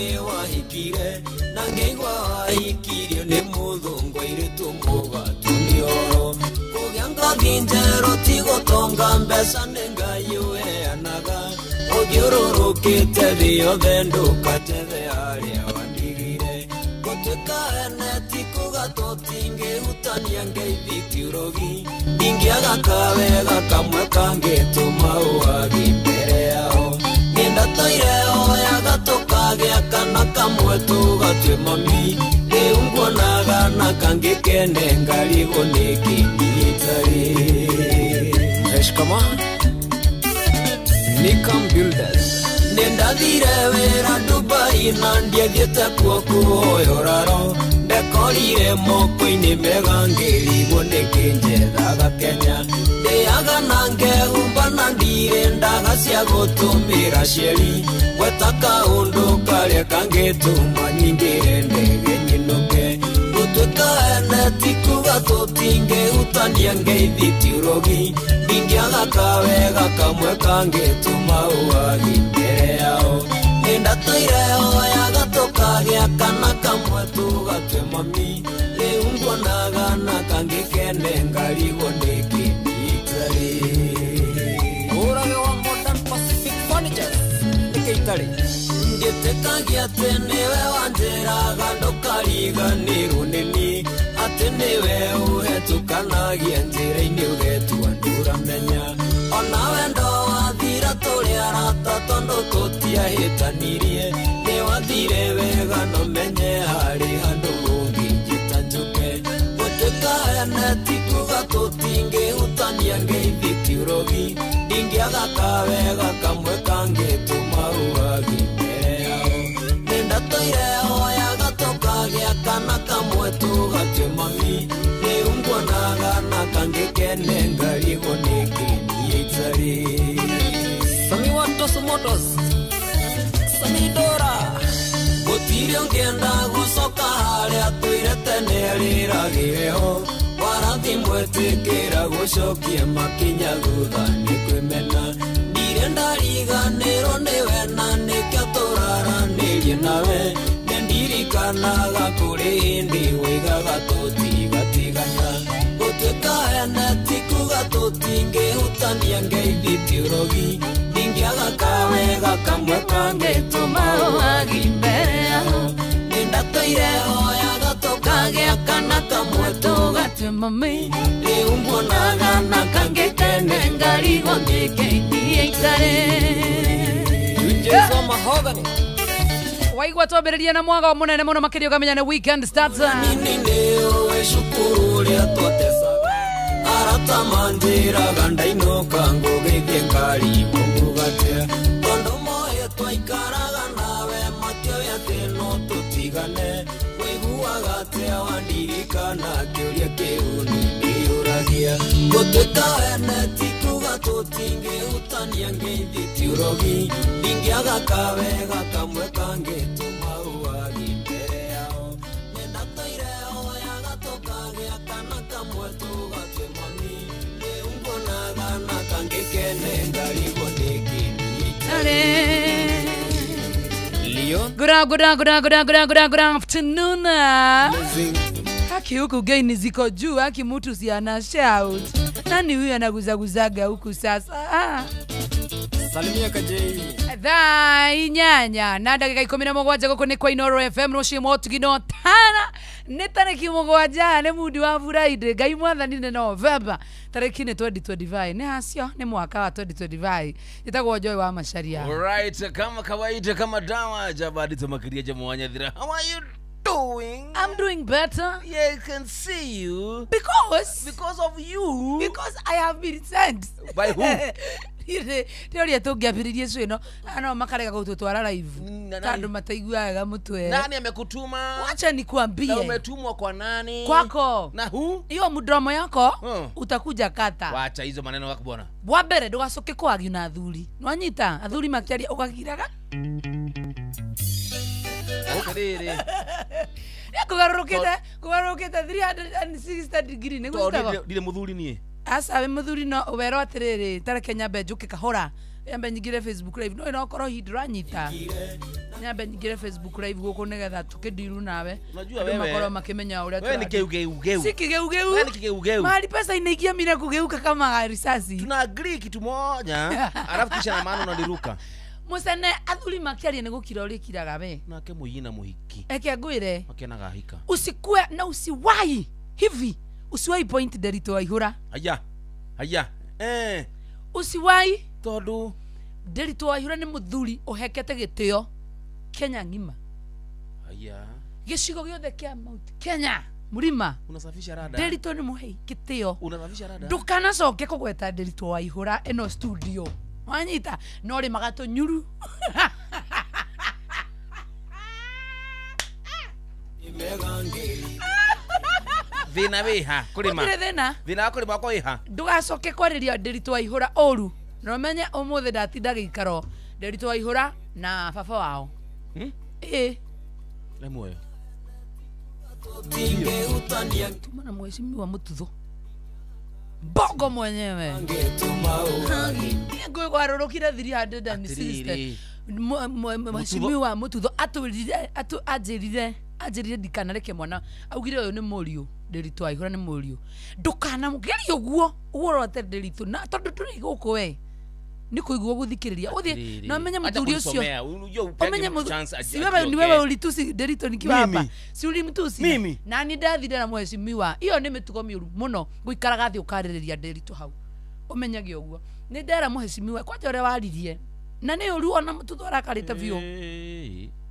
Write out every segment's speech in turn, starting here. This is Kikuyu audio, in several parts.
nĩ wahikire na ngĩigua wahikirio nĩ mũthũngũ airĩtu mũgatunĩoro kũgĩa ngothi njerũ ti gũtonga mbeca nĩ Ngai ũheanaga ũthiũrũrũkĩte thĩ yothe ndũkatethe arĩa wandigire gũtuĩka ene ti kuga tũtingĩhutania ngeithi ti ũrogi ndingĩaga kawega kamwe kangĩtũma ũwagi mbere yao nĩndatũire oyaga tũkagĩa kana kamwe tũgatue mami rĩu nguonaga na kangĩ kene ngarigwo nĩkĩ niĩ itarĩ. Shikama Nikam Builders. Nĩndathire wĩra Dubai na ndiathiĩte kuo kũhoya ũraro ndekorire moko-inĩ mega ngĩrigwo nĩkĩ njethaga Kenya ndĩaga na ngehumba na ndirĩ ndaga cia gũtũmĩra cieri gweta kaũndũ karĩa kangĩtũma nyingĩre ndege nyinũke gũtuĩka ene ti kuga tũtingĩhutania ngeithi ti ũrogi ndingĩaga kawega kamwe kangĩtũma ũwagi mbere yao nĩndatũire oyaga tũkagĩa kana kamwe tũgatue mami rĩu nguonaga na kangĩ kene ngarigwo nĩkĩ niĩ itarĩ. Ũrage wa Modern Pacific Furnitures nĩkĩ itarĩ. Ngĩtĩkagia atĩ nĩwe wanjĩraga ndũkariganĩrwo nĩ niĩ atĩ nĩwe ũhetũkanagia njĩra-inĩ ũgetua ndũramenya ona wendo wathira tũrĩ arata tondũ tũtiahĩtanirie nĩ wathire wega no menye harĩ handũ ũngĩnjĩta njũke gũtuĩka ene ti kuga tũtingĩhutania ngeithi ti ũrogi ndingĩaga kawega kamwe kangĩtũma ũwagi mbere yao nĩndatũire oyaga tũkagĩa kana kamwe tũgatue mami rĩu nguonaga na kangĩ kene ngarigwo nĩkĩ niĩ itarĩ. Sami wa Tosu Motors Sami Dora gũtirĩ ũngĩenda gũcoka harĩa tũire tene rĩragĩre ho warathi mwetĩkĩra gũcokia makinya thutha nĩ kwĩmena ndirĩ ndariganĩrwo nĩwe na nĩkĩo tũraranĩrie nawe nĩndirikanaga kũrĩ hĩndĩ woigaga tũtigatigana gũtuĩka ene ti kuga tũtingĩhutania ngeithi ti ũrogi ndingĩaga kawega kamwe kangĩtũma ũwagi mbere yao nĩndatũire oyaga tũkagĩa kana kamwe tũgatue mami rĩu nguonaga na kangĩ kene ngarigwo nĩkĩ niĩ itarĩ. Ujezo Mahogany Waigua twambĩrĩria na mwaga mũnene mũno makĩria ũkamenya nĩ weekend starts. Nini nĩũĩ cukuru ũrĩa twatecaga arata manjĩraga ndainũka ngũgĩthiĩ ngarigwo ngugatia tondũ moĩ twaikaraga nawe matioĩ atĩ no tũtigane wĩiguaga atĩa wandirikana kĩũria kĩu nĩndĩyũragia gũtuĩka ene ti kuga tũtingĩhutania ngeithi ti ũrogi ndingĩaga kawega kamwe kangĩtũma ũwagi mbere yao nĩndatũire oyaga tũkagĩa kana kamwe tũgatue mami rĩu nguonaga na kangĩ kene ngarigwo nĩkĩ niĩ itarĩ. Leon Good good afternoon. Haki huku gaini ziko juu, haki mtu si ana shout. Nani huyu anaguzaguzaga huku sasa? Ah. Salimia Kajei. Thaa inyanya na ndagĩka ikũmi na mũgwanja gũkũ nĩ kwa Inooro FM rũciũ motugino tana nĩ tarĩki mũgwanja nĩ mundi wa Friday Ngai mwathani nĩ November tarĩki nĩ 2025 nĩ hacio nĩ mwaka wa 2025 njĩtagwo Joy wa Macharia. Alright, kama kawaida kama dawa jabadi tumakiria jamwanyathira. How are you doing? I'm doing better. Yeah, I can see you. Because of you. Because I have been sent. By who? Nĩ ũrĩa tũngĩambĩrĩrie cũ ĩno no makarega gũtũtwara live tondũ mataiguaga mũtwe. Nani amekutuma? Wacha nikuambie. Na umetumwa kwa nani? Kwako. Na who? Hiyo mdomo yako utakuja kata. Wacha hizo maneno yako bwana. Wa mbere ndũgacoke kwaria na athuri. Nwanyita athuri makĩaria ũgakiraga. Atĩrĩrĩ. Kũgarũrũkĩte 360 degree nĩguo citagwo. Ndirĩ mũthuri niĩ. Aca wĩ mũthuri no werwo atĩrĩrĩ tareke nyambe njũke kahora Nyambe nyingire Facebook live no ino korwo hi nduranyita. Nyambe nyingire Facebook live guku nigetha tukidiru nawe. Unajua wewe makorwo makimenya uria wewe ni keugeugeu. Si kigeugeu. Wewe ni kigeugeu. Mahali pesa inaingia mimi na kugeuka kama risasi. Tuna agree kitu moja alafu kisha na maana unaniruka. Musene athuri makiaria ni gukira urikiraga we. Nake muyina muhiki. Eke ngwire. Makenaga hika. Usikue na usiwahi hivi. Usiwahi point Nderitu Waihura. Haya. Haya. Usiwahi tondu Nderitu Waihura ni muthuri uhekete gitio Kenya ng'ima. Haya. Gicigo giothe kia Mount Kenya murima. Unasafisha rada. Nderitu ni muhei gitio. Unasafisha rada. Ndukanacoke kugweta Nderitu Waihura ino studio. Wanyita no rimaga tunyuru. Thina wiha kurima. Gũtirĩ thĩna. Thina wa kurima kwa wiha. Ndugacoke kwarĩria Nderitu Waihura ũru. Na ũmenye ũmũthĩ ndatinda gĩikaro Nderitu Waihura na baba wao. Ĩĩ. Nĩ muoyo. Tuma na mheshimiwa Mututho. Bongo mwenyewe. Ngũgwarũrũkire 360. Mheshimiwa Mututho atwĩrire anjĩrire anjĩrire ndikanareke mwana augire ũyũ nĩ mũriũ Nderitu Waihura nĩ mũriũ ndũkanamũgerie ũguo ũrote Nderitu na tondũ tũrĩ gũkũ we nĩ kũigua gũthikĩrĩria ũthiĩ na ũmenye mũthuri ũcio ũmenye si wewe ni wewe ulitusi Nderitu nikiwa hapa si ulimtusi na ni ndathire na mheshimiwa iyo nĩ mĩtugo mĩũru mũno gũikaraga thĩ ũkarĩrĩria Nderitu hau ũmenyage ũguo nĩ ndera mheshimiwa kwanja ũrĩa waririe na nĩ ũru ona Mututho arakarĩte biũ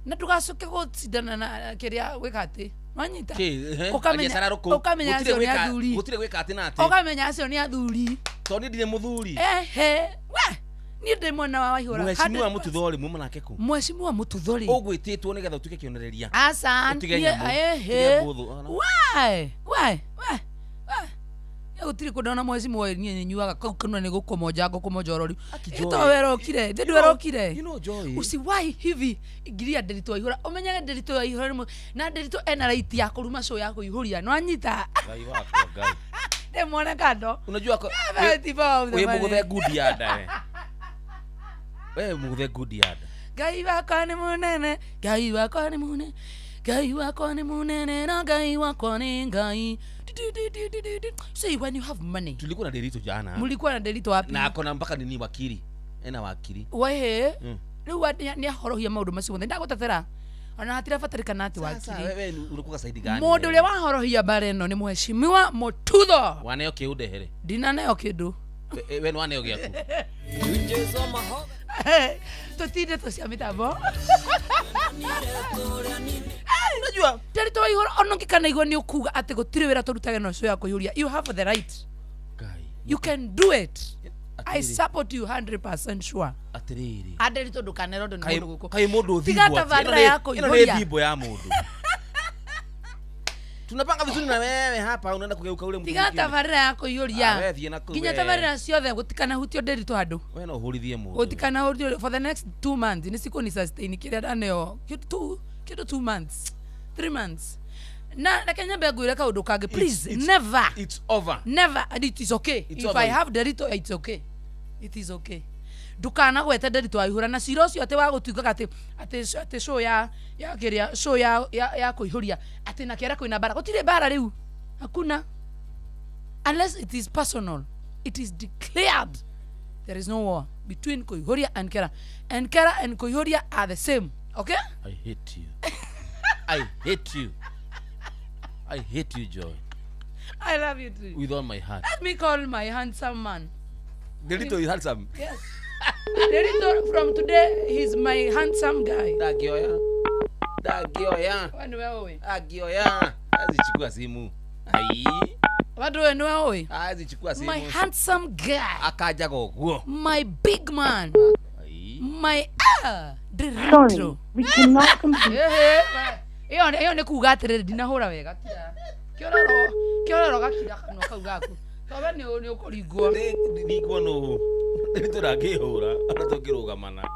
na ndugacoke gũcindana na kĩrĩa gwĩka atĩ wanyita ũkamenya acio nĩ athuri gũtirĩ gwĩka atĩ na atĩ ũkamenya acio nĩ athuri tondũ niĩ ndirĩ mũthuri ehe we niĩ ndĩ mwena wa Waihura mheshimiwa Mututho rĩ muma nake kũ mheshimiwa Mututho rĩ ũgwĩtĩtwo nĩgetha ũtuĩke kĩonereria aca ehe we we we gũtirĩ kũndũ ona mheshimiwa niĩ nyuaga kau kanua nĩ gũkũmonja ngũkũmonja oro rĩu ĩto werokire ndĩ ndwerokire usiwahi hivi ingiria Nderitu Waihura ũmenyage Nderitu Waihura na Nderitu ena right ya kũruma show ya kũihũria no anyita Ngai wakwa Ngai ndĩmuone kando unajua wĩ mũgũthe ngundi ya nda we mũgũthe ngundi ya nda Ngai wakwa nĩ mũnene Ngai wakwa nĩ mũnene Ngai wakwa nĩ mũnene na Ngai wakwa nĩ Ngai. See, when you have money. Tulikuwa na Nderitu jana. Mulikuwa na Nderitu wapi? Na akona mpaka nini wakili. Ena wakili. Wehe. Rĩu nĩ ahorohia maũndũ macio mothe. Ndagũtetera. Ona hatirabatarĩkana atĩ wakili. Sasa wewe unakuwa saidi gani? Mũndũ ũrĩa wahorohia mbara ĩno nĩ mheshimiwa Mututho. Waneo kĩũndehere. Ndinaneo kĩndũ. Wewe nĩ waneo gĩaku. Tũtinde tũcia mĩtambo. Unajua Nderitu Waihura ona ũngĩkanaigua nĩ ũkuga atĩ gũtirĩ wĩra tũrutage na ũcio ya kũihũria you have the right. Ngai. You can do it. I support you 100% sure. Atiriri. Nderitu ndũkanerwo ũndũ nĩ mũndũ gũkũ. Kai mũndũ Tiga thimbo. tabarĩra ya kũihũria. Ĩno nĩ thimbo ya mũndũ. Tunapanga vizuri na wewe hapa unaenda kugeuka ule mtu. Tiga tabarĩra ya kũihũria. Nginya tabarĩra ciothe gũtikanahutio Nderitu handũ. Wewe no ũhũrithie mũndũ. Gũtikanahutio for the next 2 months nĩ cikũni sustain kĩrĩa ndaneo. Kĩndũ 2 months. 3 months. Na reke nyambe ngwĩre kaũndũ kangĩ please never. It's over. Never and it is okay. It's if over. I have Nderitu it's okay. It is okay. Ndũkanagwete Nderitu Waihura na cira ũcio atĩ wa gũtuĩkaga atĩ atĩ show ya kĩrĩa show ya kũihũria atĩ na kĩara kwĩna mbara gũtirĩ mbara rĩu hakuna unless it is personal it is declared there is no war between kũihũria and Kera and Kera and kũihũria are the same okay. I hate you. I hate you. I hate you, Joy. I love you too. With all my heart. Let me call my handsome man. Nderitu is handsome. Yes. Nderitu from today he's my handsome guy. Ndangĩoya. Ndangĩoya. Wewe niwe ũĩ. Ndangĩoya. Azichukua simu. Ai. Wadu wewe niwe ũĩ. Azichukua simu. My handsome guy. Akajaga ũguo. My big man. Ai. My Nderitu. Sorry, we cannot complete. Iyo nĩ kuga atĩrĩrĩ ndinahũra wega kira. Kĩororo gakira kanua kau gaku. Tobe nĩ ũkũringwo. Ndingwo no. Nderitu ndangĩhũra ona tũngĩrũgamana.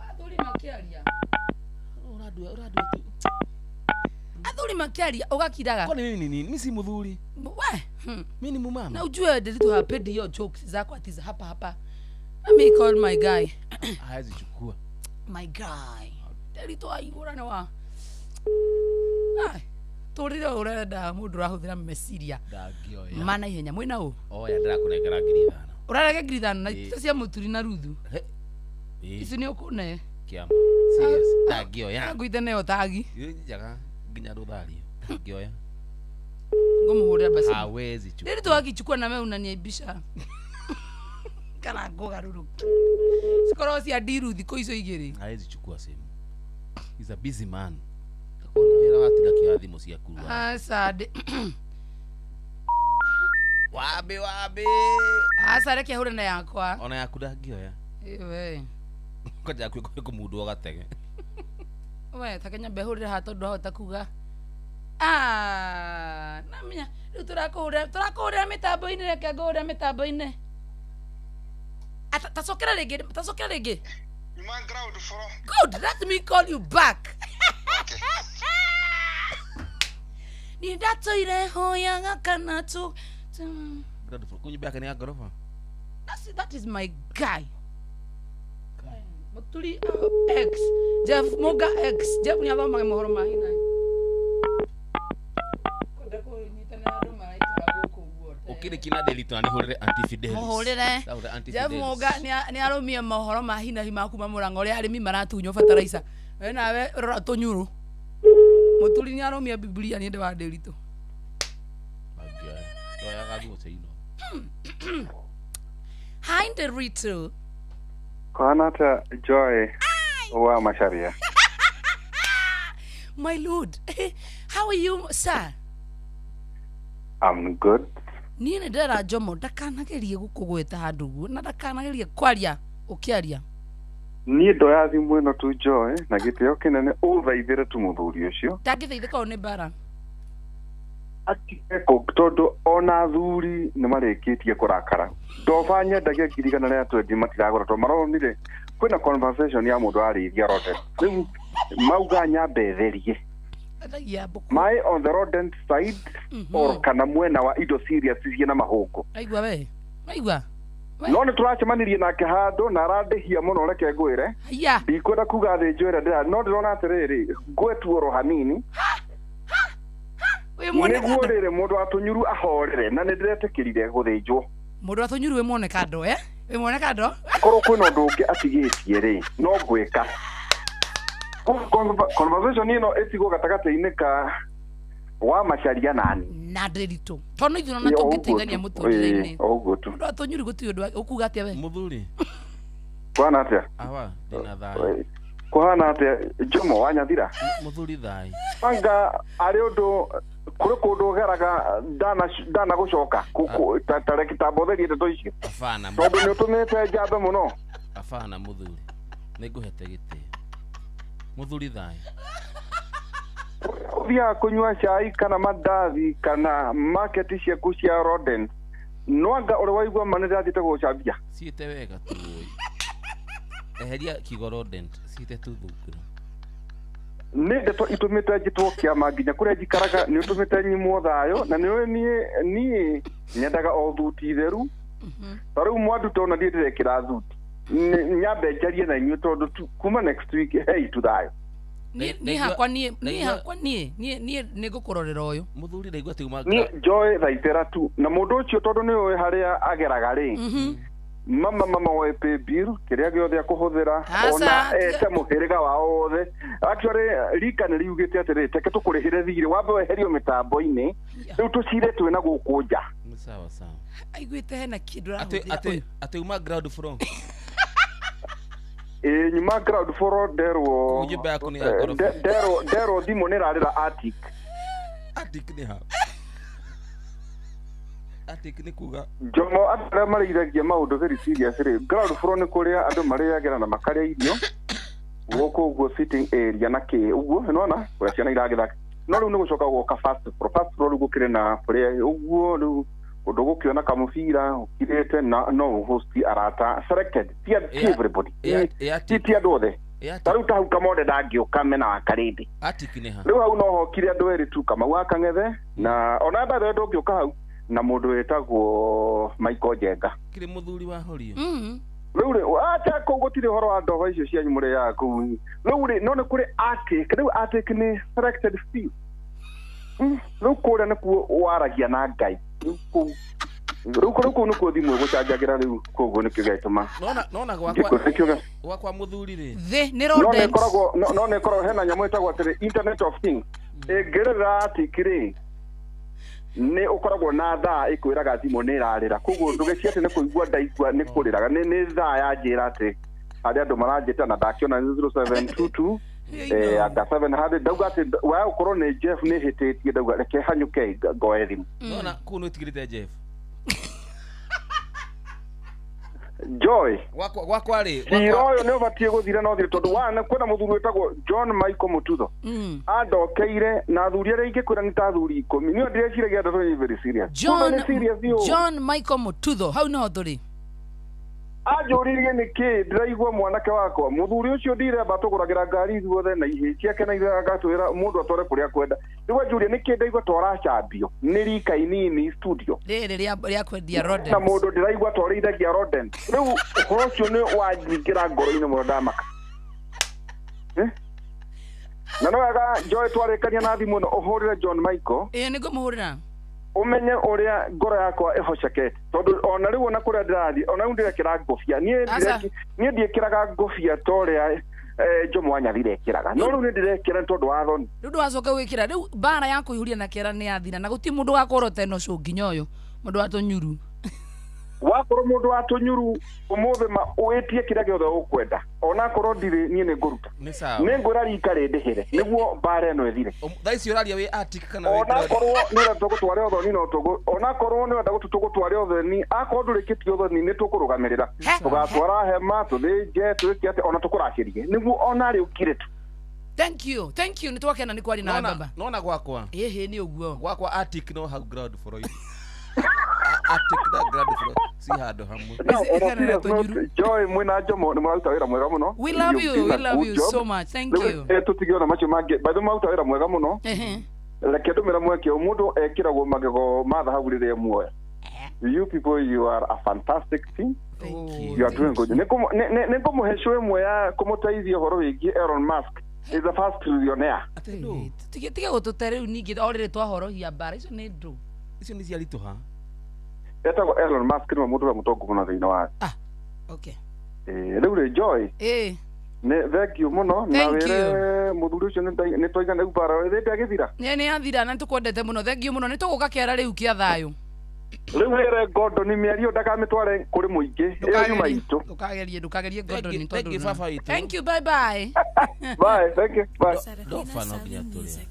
Athuri makĩaria. Ũrandua tu. Athuri makĩaria ũgakiraga. Kwani mimi ni nini? Mimi si muthuri. We. Mimi ni mumama. Na ujue Nderitu hapendi hiyo jokes zako ati za hapa hapa. Let me call my guy. Hawezi chukua. My guy. Nderitu aigura nĩ wa. Ai, tũrire ũrenda mũndũ ũrahũthĩra meciria Ndangĩoya. mana ihenya mwĩna ũ Oya ndĩrakũnengera 5,000. ũrarege 5,000 na Ĩĩ. ita cia mũturi na ruthu He. Ĩĩ, ici nĩ ũkũne kĩama. Serious. Ndangĩoya. ngũite nayo tagi Ĩ, njaga nginya rũthario. Ndangĩoya. ngũmũhũrĩra basi Hawezi chukua. Nderitu akichukua na we unaniaibisha kana ngũgarũrũke cikorwo cia ndiru thikũ icio igĩrĩ Hawezi chukua simu. He's a busy man. Takuwa na wĩra watinda kĩoya thimũ ciaku. aca Wabi wabi. aca reke hũre na yakwa Ona yaku ndangĩoya. we Kwanja yaku ĩkũmundwo gatege. we ta kenya mbehũrĩre haha tondũ ahota kuga Ah, namenya rĩu tũrakũhũrĩra mĩtambo-inĩ reke ngũhũrĩra mĩtambo-inĩ tacokera rĩngĩ Nyuma ground floor. Good, let me call you back. Okay. Niĩ ndatũire hoyaga kana tu Ground floor. Kũu nyũmba yake nĩ ya ngoroba. That is my guy. Muturi X Jeff Muga X Jeff nĩ athomaga mohoro ma hinahi. Kwenda kũnyitana andũ maraikara gũkũ guothe. Ũkĩrĩ kina Nderitu na nĩhũrĩre Auntie Fidelis. Mũhũrĩre. Ndahũrĩra Auntie Jeff Fidelis. Muga nĩ arũmie mohoro ma hinahi ma kuma Mũrang'a ũrĩa arĩmi maratunywo bataraica. We nawe rora tũnyũrũ. Mũturi nĩ arũmie Bibilia nĩ ũndũ wa Nderitu. Ndangĩoya. Ndoyaga thimũ cia ino. Hi Nderitu. Kwana ata Joy wa Macharia. My lord, how are you, sir? I'm good. Niĩ nĩ ndera Jomo ndakanagerie gũkũgweta handũ guo na ndakanagerie kwaria ũkĩaria. Niĩ ndoya thimũ ĩno tu Joy na gĩtĩo kĩnene ũthaithĩre tu mũthuri ũcio Ndangĩthaithĩka ũyũ nĩ mbara. atige tondũ ona athuri nĩ marĩkĩtie kũrakara. Ndoba nyendagia 120,000 matiragũra tondũ maronire kwĩna conversation ya mũndũ ararĩithia rodent. Rĩu mauga nyambe therie Endagia mbũkũ. maĩ on the rodent side or kana mwena wa indo serious ciĩna mahũngũ. Aigua we. Aigua. We. No nĩ tũracemanirie nake handũ na arandĩhia mũno reke ngwĩre. Haiya. Ndikwenda kuga thĩnjo ĩrĩa ndĩra no ndĩrona atĩrĩrĩ ngwetuo hanini Wĩ muone nĩguo kando. rĩrĩ mũndũ wa tũnyuru ahorere na nĩ ndĩretĩkĩrire gũthĩnjwo. Mũndũ wa tũnyuru wĩ muone kando eh? Wĩ muone kando? Korwo kwĩna ũndũ ũngĩ atigĩtie rĩ no ngwĩka. Conversation ĩno ĩtigwo gatagatĩ-inĩ ka wa Macharia nani. Na Nderitu. Tondũ ithuĩ ona tũngĩteithania mũtũrĩre-inĩ. Ũguo tu. Mũndũ wa tũnyuru gũtirĩ ũndũ ũkuga atĩa we? Mũthuri. Kwana atĩa? Awa, ndĩna thayũ. Kũhana atĩa Jomo wa Nyathira? Mũthuri thayũ. Anga arĩ ũndũ kũrĩ kũndũ ũgeraga ndana gũcoka ta tambotherie ndeto icio Abana. tondũ nĩ ũtũmĩte njambe mũno. Abana mũthuri. Nĩngũhete gĩtĩo. Mũthuri thayũ. Ũthiaga kũnyua cai kana mandathi kana market ciaku cia rodent no anga ũrĩ waigua ma nĩ ndĩrathiĩte gũcambia. Ciĩte wega tu ũĩ. Eheria kiugo rodent, ciĩte tu thungura. Nĩ ndeto itũmĩte njĩtwo kĩama nginya kũrĩa njikaraga nĩ ũtũmĩte nyimwo thayũ na nĩ ũĩ niĩ nyendaga o thuti theru. Ta rĩu mwanduta ona niĩ ndĩrekĩra thuti nyambe njarie na inyuĩ tondũ kuma next week hei tu thayũ. Niĩ hakwa niĩ niĩ hakwa niĩ niĩ niĩ nĩngũkũrorera ũyũ. Mũthuri ndaigua atĩ uma Niĩ Joy thaitĩra tu na mũndũ ũcio tondũ nĩ ũĩ harĩa ageraga rĩ mama woe pay bill kĩrĩa gĩothe akũhũthĩra ona ete mũhĩrĩga wao wothe. Actually rika nĩ riugĩte atĩrĩ teke tũkũrĩhĩre thirĩ wambe weherio mĩtambo-inĩ rĩu tũcire twĩna gũkũ nja. Sawa sawa. Aiguĩte hena kĩndũ arahũthĩra. Atĩ uma ground floor. Ĩ nyuma ground floor nderwo. Nyũmba yaku nĩ ya ngoroba. Nderwo thimũ nĩ ĩrarĩra attic. Attic nĩ ha? Attic nĩ kuga Jomo andũ arĩa marĩithagia maũndũ very serious rĩ ground floor nĩ kũrĩa andũ marĩagĩra na makarĩa irio gũkũ ũguo sitting area na kĩ ũguo nĩwona kũrĩa ciana iragĩthaka no rĩu nĩ gũcoka gũka first floor. First floor rĩu gũkĩrĩ na kũrĩa ũguo rĩu ũndũ gũkĩona kamũbira ũkirĩte na no host arata selected ti everybody ti andũ othe. Ta rĩu ta hau Kamonde ndangĩũka mena wa Karĩndĩ. Attic nĩ ha? Rĩu hau no hokire andũ erĩ tu Kamau wa Kang'ethe na ona mbathe ndũngĩũka hau na mũndũ wĩtagwo Michael Njenga. Kĩrĩ mũthuri wa horio. Rĩu rĩ acha kũu gũtirĩ ũhoro wa ndogo icio cianyu mũrĩaga kũu. Rĩu rĩ no nĩ kũrĩ attic, rĩu attic nĩ selected few. Rĩu kũrĩa nĩkuo waragia na Ngai. Rĩu kũu rĩu kũu nĩkuo thimũ ĩgũcanjagĩra rĩu koguo nĩkĩo gĩatũma. Nona gwakwa mũthuri rĩ. Thĩ nĩ rodents. No nĩ ĩkoragwo hena nyamũ ĩtagwo atĩrĩ Internet of Things. Ĩngĩrĩra attic rĩ nĩ ũkoragwo na thaa ĩkwĩraga thimũ nĩ ĩrarĩra koguo ndũgĩcie atĩ nĩ kũigua ndaigua nĩ kũrĩraga nĩ thaa yanjĩra atĩ harĩa andũ maranjĩta na ndakĩona nĩ 0722 anga 700 ndauga atĩ wa ũkorwo nĩ Jeff nĩ hĩtĩtie ndauga reke hanyũke ngoe thimũ. Nona kũu nĩ ũtigĩrĩte Jeff. Joy gwakwa rĩ cira ũyũ nĩ ũbatiĩ gũthira na ũthire tondũ wana kwĩna mũthuri wĩtagwo John Michael Mututho andokeire na athuri arĩa ingĩkwĩra nĩ ta athuri 10 niĩ ndĩreciragia ndeto nĩ very serious. John Michael Mututho hau noho tũrĩ. Anjũririe nĩkĩ ndĩraigua mwanake wakwa mũthuri ũcio ndiremba tũgũragĩra ngari ithuothe na ihĩ ciake na ithe agatwĩra mũndũ atware kũrĩa akwenda. Rĩu anjũria nĩkĩ ndaigua twaracambio nĩ rika inini studio rĩrĩ rĩa kwendia rodents na mũndũ ndĩraigua twarĩithagia rodent. Rĩu ũhoro ũcio nĩ wanjingĩra ngoro-inĩ mũno ndamaka. Na no wega Joy twarĩkania na thimũ ĩno ũhũrĩre John Michael. Ĩĩ nĩngũmũhũrĩra. Ũmenye ũrĩa ngoro yakwa ĩhocekete tondũ ona rĩu ona kũrĩa ndĩrathiĩ ona rĩu ndĩrekĩra ngũbia niĩ ndiĩkĩraga ngũbia ta ũrĩa Jomo Wanyathire ekĩraga no rĩu nĩ ndĩrekĩra nĩ tondũ wa thoni. Rĩu ndũgacoke gwĩkĩra rĩu mbara ya kũihũria na kĩara nĩ yathira na gũtirĩ mũndũ wakorwo ta ĩno cũ nginya ũyũ mũndũ wa tũnyuru. Wakorwo mũndũ wa tũnyuru ũmũthĩ ma wĩtie kĩrĩa gĩothe ũkwenda onakorwo ndirĩ niĩ nĩ ngũruta nĩ ngwĩra rika rĩndĩhĩre nĩguo mbara ĩno ĩthire. Thaa ici ũraria wĩ attic kana wĩ onakorwo nĩ ũrenda tũgũtware ũthoni no tũgũ onakorwo nĩ ũrenda tũgũtware ũthoni akorwo ndũrĩkĩtie ũthoni nĩ tũkũrũgamĩrĩra tũgatwara hema tũthĩnje twĩke atĩ ona tũkũracĩrie nĩguo ona rĩ ũkire tu. Thank you thank you nĩ twakena nĩ kwaria nawe baba. Nona gwakwa ĩhĩ nĩ ũguo gwakwa attic no hau ground floor. Attic na ground floor si handũ hamwe. Joy mwĩna Jomo nĩ mũraruta wĩra mwega mũno. We love you, we love you so much. Thank you. Tũtigĩona macio mangĩ by the way mũraruta wĩra mwega mũno. Reke ndũmĩra mweke mũndũ ekĩragwo magego ma thahabu rĩrĩa muoya. You people, you are a fantastic team. You are doing good. Nĩ ngũmũhe show ĩmwe ya kũmũteithia ũhoro wĩgiĩ Elon Musk is the first trillionaire. Tiga gũtũte rĩu ningĩ o rĩrĩ twahorohia mbara icio nĩ ndũ. Icio nĩ ciaritũha. Etagwo Elon Musk nĩwe mũndũ ũrĩa mũtongu mũno thĩinĩ wa thĩ. Okay. Rĩu rĩ Joy. Nĩ thank you mũno na wĩre mũthuri ũcio nĩ twaigana rĩu mbara ĩrĩ ndĩagĩthira. Nĩ yathira na nĩtũkwendete mũno. Thank you mũno nĩ tũgũka kĩara rĩu kĩa thayũ. Rĩu wĩre Gordon mĩario ndakamĩtware kũrĩ mũingĩ ĩyo yuma itũ. Ndũkagerie Gordon tondũ. Thank you, bye bye. Bye, thank you. Bye. Ndoba no nginya tũrĩe.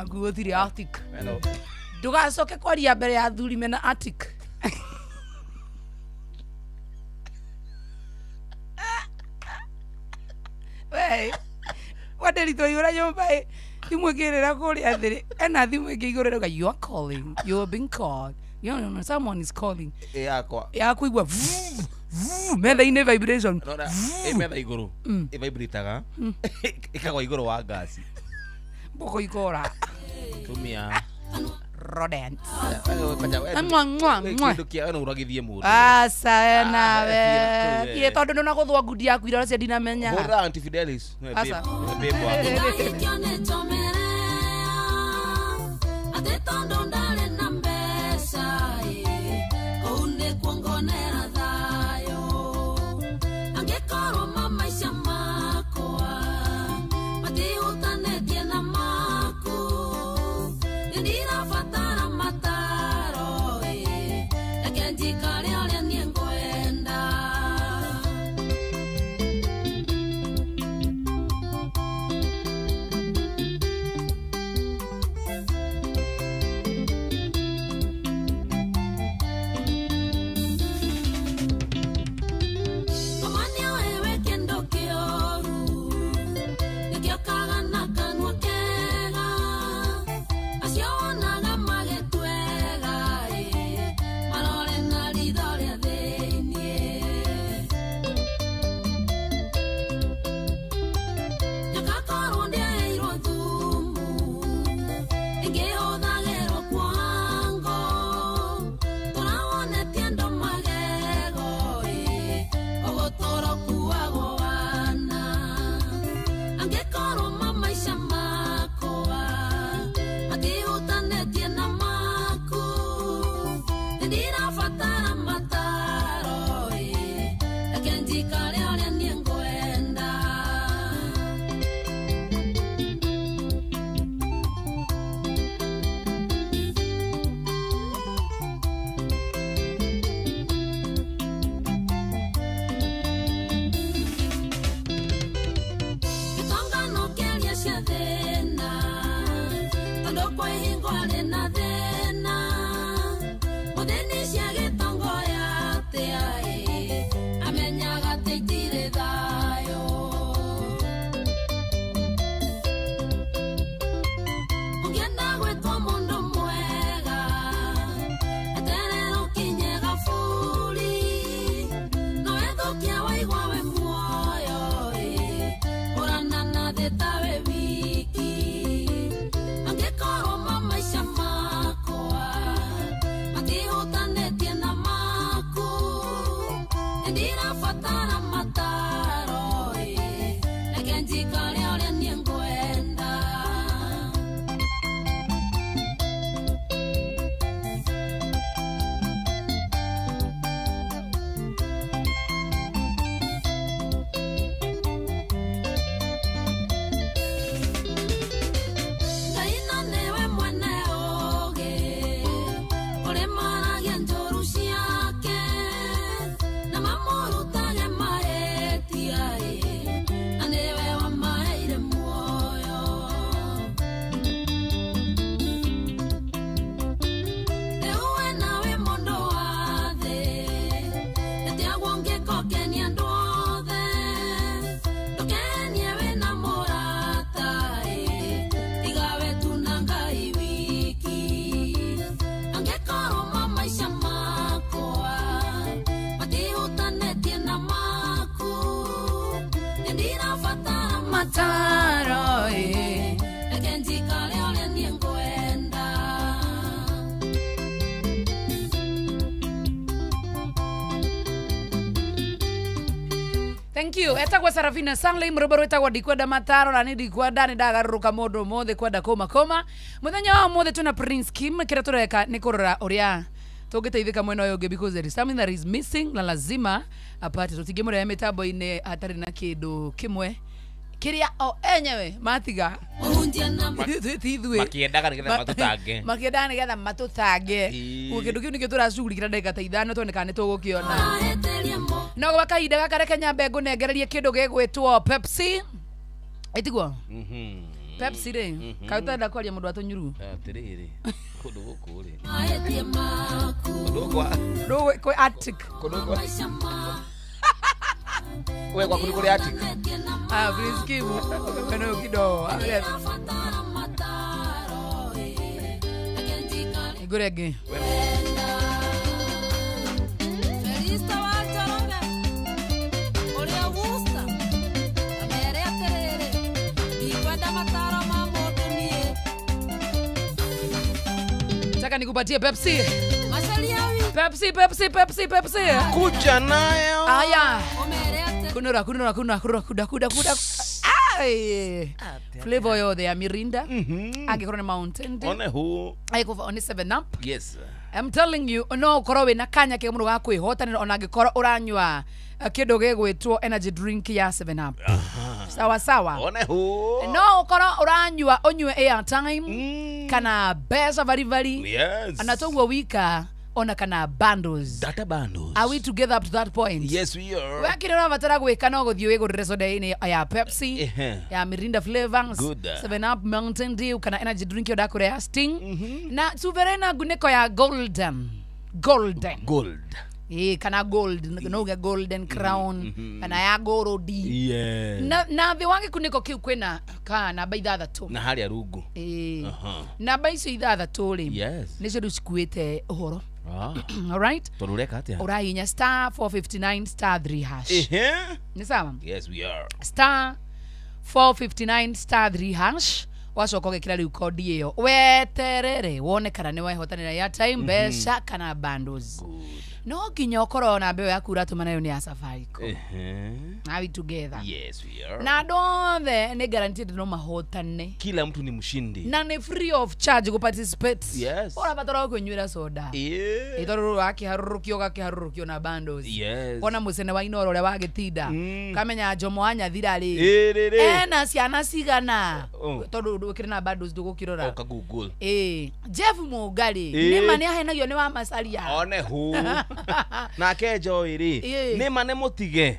Nguo thiri attic. Ndũgacoke kwaria mbere ya athuri mena attic. We wanderitwo ihũra nyũmba ĩ thimũ ĩkĩrĩra kũrĩa thĩrĩ ena thimũ ĩngĩ igũrũ ĩrauga you are calling, you are being called, you know, someone is calling. Yakwa yakuigua metha-inĩ vibration ĩ metha igũrũ ĩ vibrataga ĩkagwa igũrũ wa ngasi mbũkũ ikora tumia rodents. Kĩndũ kĩa no ũragithie mũndũ. Aca nawe tie tondũ ndona gũthwa ngundi yaku iria cia ndinamenya. Hũra Aunty Fidelis nĩwe babe wakwa. Marore na ridore. Ndirabatara mataro reke njikare ũrĩa niĩ ngwenda. Gĩtongano kĩaria cia thĩna tondũ kwĩ hingo arĩ na thĩna mũthĩni cia gĩtongo yatĩa amenyaga atĩ itirĩ thayũ. Ũngĩenda gwĩtwo mũndũ mwega eterera ũkinye gaburi no wĩthũkia waigua wĩ muoyo ũrana na thĩ ta wĩ wiki. Angĩkorwo maica makwa matihutanĩtie na maku ndirabatara mataro reke njikare ũrĩa niĩ ngwenda. Ngai na nĩwe mwene ũũgĩ ũrĩa maragia njũru ciake na mamũrutage mahĩtia na nĩwe wamaheire muoyo. Rĩu we nawe mũndũ wa thĩ ĩtiagwo ũngĩkokenia andũ othe ndũkenie wĩna mũrata tiga we tu na Ngai wiki. Angĩkorwo maica makwa matihutanĩtie na maku ndirabatara Mataro reke njikare ũrĩa niĩ ngwenda. Thank you. Etagwo Sarafina Sanley mrũmbo rwĩtagwo ndikwenda mataro na nĩ ndikwenda nĩ ndagarũrũka mũndũ ũmũthĩ kwenda kũma kũma. Mũthenya wa ũmũthĩ twĩna Prince Kim kĩrĩa tũreka nĩ kũrora ũrĩa tũngĩteithĩka mwena ũyũ ũngĩ because there is something that is missing na lazima apate tũtingĩmũrehe mĩtambo-inĩ hatarĩ na kĩndũ kĩmwe kĩrĩa o enyewe matiga Mũhunjia na ti ithuĩ Makĩendaga nĩgetha matũtange. makĩendaga nĩgetha matũtange. Ĩĩ. Ũguo kĩndũ kĩu nĩkĩo tũracugurikĩra ndagĩka ta ithano tuone kana nĩ tũgũkĩona. mahĩtĩrie mũndũ No gwa kahinda gaka reke nyambe ngũnengererie kĩndũ gĩgwĩtwo Pepsi ĩtiguo Pepsi rĩ kaĩ ũtarenda kwaria mũndũ wa tũnyuru Atĩrĩrĩ kũndũ gũkũ rĩ mahĩtia maku kũndũ gũkũ Rũĩ kwĩ Arctic kũndũ gũkũ maica maku we gwaku nĩ kũrĩ Arctic. matihutanĩtie na ah Prince Kim mwena ũyũ kidogo ndirabatara mataro reke njikare ngũre ĩngĩ Felista wa Njoroge ũrĩa Wusta amere atĩrĩrĩ ndikwenda mataro ma mũndũ niĩ Nataka nikupatie Pepsi macaria wi Pepsi Pepsi Pepsi Pepsi Kuja nayo. aya ũmere atĩrĩrĩ kunura kunura kunura kunura kuda kuda kuda ai flavor yothe ya Mirinda angĩkorwo nĩ Mountain Dew One who angĩkorwo nĩ 7 Up yes. I'm telling you no ukorwo wina kanya kega muno ga kwihotanira ona angikorwo uranyua kindu gigwitwo energy drink ya 7 Up. Sawa sawa. One who No ukorwo uranyua unyue airtime kana mbeca varibari. Yes. Ana toguo wika ona kana bundles. Data bundles. Are we together up to that point? Yes we are. We kĩrĩa ũrabatara gwĩka no gũthiĩ wĩgũrĩre soda-inĩ ya Pepsi Ehe. ya Mirinda flavors, Good. 7 Up, Mountain Dew kana energy drink ĩyo ndakũrĩa ya Sting na cuvere na ngunĩko ya golden golden Gold. Ĩĩ, kana gold no uge golden crown kana ya gorodi Yes. na thĩ wa gĩkunĩko kĩu kwĩna ka namba ithathatũ. Na harĩa rungu. Ĩĩ. Aha. Namba icio ithathatũ rĩ Yes. nĩcio rĩu cikuĩte ũhoro. Ah. All right, Tondũ ũreka atĩa? ũrahihinya star 459 star 3 hash. Ehe. Nĩ sawa? Yes we are. Star 459 star 3 hash Wacoka ũgekĩra rĩu kodi ĩyo weterere wone kana nĩ wehotanĩra airtime, mbeca kana bundles. No nginya ũkorwo namba ĩyo yaku ũratũma nayo nĩ ya Safaricom. Are we together? Yes, we are. Na andũ othe nĩ guaranteed no mahotane. Kila mtu ni mshindi. Na nĩ free of charge go participate. Yes. Ũrabatara o kwĩnyuĩra soda. Yeah. Ĩtondũ wakĩharũrũkio ũgakĩharũrũkio na bundles. Yes. Wona mũcene wa Inooro ũrĩa wagĩtinda. Kamenya Jomo wa Nyathira rĩ. Ĩrĩrĩ. Ena ciana cigana. Oh. Tondũ wĩkĩre na bundles ndũgũkĩrora. Oka Google. Ĩĩ. Jeff Mũngarĩ. Ĩĩ. Nĩma nĩahenagio nĩ wa Macaria. One hu. Nake Joy rĩ. Ĩĩ. Nĩma nĩ mũtige.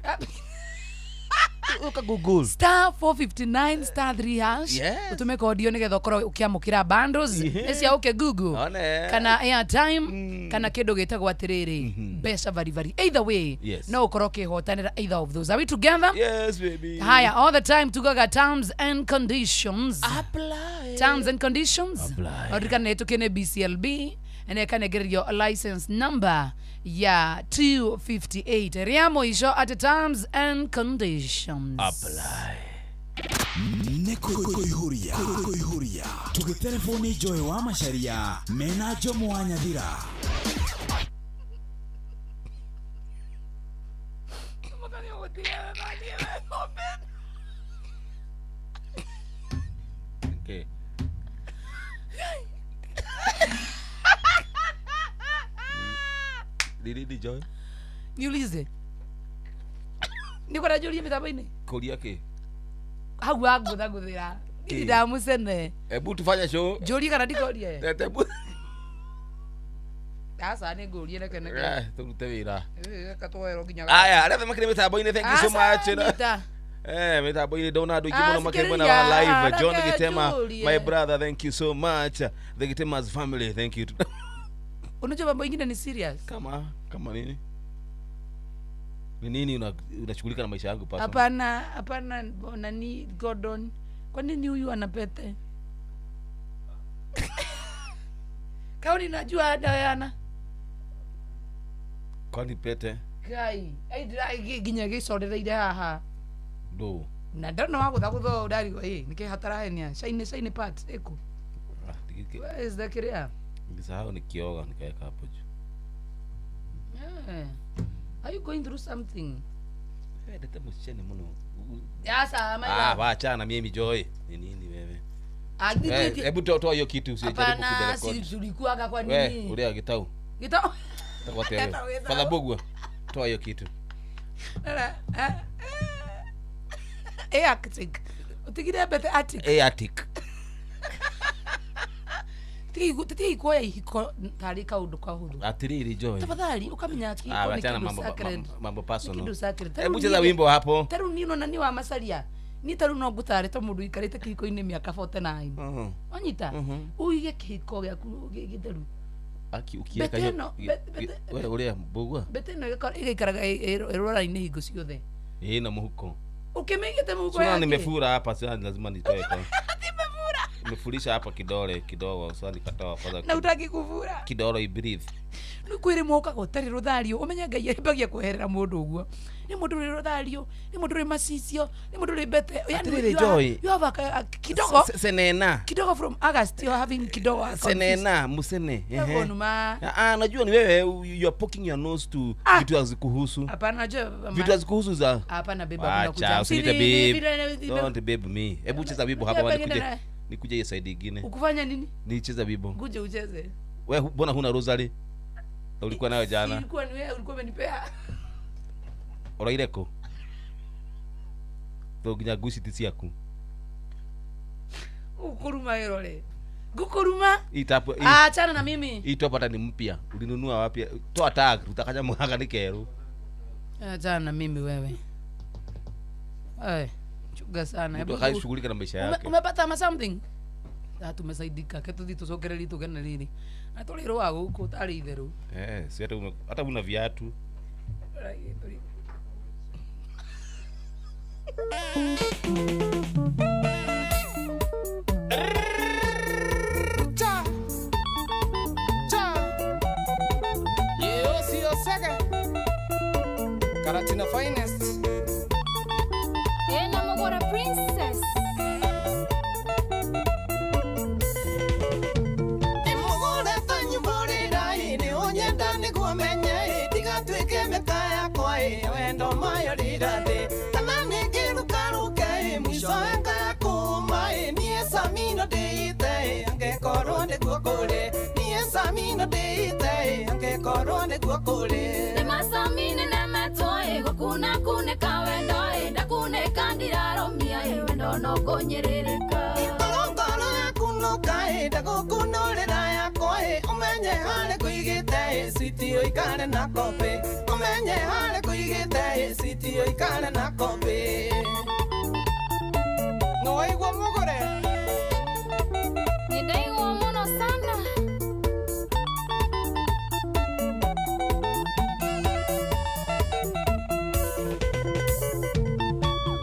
Uka Google. Star 459 star 3 hash. Yes. Utume kodi ĩyo nĩgetha ũkorwo ũkĩamũkĩra bundles. Yeah. Nĩ cia ũke Google. One. Kana airtime, kana kĩndũ gĩtagwo atĩrĩrĩ mbeca varibari. Either way, Yes. no ũkorwo ũkĩhotanĩra either of those. Are we together? Yes, baby. Haya, all the time tugaga terms and conditions. Apply. Terms and conditions. Apply. Oririkana nĩtũkĩ nĩ BCLB na ĩkanengererio license number ya 258 rĩa mũico at terms and conditions. Apply. Nĩ kũihũria kũihũria tũgĩtelefoni Joy wa Macaria mena Jomo wa Nyathira. Okay. Nini Joy? Niulize. Niko najulia mitambo-inĩ. Kũria kĩ? Hau wangũthagũthĩra. Ndiri ndamũcene. Ebu tufanye show. Njũrie kana ndikorie? Ebu. Aca nĩ ngũrie reke neke. Tũrute wĩra. Katwoerwo nginya. Aya, arĩa makĩrĩ mĩtambo-inĩ, thank you so much. Nyita. Mĩtambo-inĩ ndona andũ aingĩ mũno makĩrĩ mwena wa live. John Gitema, my brother, thank you so much. The Gitema's family, thank you. Unajua mambo ingine ni serious. Kama nini? Ni nini unashughulika na maisha yangu pasa? Hapana, hapana nani Gordon. Kwa nini huyu ana pete? Kaoni najua Diana. Kwani pete? Kai, ai nginya gicorereire haha. Ndo. Na ndona wa gutha ndarigwo niki hatarahenia. Shine part eko. Where is the kiria? Nilisahau nikioga nikaweka hapo juu. Yeah. Are you going through something? Leta msichana muno. Sasa my love. Waachana mimi Joy. Ni nini wewe? Hebu toa hiyo kitu usijaribu kuderekodi. Hapana, si tulikuwa kwa nini? Wewe, ulia gitau. Gitau. Takwate. Father Bogwa. Toa hiyo kitu. Arctic. Utigire bete Arctic. Arctic. Tigi kuoya ihiko tarĩ kaũndũ kahũthũ. Atiriri Joy. Tafadhali ukamenya kiko ni Achana mambo personal. Kindu sacred. Hebu cheza wimbo hapo. Taru ni unaona ni wa Macaria. Ni taru no ngũtare ta mũndũ ikarĩte kĩhiko-inĩ mĩaka 49. Wanyita? Uige kĩhiko gĩaku gĩtheru. Aki ukiweka hiyo. Wewe ulia Mbugua. Bete no ĩgaikaraga ĩrora-inĩ hingo ciothe. Na mũhuko. Ukimĩigĩte mũhuko yake. Sasa nimefura hapa sasa lazima nitoe kwa. Nimefurisha hapa kidole kidogo sasa nikatoa kwanza. Na utaki kufura. Kidole i breathe. Nĩ kwĩrĩ mokaga ũtarĩ rũthario ũmenye Ngai ambagia kweherera mũndũ ũguo. Nĩ mũndũ ũrĩ rũthario, nĩ mũndũ ũrĩ macicio, nĩ mũndũ ũrĩ mbete. Atiriri Joy. You have a kidogo. Senena. Kidogo from August you are having kidogo. Senena, musene. Ehe. Najua ni wewe you are poking your nose to vitu hazikuhusu. Hapana najua vitu hazikuhusu za. Hapana beba kuna kuja. Acha babe. Don't babe me. Hebu cheza bibo hapa nikuje. Nikuje hiyo side nyingine. Ukufanya nini? Nicheza bibo. Nguje ucheze. Wewe mbona huna rosary? Ulikuwa nayo jana. Ilikuwa ni wewe ulikuwa umenipea. Uraireko. To nginya nguci ti ciaku. Ukuruma irore. Gukuruma? Itapo. Achana na mimi. Hii top hata ni mpya. Ulinunua wapi? Toa tag, utakaja mwaka ni keru. Achana na mimi wewe. Chuga sana. Mtu akashughulika na maisha yake. Umepata ama something? Tumesaidika. Ketu thitu cokereri tugene riri. Na tũrĩrũa gũkũ tarĩ itherũ. Si hata una viatu. Cha cha Yosege Karatina finest. Ena Mogora princess. Korwo nĩguo kũrĩ. Nĩ macami nĩnemetwo ĩ gũkuna kunĩka wendo ĩ ndakunĩka ndirarũmia ĩ wendo no kũnyĩrĩrĩka. Korwo ngoro yaku nũka ĩ ndagũkunũrĩra yakwa ĩ ũmenye harĩ kũigĩte ĩ switi ũikare na kobĩ ũmenye harĩ kũigĩte ĩ switi ũikare na kobĩ. Nĩwaigua mũgũre? Nĩndaigua mũno sana.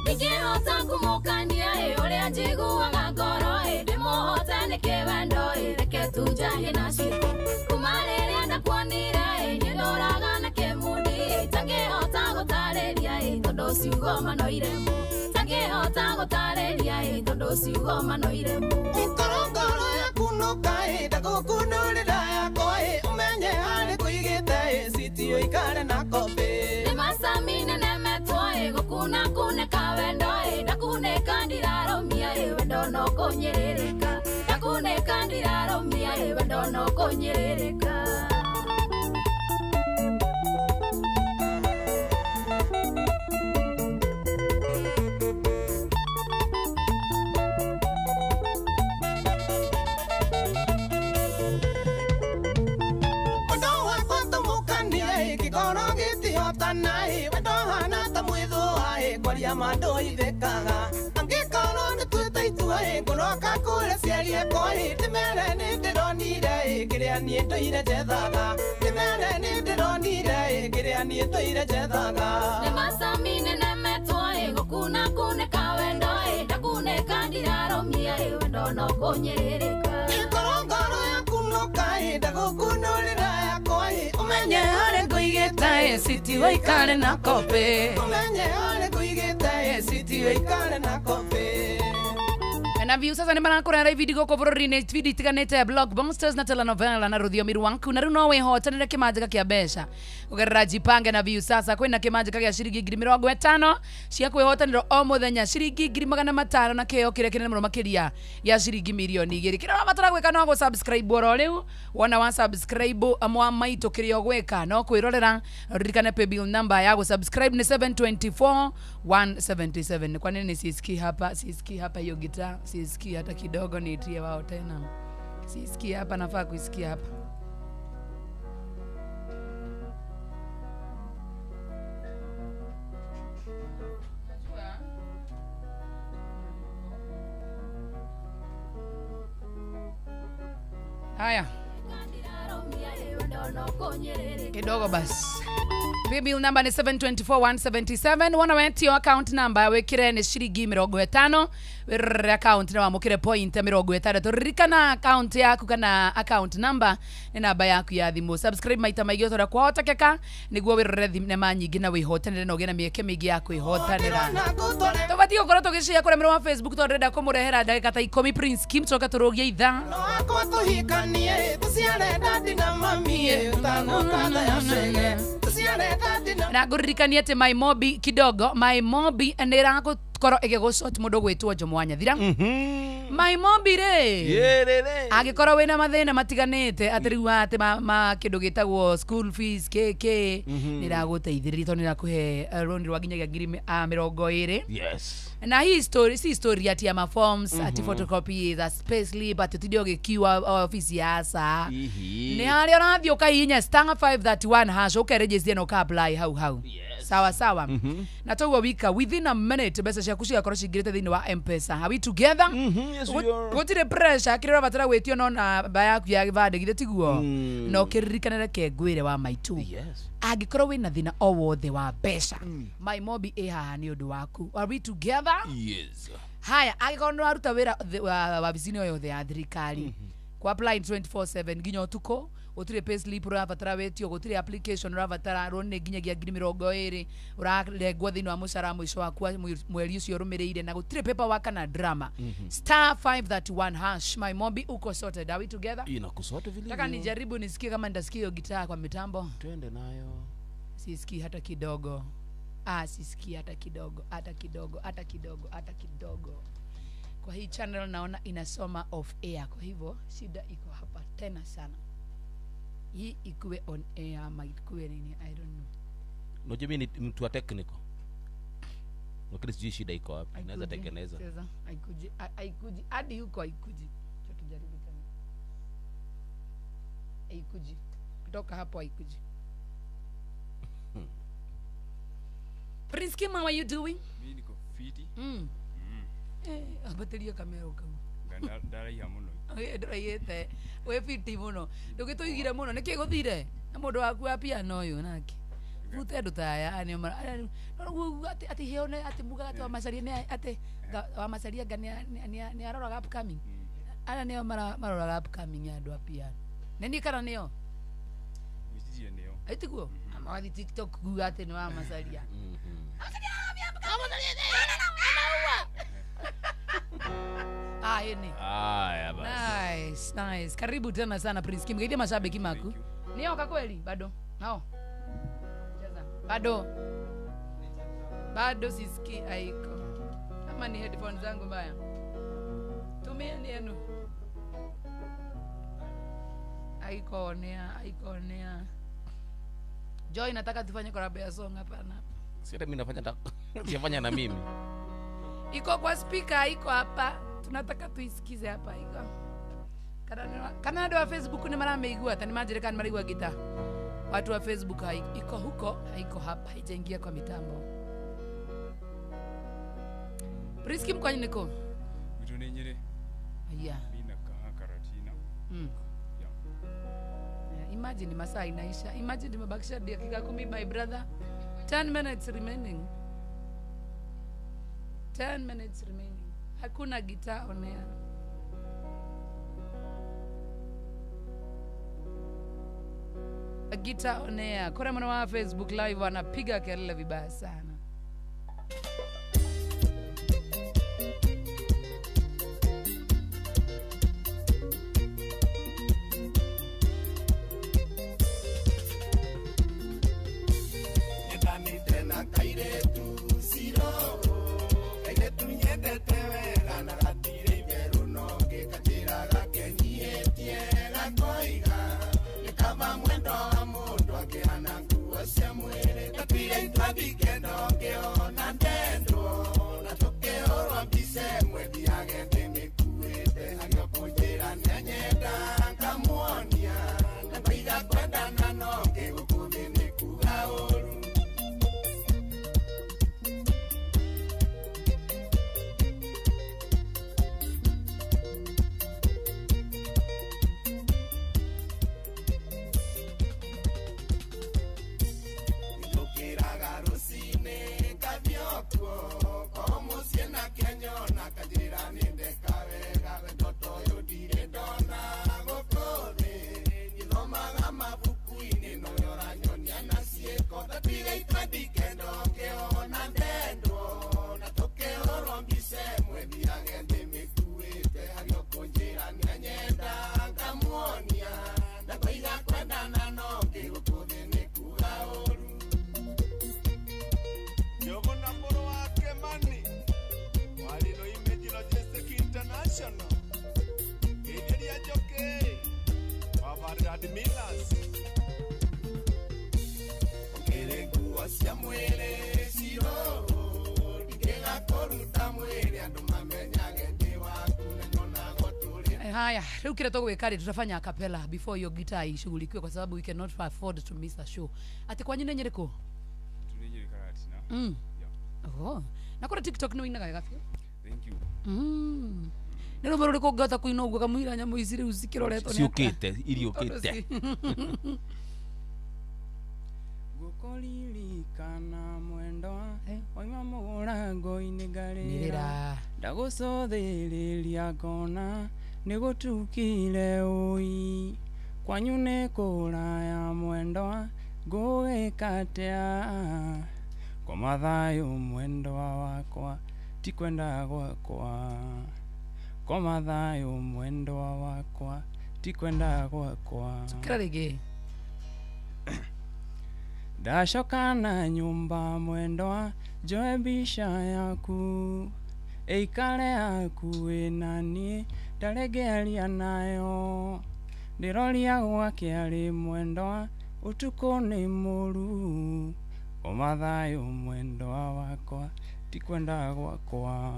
Ndingĩhota kũmũkania ĩ ũrĩa njiguaga ngoro ĩ ndĩmũhote nĩkĩ wendo ĩ reke tu njarie na ciĩko. Kuma rĩrĩa ndakuonire ĩ niĩ ndũraga na kĩmundi ĩ itangĩhota gũtarĩria ĩ tondũ ciugo mano iremwo. Itangĩhota gũtarĩria ĩ tondũ ciugo mano iremwo. Korwo ngoro yaku nũka ĩ ndagũkunũrĩra yakwa ĩ ũmenye harĩ kũigĩte ĩ switi ũikare na kobĩ. Nĩ macami nĩnemetwo ĩ gũkuna kunĩka wendo ĩ ndakunĩka ndirarũmia ĩ wendo no kũnyĩrĩrĩka. Ndakunĩka ndirarũmia ĩ wendo no kũnyĩrĩrĩka. Wendo wakwa tũmũkanie ĩ kĩgoro gĩtihotana ĩ wendo hana ta mwĩthũa ĩ kwaria ma ndũithĩkaga. Angĩkorwo nĩtuĩte itua ĩ ngũroka kũrĩa ciari akwa ĩ ndĩmere nĩndĩronire ĩ kĩrĩa niĩ ndũire njethaga. Ndĩmere nĩndĩronire ĩ kĩrĩa niĩ ndũire njethaga. Nĩ macami nĩnemetwo ĩ gũkuna kunĩka wendo ĩ ndakunĩka ndirarũmia ĩ wendo no kũnyĩrĩrĩka. Korwo ngoro yaku nũka ĩ ndagũkunũrĩra yakwa ĩ ũmenye harĩ kũigĩte ĩ switi ũikare na kobĩ. Ũmenye harĩ kũigĩte ĩ switi ũikare na kobĩ. Na view sasa nĩ marakũrehera ibindi gũkũ bũrũri-inĩ ibindi itiganĩte blockbusters na telenovela na rũthiomi rwaku na rĩu no wĩhotanĩre kĩmanjĩka kĩa mbeca kũgerera Jipange na view sasa kwĩna kĩmanjĩka gĩa ciringi 50,000 cia kwĩhotanĩra o mũthenya ciringi 500,000 na kĩheo kĩrĩa kĩnene mũno makĩria gĩa ciringi 2,000,000 kĩrĩa ũrabatara gwĩka no gũ-subscribe oro rĩu wona wa subscribe mwa maitũ kĩrĩa ũgwĩka no kwĩrorera ririkane paybill number ya gũ-subscribe nĩ 724 177. Kwa nini sisikii hapa? Sisikii hapa hiyo gitaa, sisikii hata kidogo. Niitie wao tena, sisikii hapa, nafaa kuisikia hapa. Haya kidogo basi. Paybill number ni 724177. Wana wetio account number wikire ni ciringi 50 wirore account na wamukire point 60. Ririkana account yaku kana account number ni namba yaku ya thimu. Subscribe maita maingĩ ũrĩa kwahotekeka nĩguo wirore thinema nyingĩ na wĩhotanĩre na ũgĩe na mĩeke mĩingĩ ya kwĩhotanĩra. Tũbatiĩ gũkorwo tũgĩshare kũrĩa mwena wa Facebook tondũ ndĩrenda kũmũrehera ndagĩka ta 10 Prince Kim coke tũrũgie ithaa. No akwa tũhikanie tũciare dadi na mami ĩ ũtagũkatha ya cege tũciare dadi na na ngũririkanie atĩ My Mobi kidogo, My Mobi nĩ ĩragũkorwo ĩgĩgũcot mũndũ gwĩtwo Njomo wa Nyathira. My Mobi rĩ angĩkorwo wĩna mathĩna matiganĩte atĩ rĩu atĩ ma kĩndũ gĩtagwo school fees KK nĩ ĩragũteithĩrĩria tondũ nĩ ĩrakũhe loan rwa nginyagia 20,000. Yes. Na hii story si story ati ya ma forms ati photocopy za space slip ati tũtinde ũgĩkiwa office ya asa. Nĩ harĩa ũrathiĩ ũkahihinya star 531 hash ũkeregister na ũka apply hau hau. Sawa sawa. Na toguo wika within a minute mbeca ciaku cigakorwo cingĩrĩte thĩinĩ wa M-Pesa. Are we together? Yes, we are. Gũtirĩ pressure kĩrĩa ũrabatara gwĩtio no namba yaku ya gĩbandĩ githĩ tiguo? Na ũkĩririkane reke ngwĩre wa maitũ. Yes. Angĩkorwo wĩna thĩna o wothe wa mbeca, My Mobi ĩ haha nĩ ũndũ waku. Are we together? Yes. Haya, angĩkorwo nĩ waruta wĩra wabici-inĩ o yothe ya thirikari ku apply 24/7 nginya ũtukũ gũtirĩ payslip ũrabatara wĩtio gũtirĩ application ũrabatara loan nĩ nginyagia 20,000 ũrarengwo thĩinĩ wa mũcara mũico waku wa mweri ũcio ũrũmĩrĩire na gũtirĩ paperwork kana drama. Star 531 hash My Mobi uko sorted. Are we together? Inakusote vilivyo. Nataka nijaribu nisikie kama nitasikia hiyo gitaa kwa mitambo. Twende nayo. Sisikii hata kidogo. Sisikii hata kidogo, hata kidogo, hata kidogo, hata kidogo. Kwa hii channel naona inasoma off air. Kwa hivyo shida iko hapa tena sana. Hii ikuwe on air ama ikuwe nini, I don't know. Unajua mimi ni mtu wa technical. Lakini sijui shida iko wapi. Naweza tengeneza. Sasa haikuji, haikuji hadi huko haikuji. Tujaribu tena. Haikuji. Kutoka hapo haikuji. Prince Kim, how are you doing? Mimi niko fiti. Abatiria kamera ukau. Ndaraiha muno. Ndaraihite. We fiti muno. Ndugituigire muno. Niki guthire? Na mundu waku wa piano uyu nake. Rute andu ta aya nio no ati ati heone ati mugaga ati wamacaria ni ati wamacaria nga ni aroraga upcoming. Aya nio maroraga upcoming andu a piano. Nĩ kana nio? Gwĩciria nĩo. Aitiguo? Amawathi TikTok kuga ati ni wamacaria. Haya basi. Nice, nice. Karibu tena sana Prince Kim. Geithia mashabiki maku. Nioka kweli bado. Nao. Cheza. Bado. Bado sisikii haiko. Ama ni headphones zangu mbaya. Tumieni yenu. Haiko onea, haiko onea. Joy, nataka tufanye collab ya song hapana. Si hata mimi nafanya sifanya na mimi. Iko kwa speaker, iko hapa. Tunataka tuisikize hapa iko. Kana andũ wa Facebook ni marameigua ata ni manjire kana maraigua gita. Watu wa Facebook iko huko, haiko hapa, haijaingia kwa mitambo. Prince Kim kwanyu niko? Gwitu ni Nyeri. Yeah. Mimi nakaa Karatina. Yeah. Imagine masaa inaisha. Imagine nimebakisha dakika 10 my brother. 10 minutes remaining. 10 minutes remaining. Hakuna guitar on air. A guitar on air. Kore mwana wa Facebook live wanapiga kelele vibaya sana. Haya, leo kile tugwika ri tutafanya acapella before your guitar ishughulikiwe kwa sababu we cannot afford to miss a show. Ati kwa nyine nyeriko? Tuli Nyeri Karatina. Yeah. Oh. Na kora TikTok no inaga wega biũ. Thank you. Nĩ rũmbo rũrĩkũ ũngĩhota kũina ũguo kamũira nyamũ ici rĩu cikĩroretwo nĩ ciũkĩte iriũkĩte. Ngũkũririkana mwendwa waima mũrango-inĩ ngarĩra ndagũcũthĩrĩria ngona nĩgũtukire ũi kwanyu nĩ kũraya mwendwa ngũgĩka atĩa koma thayũ mwendwa wakwa ti kwenda gwakwa koma thayũ mwendwa wakwa ti kwenda gwakwa. Cukĩra rĩngĩ. Ndacoka na nyũmba mwendwa njoe mbica yaku ĩikare hakuhĩ na niĩ ndarengeria nayo Ndĩroria gwake arĩ mwendwa ũtukũ nĩ mũru koma thayũ mwendwa wakwa ti kwenda gwakwa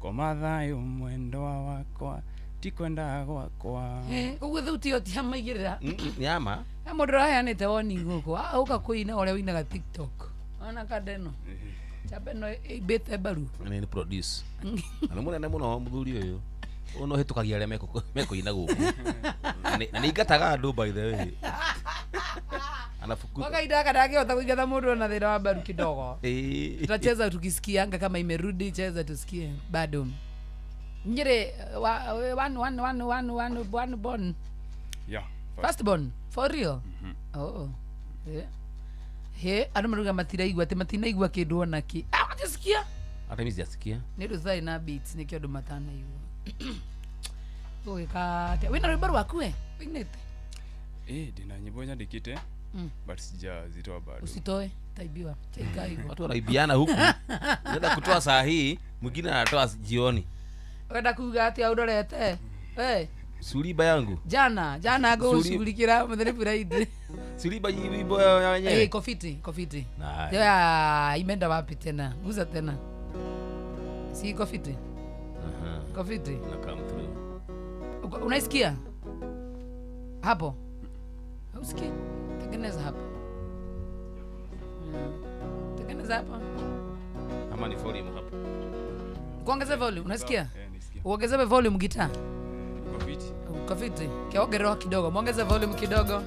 koma thayũ mwendwa wakwa ti kwenda gwakwa. Ũguo thauti ĩyo ti ya maigĩrĩra. Nĩ ama mũndũ ũraheanĩte woni gũkũ ũka kũina ũrĩa ũinaga TikTok ona kanda ĩno chamba ĩno ĩimbĩte mbaru nĩ produce na nĩ mũnene mũno mũthuri ũyũ ũyũ no hĩtũkagia arĩa mekũina gũkũ na nĩ ingataga andũ by the way anafukuza wakaida kadangĩhota kũingata mũndũ ona thĩna wa mbaru kidogo. Tutacheza tukisikianga kama imerudi, cheza tusikie bado. Nyere one one one one one one born. Yeah. First born for real. Oh. Yeah. He andu maruga matiraigua ati matinaigua kindu ona ki. Ah, watisikia? Hata mimi sijasikia. Ni rutha na beats nikio andu matanaigua. Ugika wina rwimbo rwaku we? Winete. Ndina nyimbo nyandikite. But sijazitoa bado. Usitoe, taibiwa. Chaikaigua. Watu wanaibiana huku. Unaenda kutoa saa hii, mwingine anatoa jioni. Wenda kuga atia urorete. Suliba yangu. Jana ngũshughulikira mũthenya Friday. Suliba wimbo ya wenyewe. Kofiti. Ya imeenda wapi tena? Guza tena. Si kofiti. Kofiti. Na come through. Unaisikia? Hapo. Usikie. Tengeneza hapo. Tengeneza hapo. Ama ni volume hapo. Kuongeza volume, unasikia? Uongeze volume gitaa. Kofiti. Kiongerewa kidogo. Muongeze volume kidogo.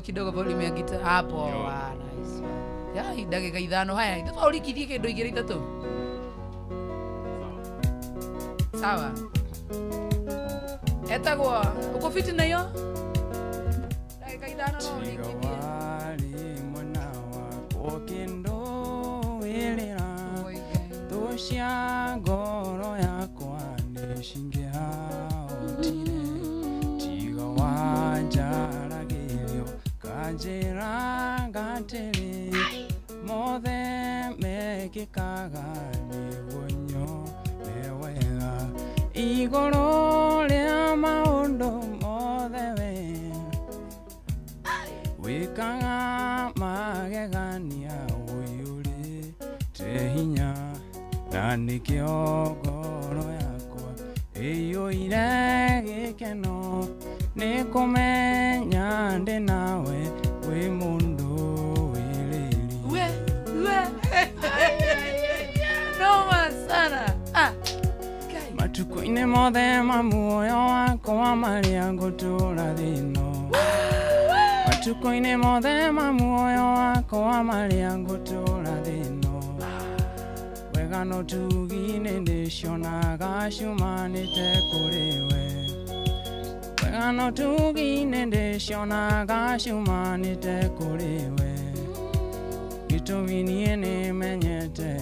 Kidogo volume ya gitaa hapo. Ah, nice. Ya dakika 5 haya. Itatu urikithie kindu igiri itatu. Sawa. Etagwo uko fiti nayo? Dakika 5 no urikithie. Wali mwana wako kindu wilira. Tucia ngoro yakwa nĩ cingĩahotire tiga wanjaragĩrio kanjĩra ngatĩrĩ mothe mekĩkaga nĩguo nyone wega igũrũ rĩa maũndũ mothe we wĩkaga magegania ũiyũrĩte hinya na nĩkĩo ngoro yakwa ĩiyũire gĩkeno nĩ kũmenya ndĩ nawe wĩ mũndũ wĩrĩri. We noma sana. Matukũ-inĩ mothe ma muoyo wakwa marĩa ngũtũũra thĩ-ĩno matukũ-inĩ mothe ma muoyo wakwa marĩa ngũtũũra thĩ-ĩno wega no tugi-inĩ ndĩcionaga ciumanĩte kũrĩ we wega no tugi-inĩ ndĩcionaga ciumanĩte kũrĩ we gĩtũmi niĩ nĩmenyete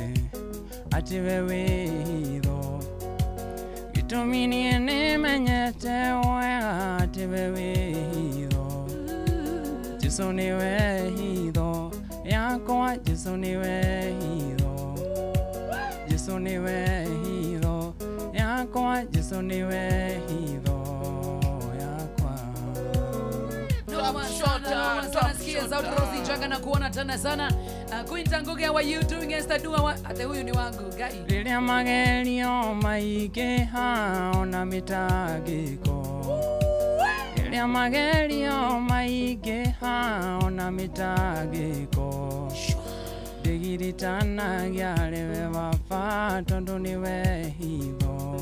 atĩ we wĩ hitho gĩtũmi niĩ nĩmenyete wega atĩ we wĩ hitho Jesũ nĩwe hitho yakwa Jesũ nĩwe hitho Jesũ nĩwe hitho yakwa Jesũ nĩwe hitho yakwa. Noma sana sikia sauti Rosie Njenga na kuona tena sana. Queen Ngugi, how are you doing? Esther Dua, ate huyu ni wangu gai. Rĩrĩa magerio maingĩha ona mĩtangĩko Rĩrĩa magerio maingĩha ona mĩtangĩko Ndigiritanagia rĩwe baba tondũ nĩwe hitho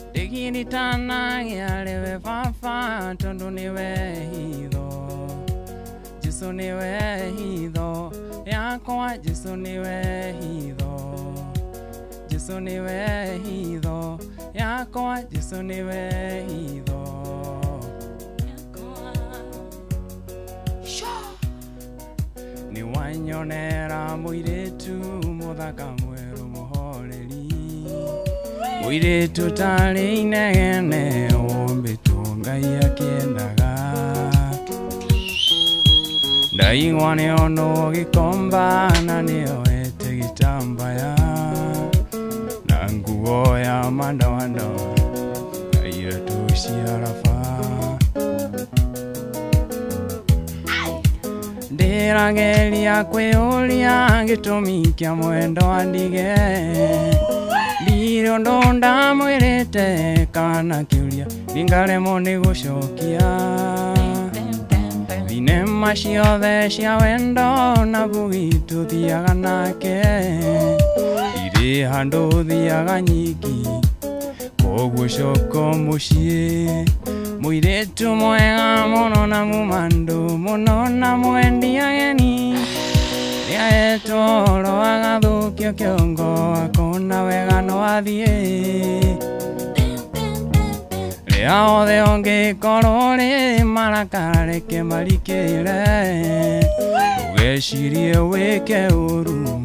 Ndigiritanagia rĩwe baba tondũ nĩwe hitho Jesũ nĩwe hitho yakwa Jesũ nĩwe hitho Jesũ nĩwe hitho yakwa Jesũ nĩwe hitho Nĩ wanyonera mũirĩtu mũthaka mwerũ mũhoreri mũirĩtu tarĩ inegene ũmbĩtwo Ngai akĩendaga Ndaigua nĩonwo gĩkomba na nĩoete gĩtambaya na nguo ya madoadoa na iratũ cia raba Ndĩrageria kwĩyũria gĩtũmi kĩa mwendo andige. Ndirĩ ũndũ ndamwĩrĩte kana kĩũria ndingaremwo nĩ gũcokia. Thinema ciothe cia wendo na bugi tũthiaga nake. Ndirĩ handũ thiaga nyiki koguo coko mũciĩ. Mũirĩtu mwega mũno na mũmandũ mũno na mwendi ageni. Nĩahetwo ũhoro agathũkio kĩongo akona wega no athiĩ. Rĩa othe ũngĩkorwo rĩ marakara reke marikĩre. Ndũgecirie wĩke ũru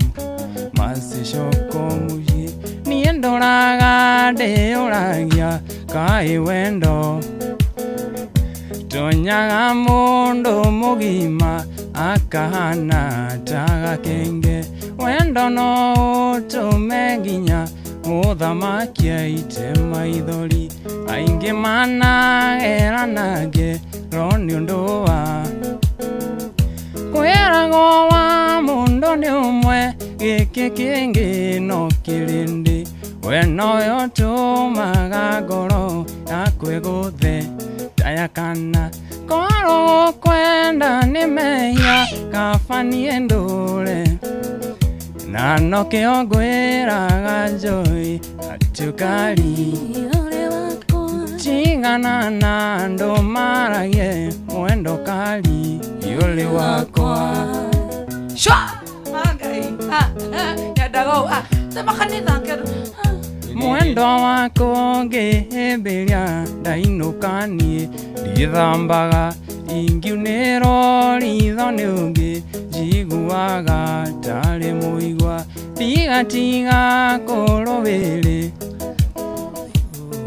macicoko mũciĩ. Niĩ ndoraga ndĩyũragia kaĩ wendo tonyaga mũndũ mũgima akahana ta gakenge. Wendo no ũtũme nginya mũthamaki aite maithori. Aingĩ managera nake ro nĩ ũndũ wa kwĩragwo wa mũndũ nĩ ũmwe gĩkĩ kĩngĩ no kĩrĩndĩ. We nowe ũtũmaga ngoro yakwa ĩgũthe ta kana. Korwo kwenda nĩ mehia kaba niĩ ndũre. Na nokĩo ngwĩraga Joy atĩ tigana na andũ maragie mwendo kali yule wakwa. Shwa! Mangai! Nyendaga ũũ. Tema kanitha ngero. Mwendo wako ngĩhĩmbĩria ndainũka niĩ ndithambaga. Ingiunĩrwo ritho nĩ ũngĩ njiguaga tarĩ mũigua. Tigatiga kũrũĩrĩ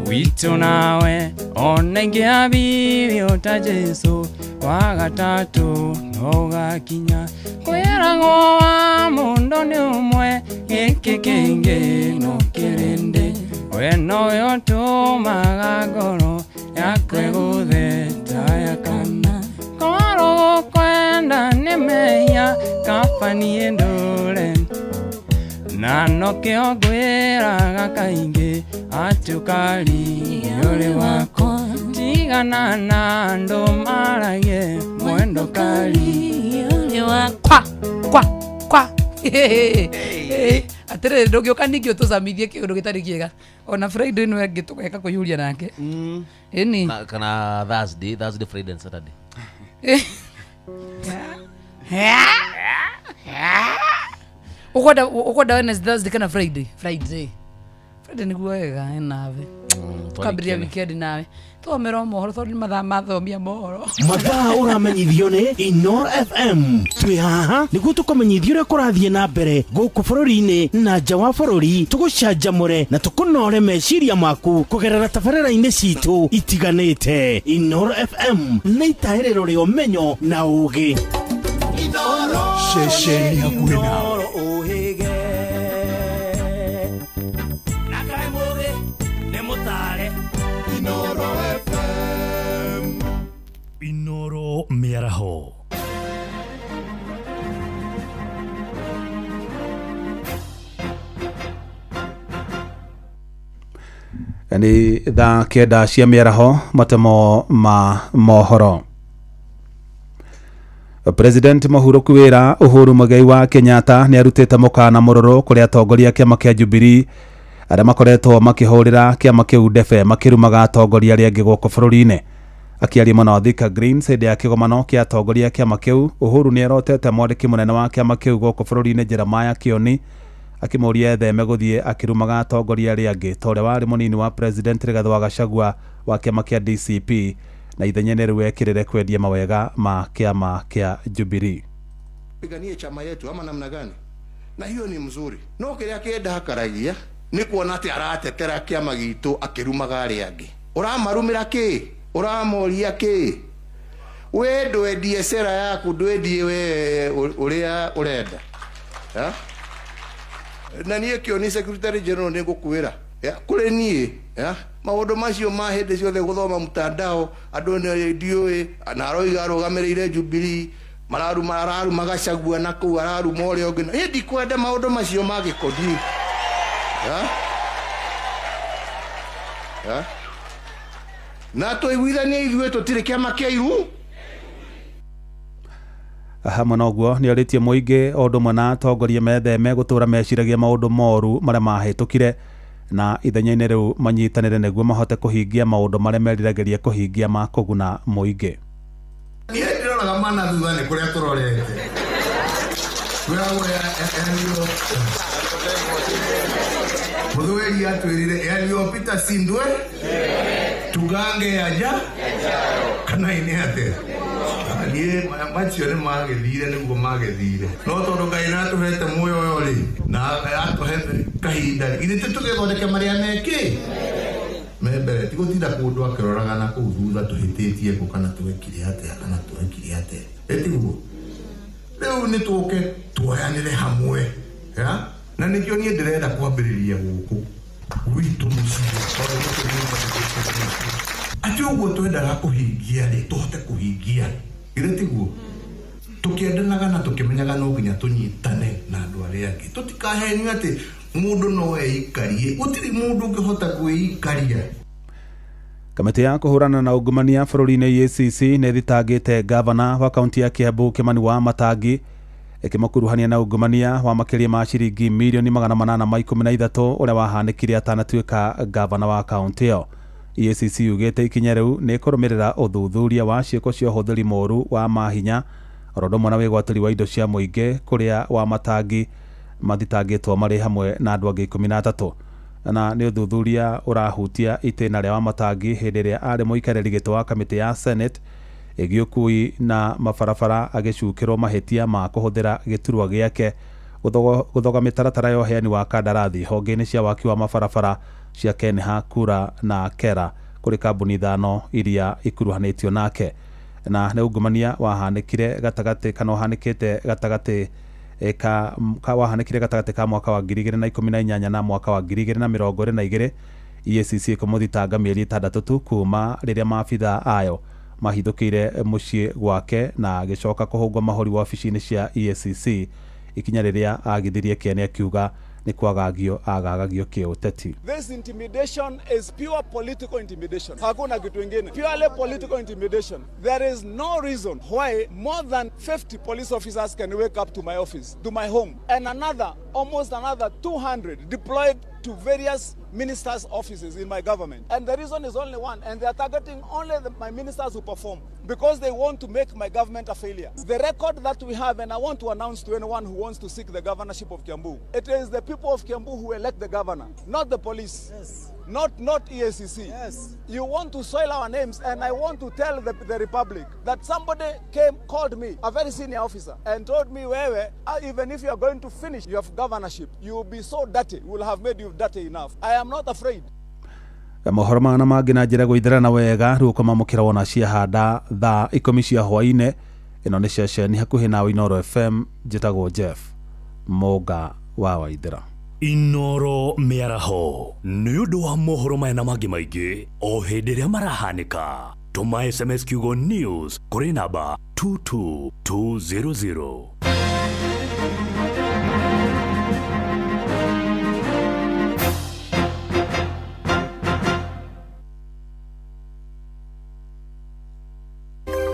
witũ nawe ona ingĩambirio ta Jesũ wa gatatũ no ũgakinya. Kwĩragwo wa mũndũ nĩ ũmwe gĩkĩ kĩngĩ no kĩrĩndĩ. We nowe ũtũmaga ngoro yakwa ĩgũthe ta ya kana. Korwo kwenda nĩ mehia kaba niĩ ndũre. Na nokĩo ngwĩraga kaingĩ atĩ ũkari ũrĩ wakwa. Tigana na andũ maragie mwendo kali ũrĩ wakwa. Kwa kwa. Atĩrĩrĩ ndũngĩũka ningĩ ũtũcamithie kĩũndũ gĩtarĩ kĩega. Ona Friday no ĩngĩ tũgeka kũiyũria nake. Ĩni. Kana Thursday, Friday and Saturday. Ukwenda Wednesday, Thursday kana Friday? Friday. Friday nĩguo wega nawe. Tukambĩrĩria weekend nawe. Thomera mohoro tondũ nĩ mathaa mathomia mohoro. Mathaa ũramenyithio nĩ Inoro FM. Twĩ haha nĩguo tũkũmenyithie ũrĩa kũrathiĩ na mbere gũkũ bũrũri-inĩ na nja wa bũrũri, tũgũcanjamũre na tũkũnore meciria maku kũgerera tabarĩra-inĩ citũ itiganĩte. Inoro FM nĩ itahĩrĩro rĩa ũmenyo na ũũgĩ. Ceceni hakuhĩ nawe. Inoro mĩaraho. Nĩ thaa 9 cia mĩaraho matemo ma mohoro. President mũhurũku wĩra Uhuru Muigai wa Kenyatta nĩ arutĩte mũkana mũrũrũ kũrĩ atongoria a kĩama kĩa Jubilee arĩa makoretwo makĩhũrĩra kĩama kĩu ndebe makĩrumaga atongoria arĩa angĩ gũkũ bũrũri-inĩ. Akĩaria mwena wa Thika Greens hĩndĩ ya kĩgomano kĩa atongoria a kĩama kĩu, Uhuru nĩ erotete mwandĩki mũnene wa kĩama kĩu gũkũ bũrũri-inĩ Jeremiah Kioni akĩmũria etheme gũthiĩ akĩrumaga atongoria arĩa angĩ ta ũrĩa warĩ mũnini wa President Rigathĩ wa Gachagua wa kĩama kĩa DCP na ithenya rĩu ekĩrĩre kwendia mawega ma kĩama kĩa Jubilee. Piganie chama yetu ama namna gani? Na hiyo ni mzuri. No kĩrĩa kĩndakaragia nĩ kuona atĩ aratetera kĩama gitũ akĩrumaga arĩa angĩ. Ũramarumĩra kĩ? Ũramoria kĩ? We ndwendie sera yaku, ndwendie we ũrĩa ũrenda. Ha? Na niĩ Kĩoni Secretary General nĩ ngũkwĩra, kũrĩ niĩ, maũndũ macio ma hĩndĩ ciothe gũthoma mtandao andũ nĩ ndiũĩ na aroiga arũgamĩrĩire Jubilee. Mararuma araruma Gachagua na kũu araruma ũrĩa ũngĩ. Ĩ ndikwenda maũndũ macio ma gĩkoni. Na tũiguithanie ithuĩ tũtirĩ kĩama kĩa iru. Hamwe na ũguo nĩ orĩtie mũingĩ o ũndũ ũmwe na atongoria metheme gũtũra meciragia maũndũ moru marĩa mahĩtũkire na ithenya-inĩ rĩu manyitanĩre nĩguo mahote kũhingia maũndũ marĩa meriragĩria kũhingia ma kũguna mũingĩ. Niĩ ndĩroraga mana thutha nĩ kũrĩa tũrorete. Mũthweri atwĩrire yaliyopita si ndwe tugange yaja kana ine atĩa. Niĩ macio nĩ magĩthire nĩguo magĩthire no tondũ Ngai nĩatũhete muoyo ũyũ rĩ na atũhete kahinda githĩ ti tũgĩthondeke marĩa mekĩ me mbere ti gũtinda kũndũ akĩroraga na kũu thutha tũhĩtĩtie kũ kana twekire atĩa kana twekire atĩa ĩtiguo rĩu nĩ tũke tuoyanĩre hamwe ya na nĩkĩo niĩ ndĩrenda kwambĩrĩria gũkũ gwitũ mũciĩ tondũ atĩ ũguo twendaga kũhingia rĩ tũhote kũhingia githĩ tiguo tũkĩendanaga na tũkĩmenyaga no nginya tũnyitane na andũ arĩa angĩ tũtikahenio atĩ mũndũ no eikarie gũtirĩ mũndũ ũngĩhota kwĩikaria. Kamĩtĩ ya kũhũrana na ungumania bũrũri-inĩ EACC nĩ ĩthitangĩte gavana wa kaunti ya Kiambu Kimani wa Matangi ĩkĩmũkuruhania na ungumania wa makĩria ma ciringi mirioni 813 ũrĩa wahanĩkire atanatuĩka gavana wa kaunti ĩyo. EACC yugĩte ikinya rĩu nĩ kũrũmĩrĩra ũthuthuria wa ciĩko cia ũhũthĩri mũũru wa mahinya oro ũndũ ũmwe na wĩgwatĩri wa indo cia mũingĩ kũrĩa wa Matangi mathitangĩtwo marĩ hamwe na andũ angĩ 13 na nĩ ũthuthuria ũrahutia itĩna rĩa Wamatangi hĩndĩ ĩrĩa arĩ mũikarĩri gĩtĩ wa kamĩtĩ ya Senate ĩgiĩ ũkui na mabarabara agĩcukĩrwo mahĩtia ma kũhũthĩra gĩturwa gĩake gũthoga mĩtaratara ya ũheani wa kandarathi honge-inĩ cia waki wa mabarabara cia Kenha, Kura na Kera kũrĩ kambuni 5 iria ikuruhanĩtio nake na nĩ ungumania wahanĩkire gatagatĩ kana ũhanĩkĩte gatagatĩ ka wahanĩkire gatagatĩ ka mwaka wa 2018 na mwaka wa 2022. EACC ĩkũmũthitanga mĩeri 6 tu kuma rĩrĩa maabitha ayo mahithũkĩire mũciĩ gwake na agĩcoka kũhũngwo mahũri wabici-inĩ cia EACC ikinya rĩrĩa agithirie kĩene akiuga nĩ kwagagio agagagio kĩũteti. This intimidation is pure political intimidation. Hakuna kitu ingine. Purely political intimidation. There is no reason why more than 50 police officers can wake up to my office, to my home, and another, almost another 200 deployed to various ministers' offices in my government. And the reason is only one, and they are targeting only my ministers who perform, because they want to make my government a failure. The record that we have, and I want to announce to anyone who wants to seek the governorship of Kiambu, it is the people of Kiambu who elect the governor, not the police. Yes. Not EACC. Yes. You want to soil our names, and I want to tell the Republic that somebody came, called me, a very senior officer, and told me, wewe, even if you are going to finish your governorship, you will be so dirty, we will have made you dirty enough. I am not afraid. Mohoro mana mangĩ na njĩra gũithĩrana wega rĩu ũkamamũkĩra wona ciahanda thaa 10 cia hwaĩ-inĩ. Ĩno nĩ ceceni hakuhĩ nawe Inoro FM. Njĩtagwo Jeff Mũnga wa Waithĩra. Inoro mĩaraho nĩ ũndũ wa mohoro maya na mangĩ maingĩ o hĩndĩ ĩrĩa marahanĩka. Tũma SMS kiugo news kũrĩ namba 22200.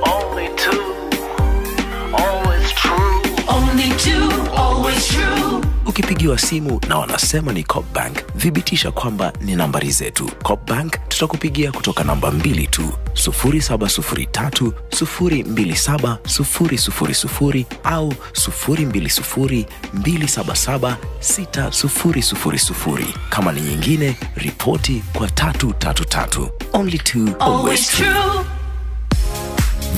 Only two, always true. Only two, always true. Ukipigiwa simu na wanasema ni Coop Bank, thibitisha kwamba ni nambari zetu. Coop Bank tutakupigia kutoka namba 2 tu, 0703 027 000 au 020 277 6000. Kama ni nyingine, ripoti kwa 333. Only two, always true.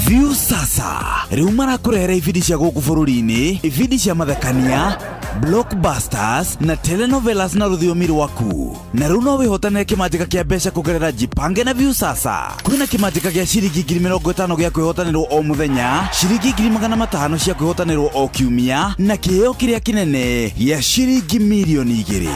View sasa riu marakurehera ibindi cia guku bururi-ini, ibindi cia mathekania, blockbusters na telenovelas na rũthiomi rwaku. Na riu no wĩhotanĩre kĩmanjĩka kĩa mbeca kũgerera Jipange na View sasa. Kwĩna kĩmanjĩka gĩa ciringi 50,000 gĩa kwĩhotanĩrwo o mũthenya, ciringi 500 cia kwĩhotanĩrwo o kiumia, na kĩheo kĩrĩa kĩnene gĩa ciringi mirioni 2.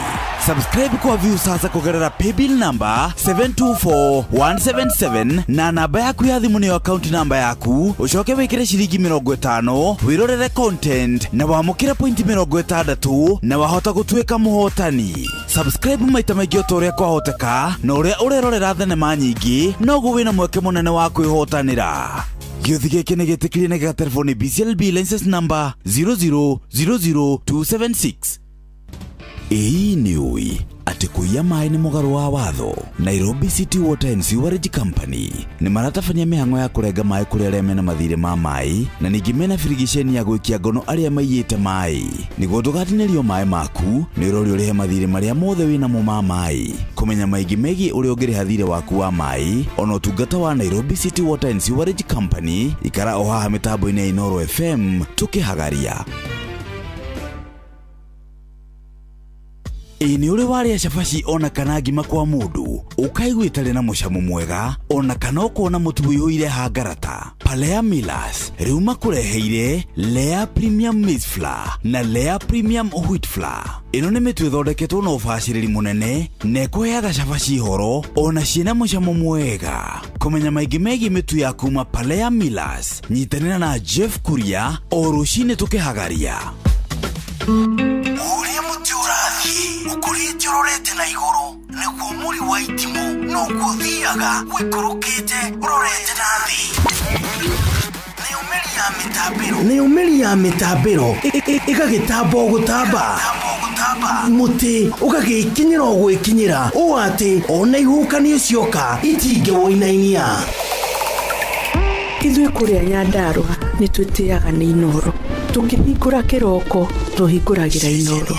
Subscribe kwa Viusasa kũgerera paybill number 724177 na namba yaku ya thimũ nĩyo account namba yaku, ũcoke wĩkĩre ciringi 50 wĩrorere content na wamũkĩre point 60 na wahota gũtuĩka mũhotani. Subscribe maita maingĩ o ta ũrĩa kwahoteka, na ũrĩa ũrerorera thenema nyingĩ noguo wĩna mweke mũnene wa kwĩhotanĩra. Gĩũthi gĩkĩ nĩ gĩtĩkĩrie na gĩgaterefo nĩ BCLB license number 0000276. Ĩĩ nĩ ũĩ atĩ kũiya maĩ nĩ mũgarũ wa watho. Nairobi City Water and Sewerage Company nĩ maratabania mĩhang'o ya kũrenga maĩ kũrĩ arĩa mena mathirĩ ma maĩ, na ningĩ mena birigiceni ya gwĩkia ngono arĩa maiyĩte maĩ. Nĩguo ndũgatinĩrio maĩ maku, nĩ ũrorio ũrĩhe mathirĩ marĩa mothe wĩnamo ma maĩ. Kũmenya maingĩ megiĩ ũrĩa ũngĩrĩha thirĩ waku wa maĩ ona ũtungata wa Nairobi City Water and Sewerage Company, ikara o haha mĩtambo-inĩ ya Inooro FM tũkĩhagaria. Ĩ nĩ ũrĩ warĩa cabaci ona kana ngima kwa mũndũ ũkaigua ĩtarĩ na mũcamo mwega, ona kana ũkona mũtu ũiyũire hangarata? Palea Millers rĩu makũreheire Lea Premium Maize Flour na Lea Premium Wheat Flour. Ĩno nĩ mĩtu ĩthondeketwo na ũbacĩrĩri mũnene na ĩkũheaga cabaci horo ona ciĩna mũcamo mwega. Kũmenya maingĩ megiĩ mĩtu ya kuma Palea Millers, nyitanĩra na Jeff Kuria o rũcinĩ tũkĩhagaria. Ũrĩa mũtĩ ũrathiĩ ũkũrĩte ũrorete na igũrũ, nĩguo mũri wa itimũ noguo ũthiaga ũikũrũkĩte ũrorete na thĩ. Nayo mĩri ya mĩtambĩro ĩgagĩtamba o gũtamba, mũtĩ ũgagĩkinyĩra o gwĩkinyĩra, ũũ atĩ ona ihuhũkanio cioka itingĩwũinainia. Ithuĩ kũrĩa Nyandarũa nĩ twĩtĩaga nĩ Inooro. Tũkĩhingũra kĩroko tũhingũragĩra Inooro.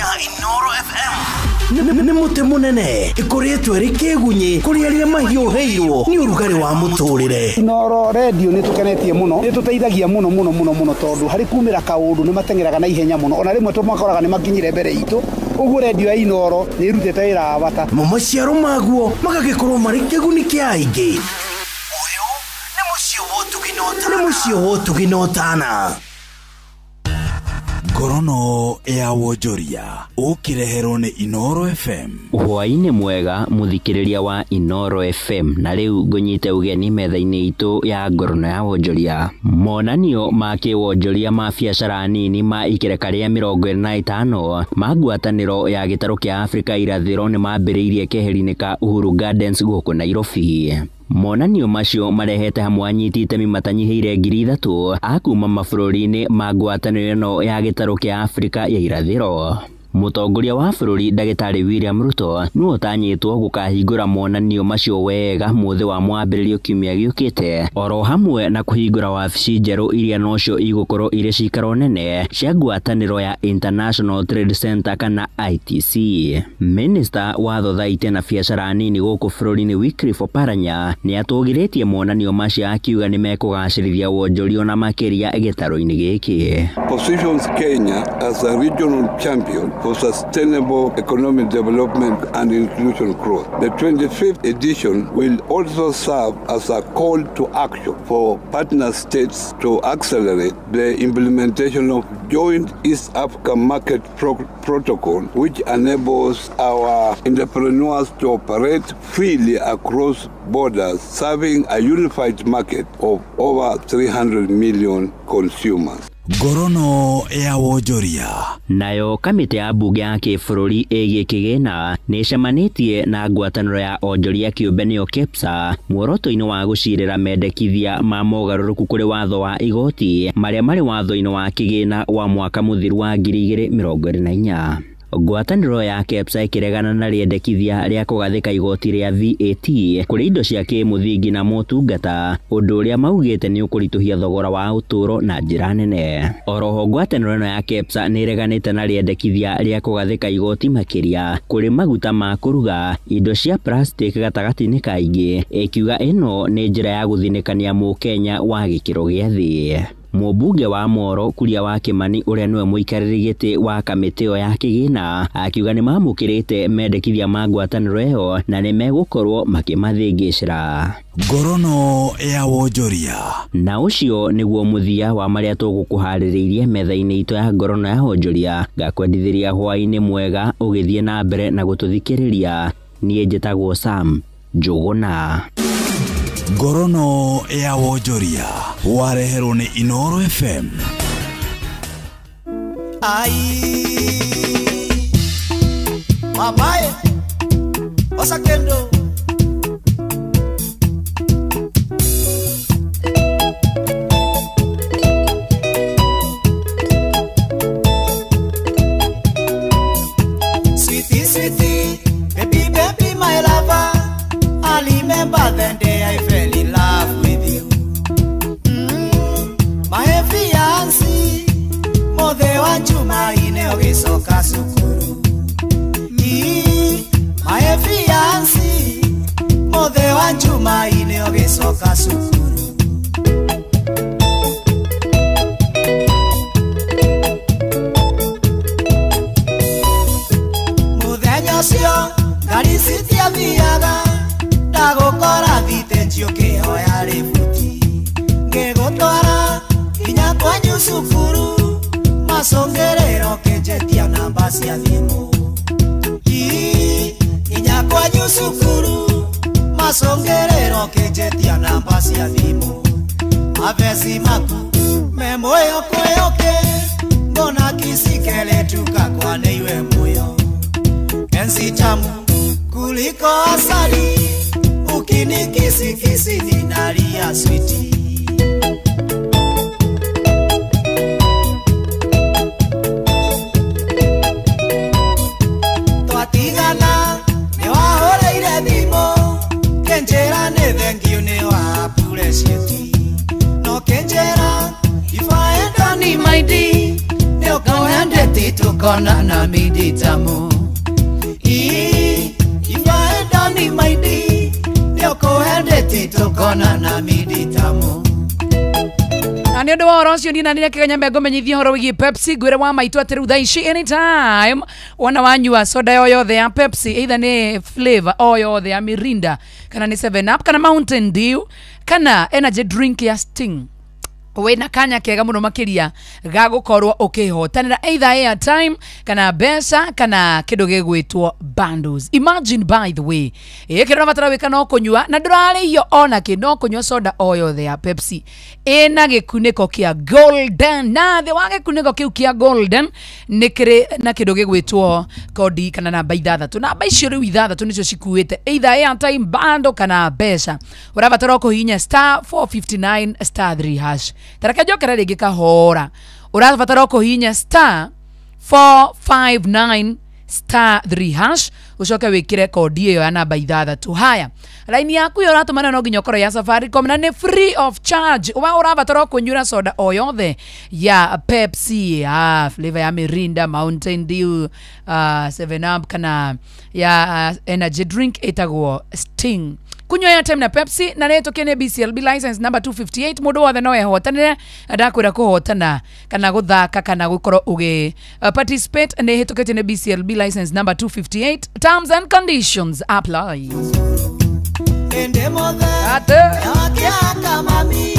Nĩ mũtĩ mũnene ĩkũrĩtwo ĩrĩ kĩgunyĩ kũrĩ arĩa mahiũhĩirwo nĩ ũrugarĩ wa mũtũrĩre. Inooro redio nĩ tũkenetie mũno, nĩ tũteithagia mũno mũno mũno mũno, tondũ harĩ kumĩra kaũndũ nĩ mateng'eraga na ihenya mũno, ona rĩmwe tũmakoraga nĩ makinyire mbere itũ. Ũguo redio ya Inooro nĩ ĩrutĩte wĩra wa bata. Mo maciaro maguo magagĩkorwo marĩ kĩguni kĩa aingĩ. Ũyũ nĩ mũciĩ wa ũtugi na ũtana. Ngorono ya wonjoria ũkĩreherwo nĩ Inooro FM. Hwaĩ-inĩ mwega mũthikĩrĩria wa Inooro FM, na rĩu ngũnyite ũgeni metha-inĩ itũ ya ngorono ya wonjoria. Monanio ma kĩwonjoria ma biacara nini ma ikereka rĩa 25 ma ngwatanĩro ya gĩtarũ kĩa Afrika irathĩro nĩ mambĩrĩirie keheri-inĩ ka Uhuru Gardens gũkũ Nairobi. Monanio macio marehete hamwe anyiti itemi matanyihĩire 3,000 a kuma mabũrũri-inĩ ma ngwatanĩro ĩno ya gĩtarũ kĩa Afrika ya irathĩro. Mũtongoria wa bũrũri Ndagĩtarĩ William Ruto nĩwe ũtanyĩtwo gũkahingũra monanio macio wega mũthĩ wa mwambĩrĩrio kiumia gĩũkĩte, oro hamwe na kũhingũra wabici njerũ iria nocio igũkorwo irĩ cikaro nene cia ngwatanĩro ya International Trade Center kana ITC. Minista wa thothaitĩ na biacara nini gũkũ bũrũri-inĩ Wycliffe Oparanya nĩ atũgĩrĩtie monanio macio akiuga nĩ mekũgacĩrithia wonjoria na makĩria gĩtarũ-inĩ gĩkĩ. Positions Kenya as a regional champion for sustainable economic development and inclusion growth. The 25th edition will also serve as a call to action for partner states to accelerate the implementation of Joint East Africa Market Protocol, which enables our entrepreneurs to operate freely across borders, serving a unified market of over 300 million consumers. Ngorono ya wonjoria. Nayo kamĩtĩ ya mbunge ya kĩbũrũri ĩgiĩ kĩgĩna nĩ ĩcemanĩtie na ngwatanĩro ya onjoria kĩũmbe nĩyo KEPSA muoroto-inĩ wa gũcirĩra mendekithia ma mogarũrũku kũrĩ watho wa igoti marĩa marĩ watho-inĩ wa kĩgĩna wa mwaka mũthiru wa 2024. Ngwatanĩro ya KEPSA ĩkĩregana na rĩendekithia rĩa kũgathĩka igoti rĩa VAT kũrĩ indo cia kĩmũthingi na motungata, ũndũ ũrĩa maugĩte nĩ ũkũritũhia thogora wa ũtũũro na njĩra nene. Oroho ngwatanĩro ĩno ya KEPSA nĩ ĩreganĩte na rĩendekithia rĩa kũgathĩka igoti makĩria kũrĩ maguta ma kũruga, indo cia plastic gatagatĩ-inĩ ka ingĩ, ĩkiuga ĩno nĩ njĩra ya gũthinĩkania mũkenya wa gĩkĩro gĩa thĩ. Mũmbunge wa Moro Kuria wa Kimani ũrĩa nĩwe mũikarĩri gĩtĩ wa kamĩtĩ ĩyo ya kĩgĩna akiuga nĩ mamũkĩrĩte mendekithia ma ngwatanĩro ĩyo na nĩ megũkorwo makĩmathĩngĩcĩra. Ngorono ya wonjoria. Na ũcio nĩguo mũthia wa marĩa tũgũkũharĩrĩirie metha-inĩ itũ ya ngorono ya wonjoria. Ngakwendithĩria hwaĩ-inĩ mwega ũgĩthiĩ na mbere na gũtũthikĩrĩria. Niĩ njĩtagwo Sam Njũgũna. Ngorono ya wonjoria wareherwo nĩ Inooro FM. Ai mamae osakendo sweetie sweetie baby baby my lover, I remember the day I fell in love with you. My fiancé mothe wa Jumaine ũgĩcoka cukuru. My fiancé mothe wa Jumaine ũgĩcoka cukuru. Mũthenya ũcio ngari citiathiaga, ndagũkora thitĩnji ũkĩhoya rĩbuti, ngĩgũtwara nginya kwanyu cukuru, macũngĩrĩro kĩnjĩtia namba cia thimũ. Nginya kwanyu cukuru, macũngĩrĩro kĩnjĩtia namba cia thimũ. Mabeci maku me muoyo kwĩyũkĩ, mbona kisikeletuka kwa nĩiwe muoyo. Penzi tamu kuliko asali, ukinikisikisi ninalia switi. Twatigana nĩwahũrĩire thimũ, kĩnjĩra nĩ thengiũ nĩwapurecieti, no kĩnjĩra ibaendani maindi nĩũkũendeti tũkonana minditamu. Ibaendani maindi nĩũkũendeti tũkonana minditamu. Na nĩ ũndũ wa ũhoro ũcio niĩ na nĩ kĩganya mengũmenyithia ũhoro wĩgiĩ Pepsi. Ngwĩre wa maitũ atĩ rĩu thaa ici anytime wona wanyua soda yo yothe ya Pepsi, either nĩ flavor o yothe ya Mirinda kana nĩ 7 Up kana Mountain Dew kana energy drink ya Sting, wĩna kanya kega mũno makĩria ga gũkorwo ũkĩhotanĩra either airtime kana mbeca kana kĩndũ gĩgwĩtwo bundles. Imagine, by the way, kĩrĩa ũrabatara gwĩka no kũnyua na ndũrarĩhio ona kĩ, no kũnyua soda o yothe ya Pepsi ĩna gĩkunĩko kĩa golden, na thĩ wa gĩkunĩko kĩu kĩa golden nĩ kĩrĩ na kĩndũ gĩgwĩtwo kodi kana namba ithathatũ. Namba icio rĩu ithathatũ nĩcio cikuĩte either airtime, bundle kana mbeca. Ũrabatara kũhihinya star 459 star 3 hash. Tareke njokere rĩngĩ kahora. Ũrabatara kũhihinya star 459 star 3 hash ucoke wikire kodi iyo ya namba ithathatũ. Haya, raini yaku iyo ũratũmana no nginya ũkorwo ya Safaricom na nĩ free of charge. Wa ũrabatara kũnyuĩra soda o yothe ya Pepsi, flavor ya Mirinda, Mountain Dew, 7 Up kana ya energy drink ĩtagwo Sting. Kunywa airtime na Pepsi na rĩtũ kene BCLB license number 258. Mũndũ wothe no ehotanĩre, ndakwĩra kũhotana kana gũthaka kana gũkorwo ũgĩ participate nĩ hĩtũkĩtie nĩ BCLB license number 258. Terms and conditions apply.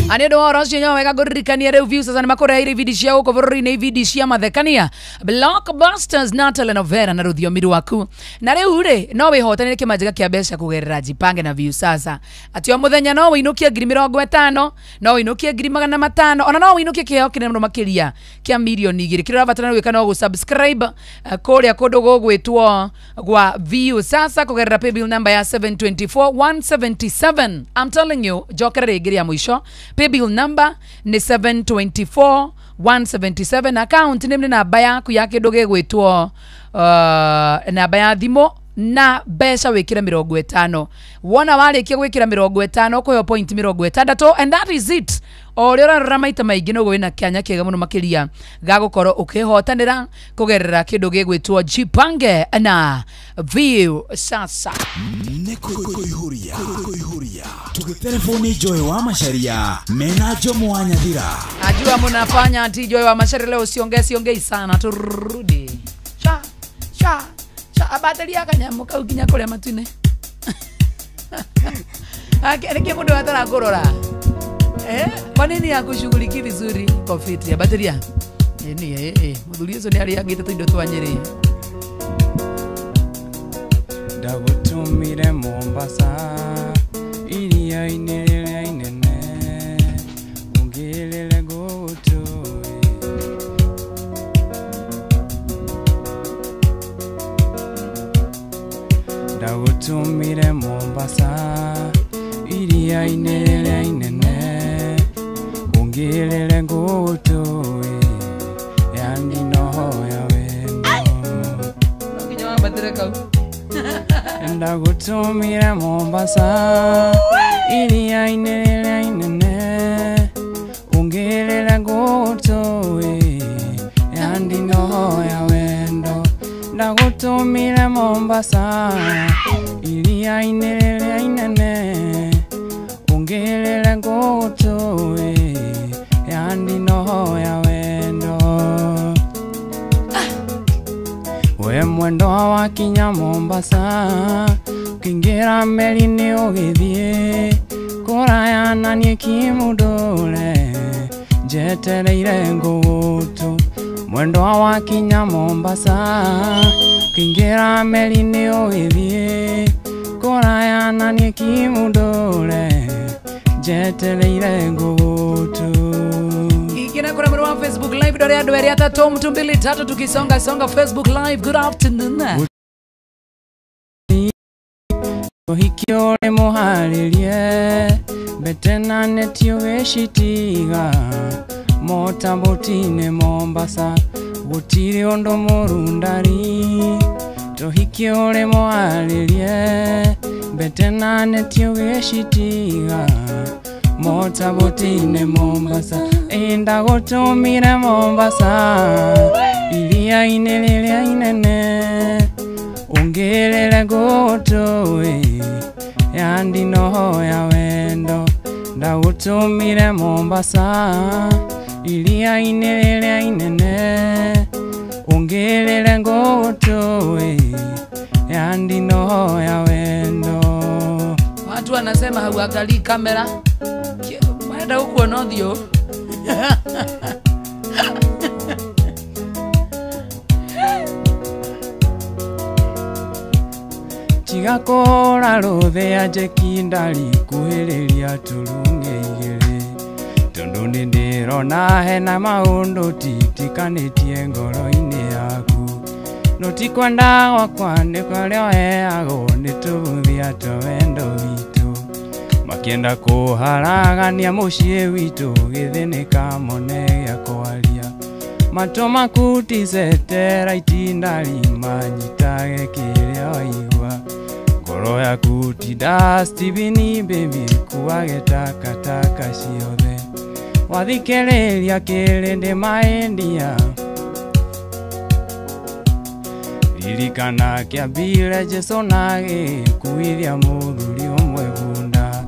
Ani ndo woro cio nyawe wega ngũririkania rĩu views sasa nĩmakũreheire ibindi cia gũkũ bũrũri-inĩ, ibindi cia mathekania, blockbusters na telenovela na rũthiomi rwaku. Na rĩu rĩ no wĩhotanĩre kĩmanjĩka kĩa mbeca kũgerera Jipange na View Sasa. Atĩ o mũthenya no wĩinũkie 50,000, no wĩinũkie 500,000, ona no wĩinũkie kĩheo kĩnene mũno makĩria kĩa 2,000,000. Kĩrĩa ũrabatara gwĩka no gũ-subscribe kũrĩa kũndũ gũgwĩtwo gwa View Sasa kũgerera paybill number ya 724 177. I'm telling you, njokere rĩngĩ rĩa mũico, paybill number ni 724 177. Account nĩ namba yaku ya kĩndũ gĩgwĩtwo namba ya thimũ Na mbeca wĩkĩre 50. Wona warĩkia gwĩkĩra 50 ũkũheo point 60, and that is it. O ũrĩa ũrarora maita maingĩ noguo wĩna kĩanya kĩega mũno makĩria ga gũkorwo ũkĩhotanĩra kũgerera kĩndũ gĩgwĩtwo Jipange na Viusasa. Nĩ kũihũria kũihũria tũgĩtelefoni Joy wa Macharia mena Jomo wa Nyathira. Najua mnafanya ati Joy wa Macharia leo usiongee siongei sana, turudi cha cha cha abateria kanyamu kau nginya kũrĩa matu-inĩ. Nĩkĩ mũndũ atarakũrora? Kwa nini hakushughuliki vizuri kofiti ya bateria? Ni muthuri ucio ni ariangite tuindo twa Nyeri. Ndagũtũmire Mombasa iria-inĩ rĩrĩa inene ũngĩrĩre ngũgũtũĩ. Ndagũtũmire Mombasa iria-inĩ rĩrĩa inene ũngĩrĩre ngũgũtũĩ yani noho ya wendo. No nginya wambatĩre kau. Ndagũtũmire Mombasa iria-inĩ rĩrĩa inene ũngĩrĩre ngũgũtũĩ yani noho ya wendo. Ndagũtũmire Mombasa iria-inĩ rĩrĩa inene ũngĩrĩre ngũgũtũĩ yani noho ya wendo. We mwendo wakinya Mombasa ũkĩingĩra meri-inĩ ũgĩthiĩ kũraya na niĩ kĩmũndũre njetereire ngũgũtũ. Mwendo wakinya Mombasa ũkĩingĩra meri-inĩ ũgĩthiĩ kũraya na niĩ kĩmũndũre njetereire ngũgũtũ. Ikina kuna mwana wa Facebook Live dore andũ erĩ atatũ mtu mbili tatu tukisonga songa Facebook Live. Good afternoon. Ũhiki ũrĩ mũharĩrie mbete na neti ũgĩcitiga motaboti-inĩ Mombasa gũtirĩ ũndũ mũrundari. Tũhiki ũrĩ mũharĩrie mbete na neti ũgĩcitiga motaboti-inĩ Mombasa. Ndagũtũmire Mombasa iria-inĩ rĩrĩa inene ũngĩrĩre ngũgũtũĩ yani noho ya wendo. Ndagũtũmire Mombasa iria-inĩ rĩrĩa inene ũngĩrĩre ngũgũtũĩ yani noho ya wendo. Watu wanasema hauangalii kamera, wanaenda huku ũthiũ. Tiga kũhũra rũthĩa njeki ndarikuhĩrĩria tũrung'e igĩrĩ tondũ nĩ ndĩrona hena maũndũ titikanĩtie ngoro-inĩ yaku. No ti kwenda gwakwa nĩ kũrĩa ũheagwo nĩ tũbũthia twa wendo witũ makĩenda kũharagania mũciĩ witũ gĩthĩnĩka mone gĩa kwaria matũ maku ti satellite ndarimanyitage kĩrĩa waigua ngoro yaku ti dustbin baby kuage takataka ciothe wathikĩrĩria kĩrĩndĩ maendia ririkana kĩambire Jesũ na agĩkuithia mũthuri ũmwe bunda.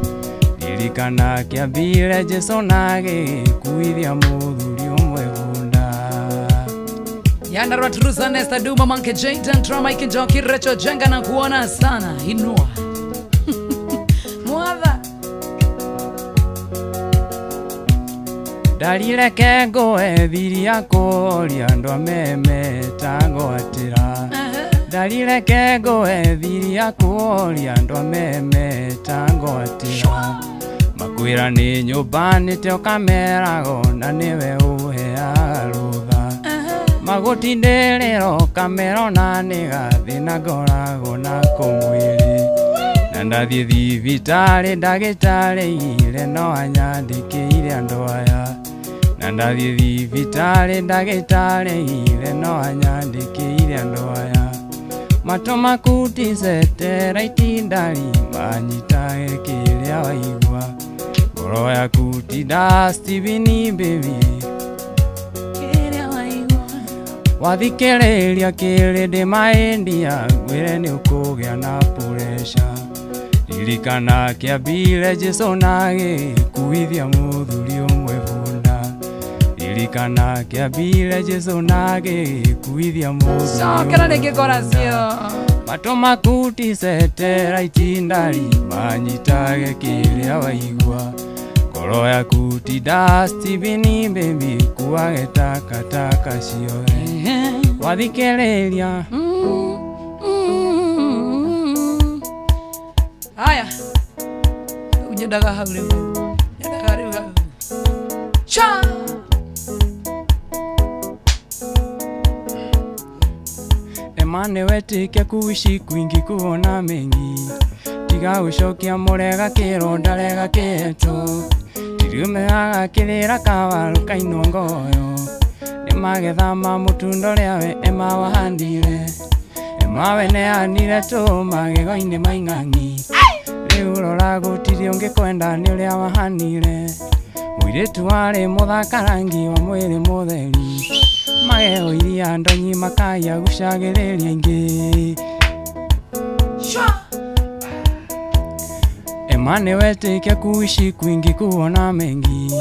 Ririkana kĩambire Jesũ na agĩkuithia mũthuri ũmwe bunda. Yandarua Trusa Nesta Duma Manke Jayden Trauma Ikinjoki Recho Jenga na kuona sana inua. Mwatha Ndarireke ngũhe thiri ya kũhoria andũ a memetangwatĩra. Ndarireke ngũhe thiri ya kũhoria andũ a memetangwatĩra. Makwĩra nĩ nyũmba nĩte ũkamerago na nĩwe ũheaga rũtha. Magũtindĩrĩra ũkamera ona nĩ gathĩna ngoragwo nako mwĩrĩ. Na ndathiĩ thibitarĩ ndagĩtarĩ aigire no anyandĩkĩire andũ aya. Na ndathiĩ thibitarĩ ndagĩtarĩ aigire no anyandĩkĩire andũ aya. Matũ maku ti satellite ndari manyitage kĩrĩa waigua. Ngoro yaku ti dustbin baby. Wathikĩrĩria kĩrĩndĩ maendia ngwĩre nĩ ũkũgĩa na puresha. Ririkana kĩambire Jesũ na agĩkuithia mũthuri ũmwe bunda. Ririkana kĩambire Jesũ na agĩkuithia mũthuri Cokera rĩngĩ koracio. Matũ maku ti satellite ndari manyitage kĩrĩa waigua. Ngoro yaku ti dustbin baby kuage takataka ciothe. Wathikĩrĩria Haya. Nyendaga hau rĩu. Nyendaga rĩu hau. Cha. Emane wetĩkia kuishi kwingi kuona mengi. Tiga gũcokia mũrega kĩronda rega kĩeto. Tiriumeaga kĩrĩra kawaru kainwo ngoyo. Nĩ magetha ma mũtundo ũrĩa we ema wahandire. Ema we neanire tũ magego-inĩ maing'ang'i. Rĩu rora gũtirĩ ũngĩkwenda nĩ ũrĩa wahanire. Mũirĩtu warĩ mũthaka rangi wa mwĩrĩ mũtheri. Magego iria ndonyi makaya gucagĩrĩria ingĩ. Ema nĩ wetĩkia kuishi kwingi kuona mengi.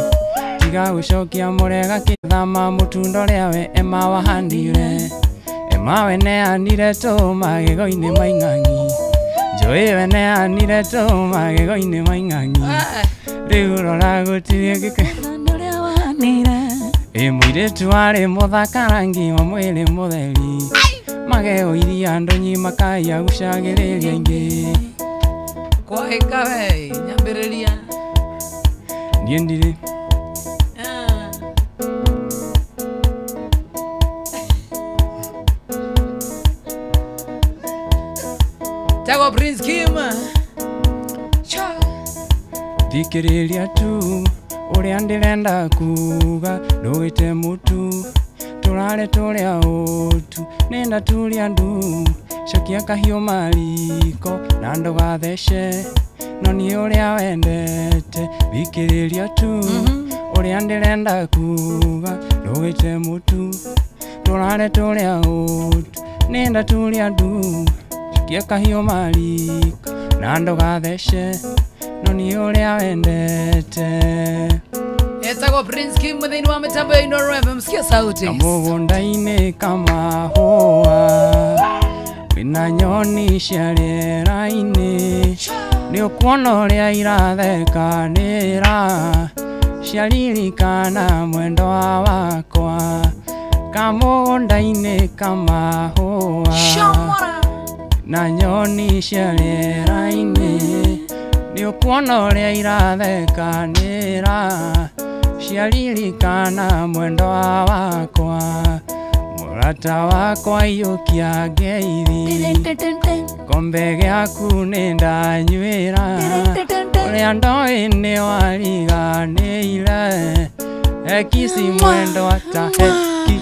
Tiga gũcokia mũrega kĩthama mũtundo ũrĩa we ema wahandire. Ema we neanire tũ magego-inĩ maing'ang'i. Njoĩ we neanire tũ magego-inĩ maing'ang'i. Rĩu rora gũtirĩ ũngĩkwenda. Ĩ mũirĩtu warĩ mũthaka rangi wa mwĩrĩ mũtheri. Magego iria ndonyi makaya gucagĩrĩria ingĩ. Kwahĩka we nyambĩrĩria. Niĩ ndirĩ Tago Prince Kim. Cha. Thikĩrĩria tu ũrĩa ndĩrenda kuga ndũgĩte mũtu tũrare tũrĩa ũtu nĩnda turia ndu cokia kahiũ mariko na ndũgathece no niĩ ũrĩa wendete. Thikĩrĩria tu ũrĩa ndĩrenda kuga ndũgĩte mũtu tũrare tũrĩa ũtu nĩnda turia ndu cokia kahiũ mariko na ndũgathece no niĩ ũrĩa wendete. Etagwo Prince Kim thĩinĩ wa mĩtambo ya Inooro FM. Sikia sauti. Kamũgũnda-inĩ kamahũa wĩna nyoni cia rĩera-inĩ. Nĩ ũkuona ũrĩa irathekanĩra ciaririkana mwendwa wakwa. Kamũgũnda-inĩ kamahũa na nyoni cia rĩera-inĩ. Nĩ ũkuona ũrĩa irathekanĩra ciaririkana mwendwa wakwa. Mũrata wakwa iyũkia ngeithi kombe gĩaku nĩ ndanyuĩra. Ũrĩa ndoĩ nĩ wariganĩire. Ekisi mwendwa ta heki.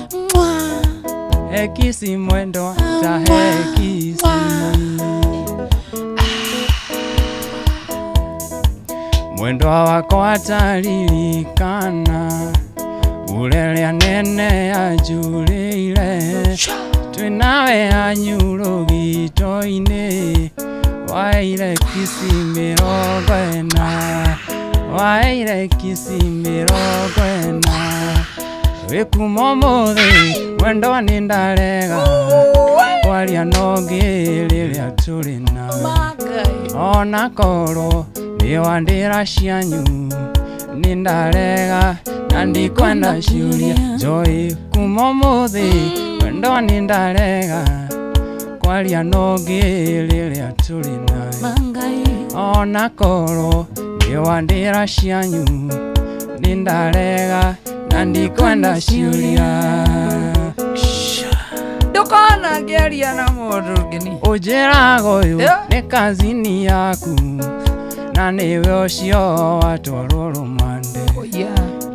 Ekisi mwendwa ta hekisi. Mwendwa wakwa ataririkana ũrĩa nene anjũrĩire. Twĩnawe anyurũgito-inĩ waire kisi 40. Waire kisi 40. Wĩkuma ũmũthĩ mwendwa nĩ ndarega kwaria no ngĩ rĩrĩa tũrĩ nawe. Ona korwo nĩ wandĩra cianyu nĩ ndarega na ndikwenda ciũria. Njoĩ kuma ũmũthĩ mwendwa nĩ ndarega kwaria no ngĩ rĩrĩa tũrĩ nawe. Ona korwo nĩ wandĩra cianyu nĩ ndarega na ndikwenda ciũria. Ndũkona ngĩaria na mũndũ ũngĩ. Ũnjĩraga ũyũ nĩ kazini yaku na nĩwe ũcio watwarwo rũmande.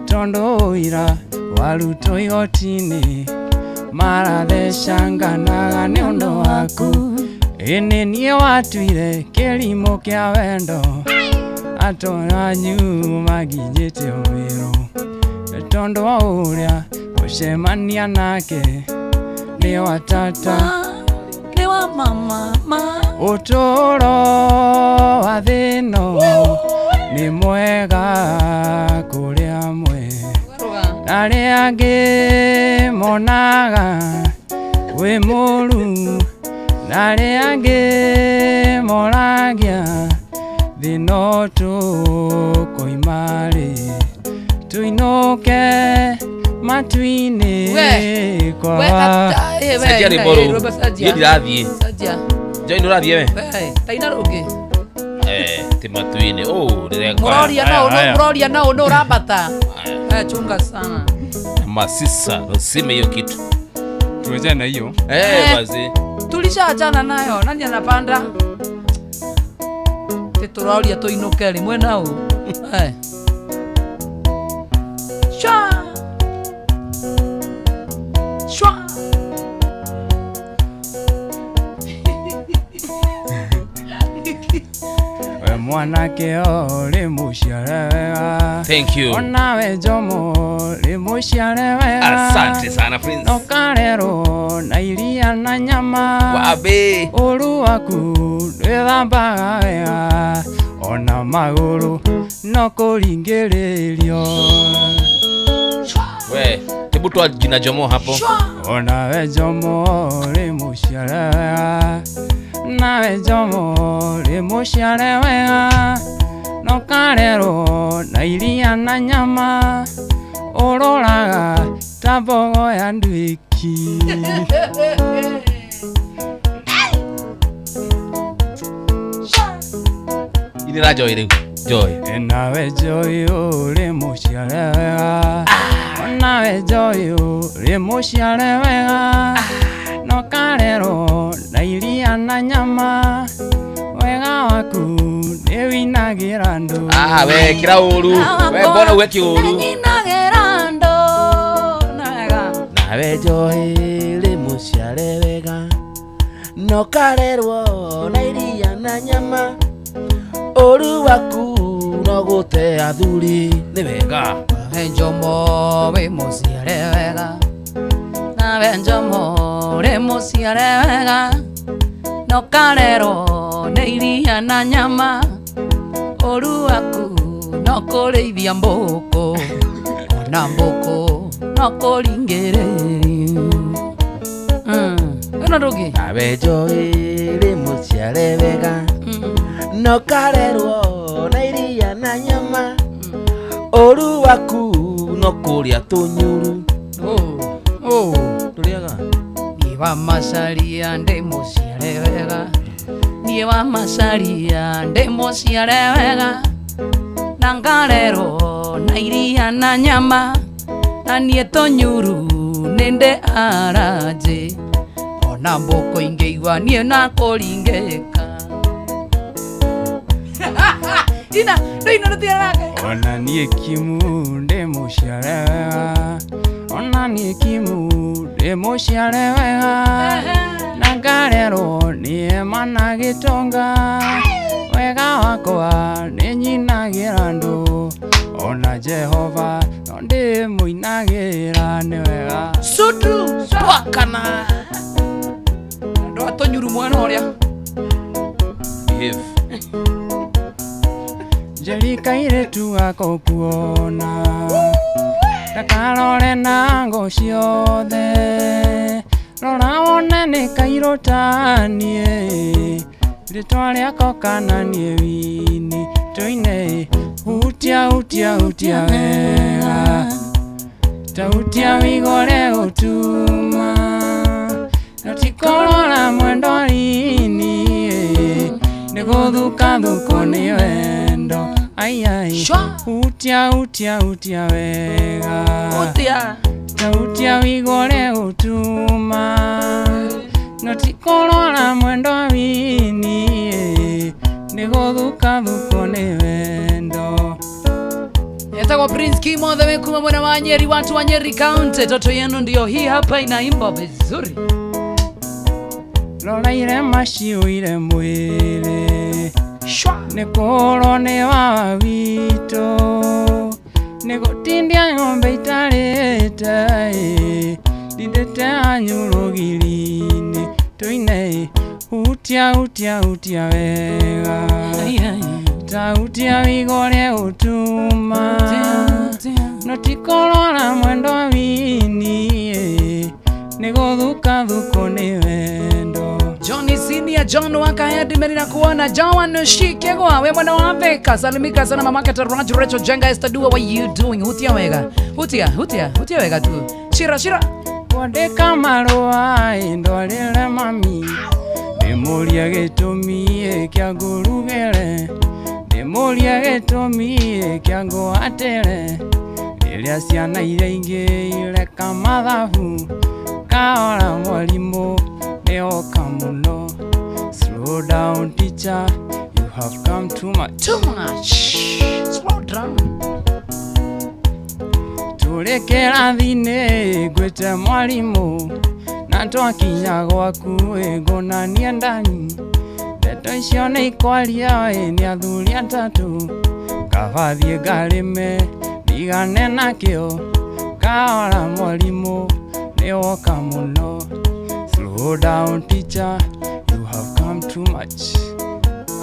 Tondũ ũira warutwo igoti-inĩ marathecanganaga nĩ ũndũ waku. Ĩnĩ niĩ watuire kĩrimũ kĩa wendo atũranyu maginyĩte ũmĩrũ tondũ wa ũrĩa gũcemania nake nĩ wa tata nĩ wa mama ma ũtũũro wa thĩno nĩ mwega kũrĩ amwe na arĩa angĩ monaga wĩ mũru na arĩa angĩ moragia thĩno tũkoima-rĩ tũinũke matu-inĩ kwa Cenjia rwĩmbo rũu. Niĩ ndirathiĩ. Joy nĩ ũrathiĩ we? Taina rũngĩ. Ti matu-inĩ. Oh, ndĩrekora. Mũroria no mũroria no no ũrambata. Chunga sana. Masisa, usime hiyo kitu. Tuwezane na hiyo. Basi. Tulishaachana nayo. Nani anapanda? Tũroria tũinũke rĩ mwena ũ. Shwa. Shwa. We mwanake ũrĩ mũciare wega. Thank you. Onawe Jomo ũrĩ mũciare wega. Asante sana Prince. Nokarerwo na iria na nyama. Wabe. Ũru waku ndwĩthambaga wega. Ona magũrũ no kũringĩrĩrio. We, hebu toa jina Jomo hapo. Onawe Jomo ũrĩ mũciare wega. Nawe Jomo ũrĩ mũciare wega. Nokarerwo na iria na nyama. Ũroraga ta mbogo ya nduĩki. Inĩra Joy rĩu. Joy. Nawe Joy ũrĩ mũciare wega. Nawe Joy ũrĩ mũciare wega. Nokarerwo na iria na nyama. Wega waku nĩ wĩinagĩra andũ. We kĩra ũru. We mbona uge kĩũru? Nĩnyinagĩra andũ na wega. Nawe Joy ũrĩ mũciare wega. Nokarerwo na iria na nyama. Ũru waku no gũte athuri. Nĩ wega. Nawe Jomo wĩ mũciare wega. Nawe Jomo ũrĩ mũciare wega. Nokarerwo nĩ iria na nyama. Ũru waku no kũrĩithia mbũkũ. Ona mbũkũ no kũringĩrĩrio. Ĩno ndũngĩ. Nawe Joy ũrĩ mũciare wega. Nokarerwo na iria na nyama. Ũru waku no kũrĩa tũnyuru. Tũrĩaga. Niĩ wa Macaria ndĩ mũciare wega. Niĩ wa Macaria ndĩ mũciare wega. Na ngarerwo na iria na nyama. Na niĩ tũnyuru nĩ ndĩ aranjĩ. Ona mbũkũ ingĩigua niĩ na kũringĩka. Ina, ina nĩ Ona niĩ Kimu ndĩ mũciare wega. Ona niĩ Kimu ndĩ mũciare wega. Na ngarerwo nĩ hema na gĩtonga. Wega wakwa nĩ nyinagĩra andũ. Ona Jehova no ndĩmũinagĩra nĩ wega. Sudru twakana. Andũ a tũnyuru mwena ũrĩa. Behave. Njeri kairĩtu gako kuona. Ndakarore na ngo ciothe. Rora wone nĩ kairũ ta niĩ. Rĩtwa rĩako kana niĩ wini. Tũine hutia hutia hutia wega. Ta hutia wigore gũtuma. No ti kũrora mwendwa-inĩ. Nĩ gũthukathukwo nĩ wendo. Ai ai. Hutia hutia hutia wega. Hutia. Ta hutia wigore gũtuma. No ti kũrora mwendwa-inĩ. Nĩ gũthukathukwo nĩ wendo. Etagwo Prince Kimo the kuma mwana wa Nyeri, watu wa Nyeri County. Toto yenu ndio hii hapa inaimba vizuri. Rora irema ciũire mwĩrĩ nĩ kũrwo nĩ wa witũ nĩ gũtindia ng'ombe itarĩte ndindĩte anyu rũgiri-inĩ tũine hutia hutia hutia wega ta hutia wigore ũtuma no ti kũrora mwendwa wini nĩ gũthuka thuko nĩ wendo. Johnny Senior John Wakahedi Merina kuona Joan Shikegwa we mwana wa Afrika salimika sana mamake Taraj Rachel Jenga Esther Dua, what you doing? Hutia wega hutia hutia hutia wega tu shira shira kwandĩka marũa ndwarĩre mami ndĩmũrie gĩtũmi kĩa ngũrugĩre ndĩmũrie gĩtũmi kĩa ngũatĩre rĩrĩa ciana iria ingĩ ireka mathabu kahora mwarimũ nĩoka mũno. Slow down teacher, you have come too much. Too much. Slow down. Tũrĩ kĩrathi-inĩ ngwĩte mwarimũ na twakinya gwaku ngũnanie ndani ndeto icio nĩ ikwaria nĩ athuri atatũ kaba thiĩ ngarĩme ndigane nakĩo kahora mwarimũ nĩwoka mũno. Slow down teacher, you have come too much.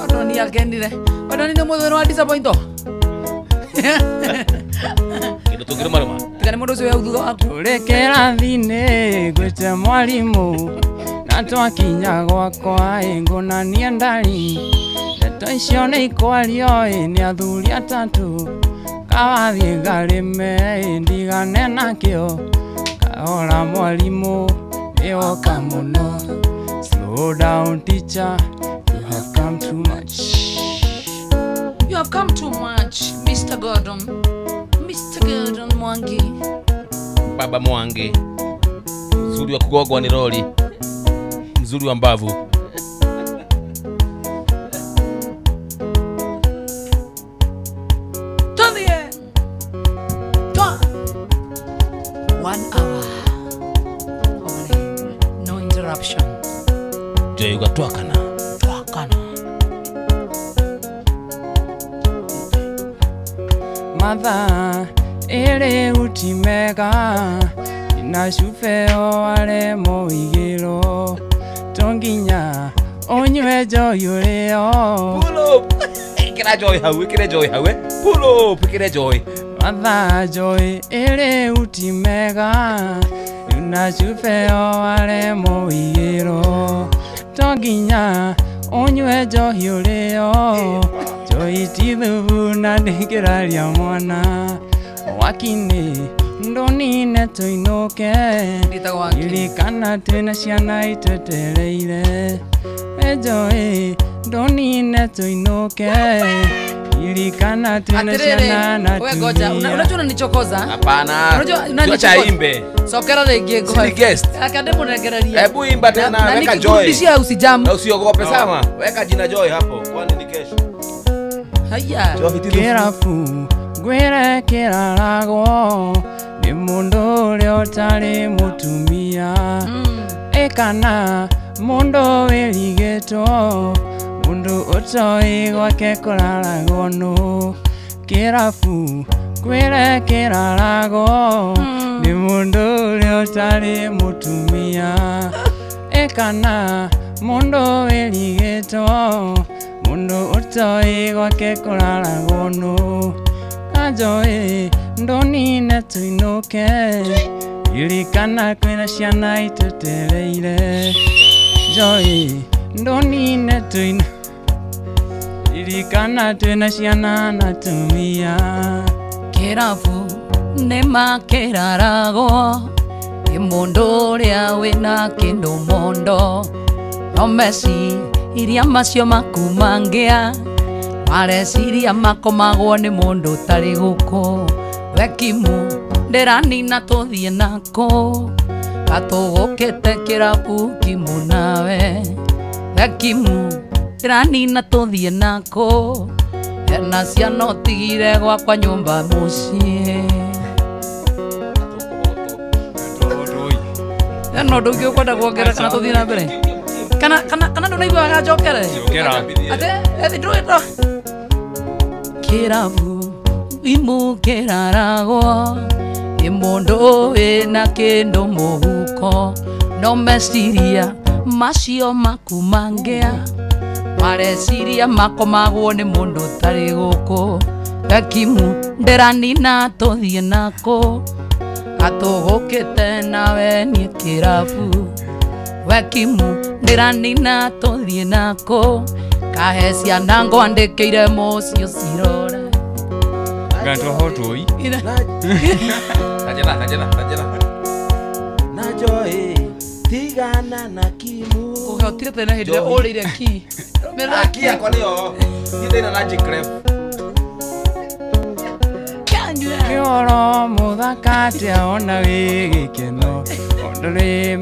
Odoni akenire Odoni nĩ mũthĩ wa disappoint. Kĩndũ tũngĩrũmarũma tigane mũndũ ũcio wĩ hau thutha waku. Tũrĩ kĩrathi-inĩ ngwĩte mwarimũ na twakinya gwakwa ngũnanie ndari ndeto icio nĩ ikwario nĩ athuri atatũ kaba thiĩ ngarĩme ndigane nakĩo kahora mwarimũ nĩoka mũno. Slow down teacher, you have come too much. You have come too much, Mr. Gordon. Mr. Gordon Mwangi. Baba Mwangi. Mzuri wa kugogwa ni roli. Mzuri wa mbavu. Tulie. Toa. 1 hour. No interruption. Joy ugatwakana. Twakana. Matha ere utimega ina cubeo aremo igĩrwo to nginya ũnyue njohi ũrĩo. Pull up. Ĩkĩra njohi hau, ĩkĩra njohi hau. Pull up, ĩkĩra njohi. Matha njohi ĩrĩ utimega ina cubeo aremo igĩrwo to nginya ũnyue njohi ũrĩo. Njohi ti thubu na ndĩngĩraria mwana wakini ndonine tũinũke ririkana twĩna ciana itwetereire. Njohi ndonine tũinũke ririkana twĩna ciana na Wewe ngoja, unajua unanichokoza? Hapana. Unajua unanichokoza. Imbe. Sokera rĩngĩ ngoja. Si guest. Akandĩmũnengereria. Hebu imba tena weka Joy. Na nikikurudishia usijamu. Na usiogope sama. Weka jina Joy hapo. Kwani ni kesho. Haya. Kĩrabu ngwĩre kĩraragwo nĩ mũndũ ũrĩa ũtarĩ mũtumia ĩkana mũndũ wĩrigĩtwo mũndũ ũtoĩ gwake kũraragwo nũ. Kĩrabu ngwĩre kĩraragwo nĩ mũndũ ũrĩa ũtarĩ mũtumia ĩkana mũndũ wĩrigĩtwo mũndũ ũtoĩ gwake kũraragwo nũ. Kanjoĩ ndonine tũinũke ririkana kwĩna ciana itwetereire. Njoĩ ndonine tũinũke ririkana twĩna ciana na atumia. Kĩrabu nĩmakĩraragwo nĩ mũndũ ũrĩa wĩna kĩndũ mondo no meciria macio maku mangĩa mareciria makomagwo nĩ mũndũ ũtarĩ gũkũ. Wekimu ndĩranina tũthiĩ nako gatũgũkĩte kĩrabu kimu nawe. Wekimu ndĩranina tũthiĩ nako ena ciana ũtigire gwakwa nyũmba mũciĩ. Ena ũndũ ũngĩ ũkwenda kuongerera kana tũthiĩ na mbere? Kana kana kana ndunaiguaga njokere. Njokera. Ate ethi ndũĩto. Kĩrabu imũkĩraragwo nĩ mũndũ wĩna kĩndũ mũhuko no meciria macio maku mangĩa mareciria makomagwo nĩ mũndũ ũtarĩ gũkũ Gakimu ndĩranina tũthiĩ nako atũgũkĩte nawe niĩ kĩrabu Wekimu ndĩranina tũthiĩ nako kahe ciana ngwandĩkĩire mũciĩ ũcirore Ganto hotoi. Najela najela najela. Na joy tigana na kimu. Ũhotire tena hĩndĩ ĩrĩa ũrĩire ki. Aki yakwa nĩyo. Niĩ ndĩna na G-Cref. Kĩoro mũthaka atĩa ona wĩ gĩkeno Ondũ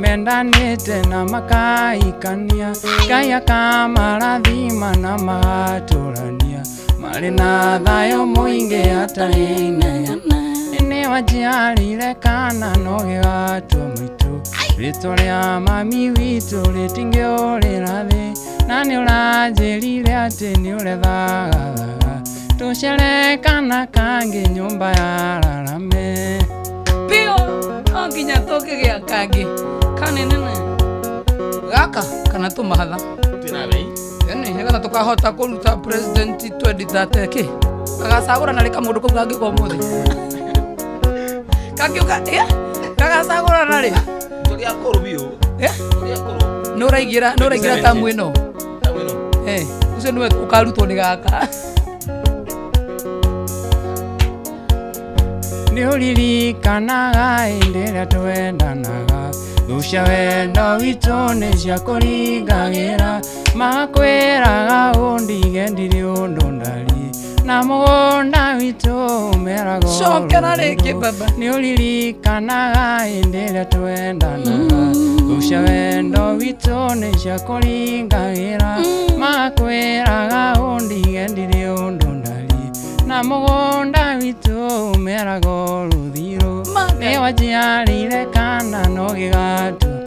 mendanĩte na makaikania Ngai akamarathima na magatũrania Marĩ na thayũ mũingĩ hatarĩ inegene Nĩ wanjiarire kana no gĩgatua maitũ Rĩtwa rĩa mami witũ rĩtingĩũrĩra thĩ Na nĩ ũranjĩrire atĩ nĩ ũrethagathaga Tucere kana kangi nyumba ya rarame Pio no nginya tũngĩgĩa kangĩ kanenene gaka kana tũmahatha Twĩna bei. Ĩni nĩgetha tũkahota kũruta president 2030 kĩ gagacagũrana rĩ kamũndũ kau gangĩũka ũmũthĩ kangĩũka gagacagũrana rĩ Tũrĩ akũrũ biũ. Tũrĩ akũrũ. Nĩ ũraingĩra tamu ĩno. Tamu ĩno. Ũcio nĩwe ũkarutwo nĩ gaka. Nĩ ũririkanaga hĩndĩ ĩrĩa twendanaga Thũ cia wendo witũ nĩ ciakũringagĩra Magakwĩraga ũndige ndirĩ ũndũ ndariĩ Na mũgũnda witũ ũmeragwo Cokera rĩngĩ baba. Nĩ ũririkanaga hĩndĩ ĩrĩa twendanaga Thũ cia wendo witũ nĩ ciakũringagĩra Magakwĩraga ũndige ndirĩ ũndũ ndariĩ Na mũgũnda witũ ũmeragwo rũthirũ Nĩ wanjiarire kana no gĩgatua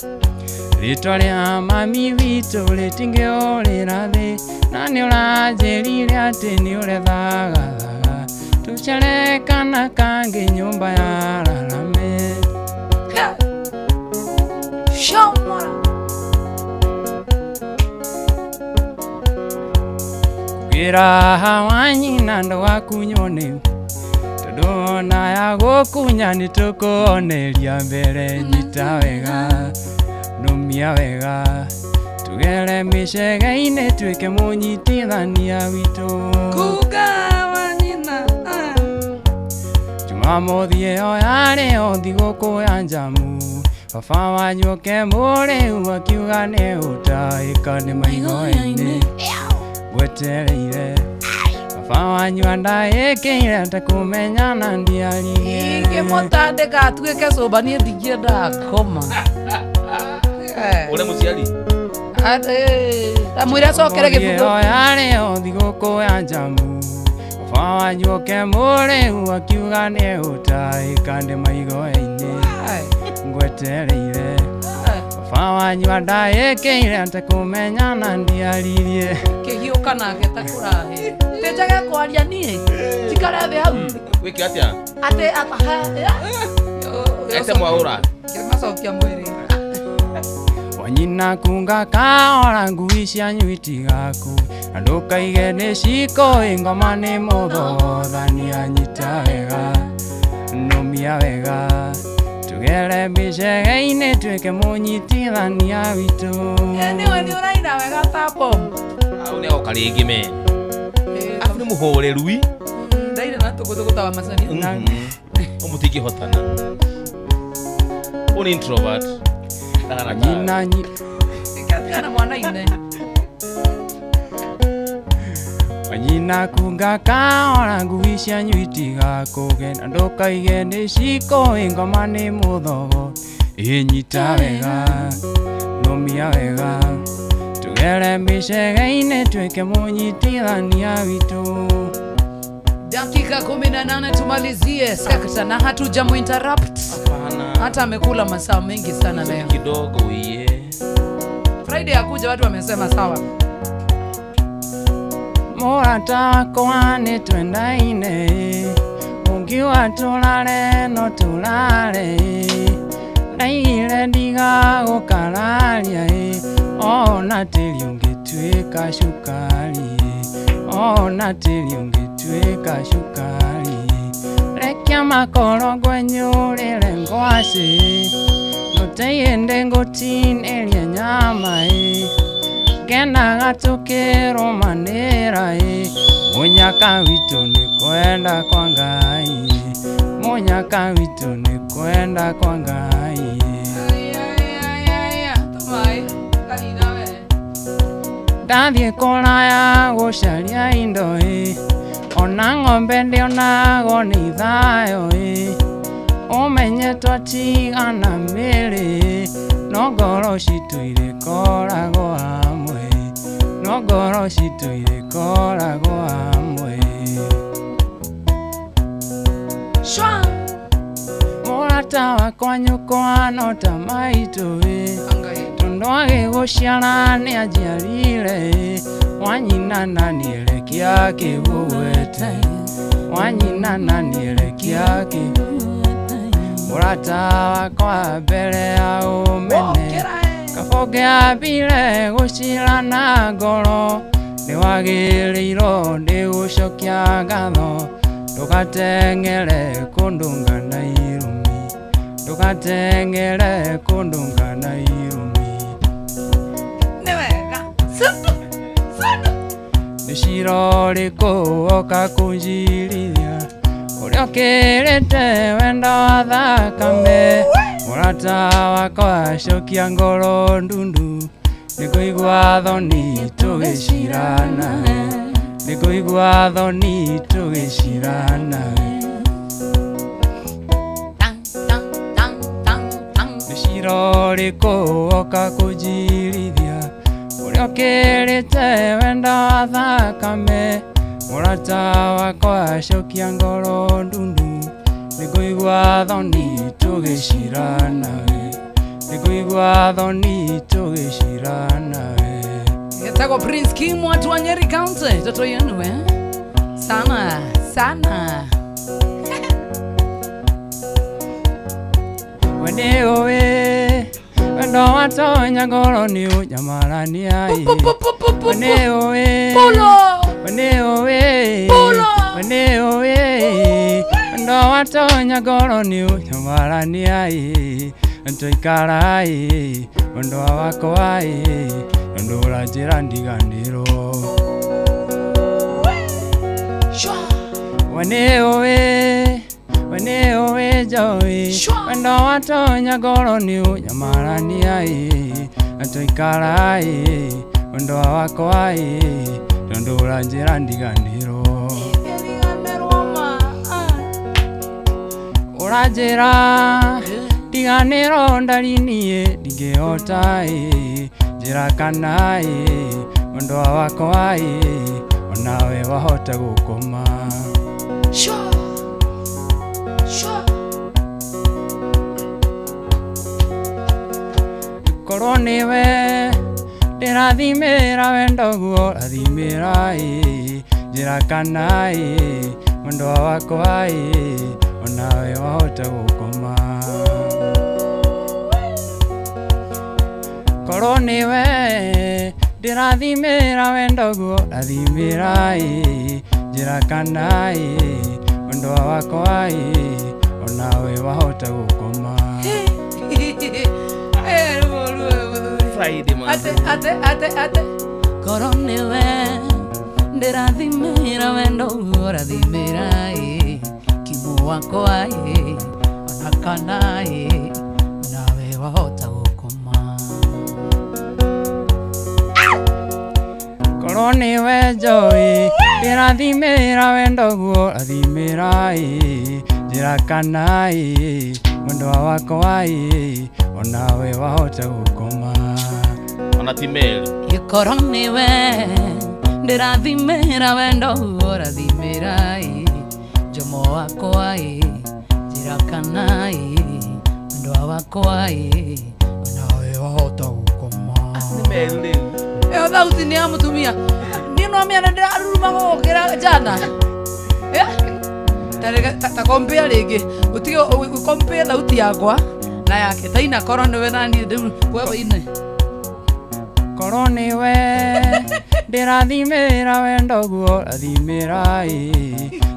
Rĩtwa rĩa mami witũ rĩtingĩũrĩra thĩ Na nĩ ũranjĩrire atĩ nĩ ũrethagathaga Tũcere kana kangĩ nyũmba ya rarame Shomora Kũgĩra wa nyina ndũgakunywo nĩ Tondũ ona ya gũkunya nĩ tũkũoneria mbere Nyita wega, nũmia wega Tũgere mĩcege-inĩ tuĩke mũnyitithania witũ Kuga wa nyina Jumamothi ĩyo yarĩ o thigũkũ ya njamu Baba wanyu oke mũrĩu akiuga nĩ ũtaĩka nĩ maigoinĩ Ngwetereire Baba wanyu andaĩkĩire atakũmenyana ndiaririe Ingĩmũtandĩka atuĩke cũmba niĩ ndingĩenda koma. Ũrĩa mũciari Amwĩre acokere gĩbungo. Ĩyo yarĩ o thigũkũ ya njamu Baba wanyu oke mũrĩu akiuga nĩ ũtaĩka ndĩ maigoinĩ Ngwetereire Baba wanyu andaĩkĩire atakũmenyana ndiaririe Kĩhiũka nake ta kũrahe Tĩnjage kwaria niĩ njikare thĩ hau Wĩke atĩa? Atĩ ataha Ete mwaũra. Kĩmacokia mwĩrĩ Wanyina kunga kahora ngui cianyu itigaku Na ndũkaige nĩ cikũĩ ngoma nĩ mũthogothania Nyita wega, nũmia wega Tũgere mĩcege-inĩ tuĩke mũnyitithania witũ Nĩwe nĩ ũraina wega ta bomu. Hau nĩ agoka rĩngĩ me. Afu nĩ mũhorerui. Ndaire na tũgũtũgũta wa macani. Mũtingĩhotana. Ũyũ nĩ introvert. Nyina Ikatigana mwana-inĩ. Wanyina kunga kahora ngui cianyu itigakũge Na ndũkaige nĩ cikũĩ ngoma nĩ mũthogo Ĩnyita wega, nũmia wega Tũgere mĩcege-inĩ tuĩke mũnyitithania witũ Dakika 18 tumalizie sekta na hatujamuinterrupt. Hata amekula masaa mengi sana leo. Kidogo iye. Friday akuja watu wamesema sawa. Mũrata wakwa nĩ twendaine, ũngiuga tũrare no tũrare, ndaigire ndigagũkararia ona tĩri ũngĩtuĩka cukari, ona tĩri ũngĩtuĩka cukari. Rekia makoro ngwenyũrĩre ngwacĩ, nũteithie ngũtinĩrie nyama ngenaga tũkĩrũmanĩra mũnyaka witũ nĩ kwenda kwa Ngai, mũnyaka witũ nĩ kwenda kwa Ngai. Ndathiĩ kũraya gũcaria indo ona ng'ombe ndĩonagwo nĩ thayũ ũmenye twatigana mĩĩrĩ no ngoro citũ irĩkoragwo hamwe, no ngoro citũ irĩkoragwo hamwe. Mũrata wakwa nyũkwa no ta maitũ tondũ agĩgũciara nĩanjiarire, wanyina na nĩerekia kĩgũgwete, wanyina na nĩerekia kĩgũgwete. Mũrata wakwa mbere ya ũmene kaba ũngĩambire gũcira na ngoro, nĩwagĩrĩirwo nĩ gũcokia ngatho, ndũgateng'ere kũndũnga na irumi, ndũgateng'ere kũndũnga na irumi. Nĩ cira ũrĩkũ woka kũnjirithia ũrĩa ũkĩrĩte wendo wa thakame, mũrata wakwa cokia ngoro ndundu, nĩngũigua thoni tũgĩcira nawe, nĩngũigua thoni tũgĩcira nawe. Nĩ cira ũrĩkũ woka kũnjirithia ũrĩa ũkĩrĩte wendo wa thakame, mũrata wakwa cokia ngoro ndundu, nĩngũigua thoni tũgĩcira nawe, nĩngũigua thoni tũgĩcira nawe. Getagwo Prince Kim watu wa Nyeri County, toto yenu sana sana. We nĩũĩ wendo watonya ngoro nĩ ũnyamarania we nĩũĩ, we nĩũĩ, we nĩũĩ wendo watonya ngoro nĩ ũnyamarania tũikara wendo wakwa wendo ũranjĩra ndiganĩrwo. We nĩũĩ, we nĩũĩ njoĩ wendo watonya ngoro nĩ ũnyamarania tũikara wendo wakwa tondũ ũranjĩra ndiganĩrwo. Ũranjĩra ndiganĩrwo ndari niĩ ndingĩhota njĩra kana wendo wakwa onawe wahota gũkoma. Korwo nĩwe ndĩrathimĩra wendo guo rathimĩra njĩra kana wendo wakwa onawe wahota gũkoma. Korwo nĩwe ndĩrathimĩra wendo guo rathimĩra njĩra kana wendo wakwa onawe wahota gũkoma. Friday man. Ate ate ate ate korwo nĩwe ndĩrathimĩra wendo guo rathimĩra kimu wakwa ona kana onawe wahota gũkoma. Korwo nĩwe njoĩ ndĩrathimĩra wendo guo rathimĩra njĩra kana wendo wakwa onawe wahota gũkoma. Ona ti Meru Korwo nĩwe ndĩrathimĩra wendo guo rathimĩra njomo wakwa njĩra kana wendo wakwa onawe wahota gũkoma. Meru rĩu. Ĩyo thauti nĩ ya mũtumia. Niĩ no mĩana ndĩraruruma gũgũkĩra jana. Ta compare rĩngĩ. Ũtige compare thauti yakwa na yake. Taina korwo nĩwe na niĩ rĩu we wĩine. Korwo nĩwe ndĩrathimĩra wendo guo rathimĩra ĩ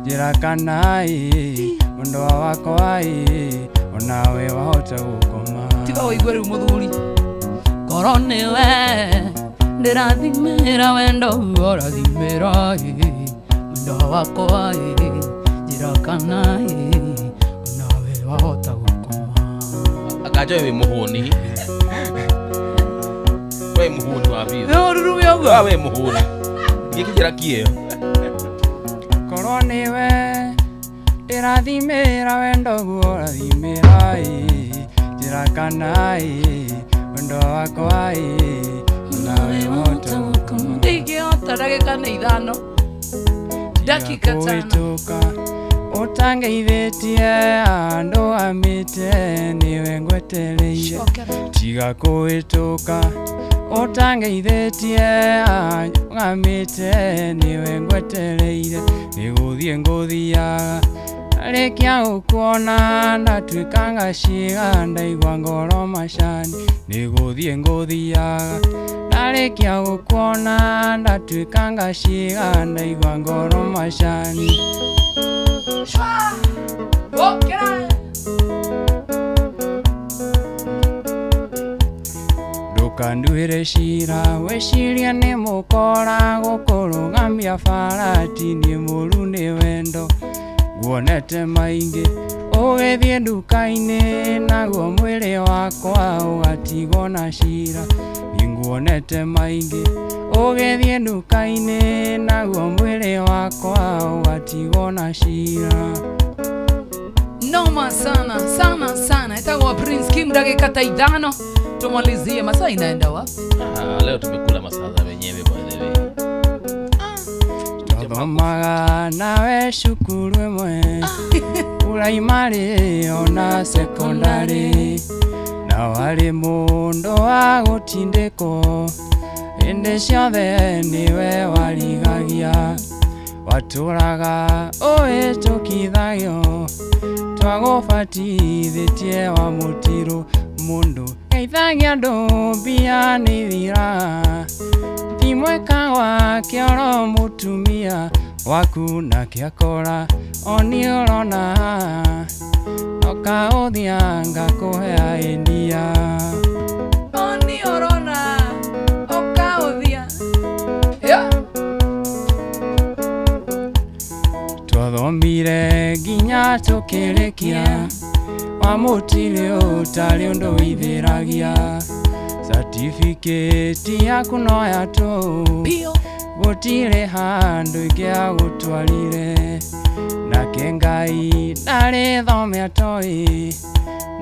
njĩra kana ĩ mwendwa wakwa ĩ onawe wahota gũkoma. Tiga ũigue rĩu mũthuri. Korwo nĩwe ndĩrathimĩra wendo guo rathimĩra ĩ mwendwa wakwa ĩ njĩra kana ĩ onawe wahota gũkoma. Akajoe wĩ mũhũni. We muhuni wa biũ. No rurume ũguo. We muhuni. Gĩkĩnjĩra kĩeo. Korwo nĩwe ndĩrathimĩra wendo guo rathimĩra ĩ njĩra kana ĩ wendo wakwa ĩ onawe wahota gũkoma. Ndingĩhota ndagĩka nĩ 5. Dakika 5. Ũtangeithĩtie andũ amĩte nĩwe ngwetereire. Tiga kũhĩtũka ũtangeithĩtie andũ amĩte nĩwe ngwetereire. Nĩgũthiĩ ngũthiaga arĩkia gũkuona ndatuĩka ngaciga ndaigua ngoro macani. Nĩgũthiĩ ngũthiaga ndarĩkia gũkuona ndatuĩka ngaciga ndaigua ngoro macani. Ndũkanduĩre cira wĩcirie nĩ mũkora gũkũrũgamia bara ti niĩ mũru nĩ wendo. Nguonete maingĩ ũgĩthiĩ nduka-inĩ naguo mwĩrĩ wakwa ũgatigwo na cira. Niĩ nguonete maingĩ ũgĩthiĩ nduka-inĩ naguo mwĩrĩ wakwa ũgatigwo na cira. Noma sana sana sana. Itakuwa Prince Kim dakika 5 tumalizie. Masaa inaenda wapi? Leo tumekula masaa wenyewe by the way. Twathomaga nawe cukuru ĩmwe primary ona secondary na warĩ mũndũ wa gũtindĩkwo hĩndĩ ciothe nĩwe warigagia watũraga ũhĩtũkithagio twagũbatithĩtie wa mũtirũ mũndũ geithagia andũ mbia nĩithiraga ti mweka wa kĩoro mũtumia waku nake akora oni ũrona nokaũthia ngakũhea ĩndia. Oni ũrona ũkaũthia. Twathomire nginya tũkĩrĩkia wa mũtirĩ ũtarĩ ũndũ wĩithĩragia certificate yaku no ya tũhũ gũtirĩ handũ ingĩagũtwarire nake Ngai ndarĩ thome atoĩ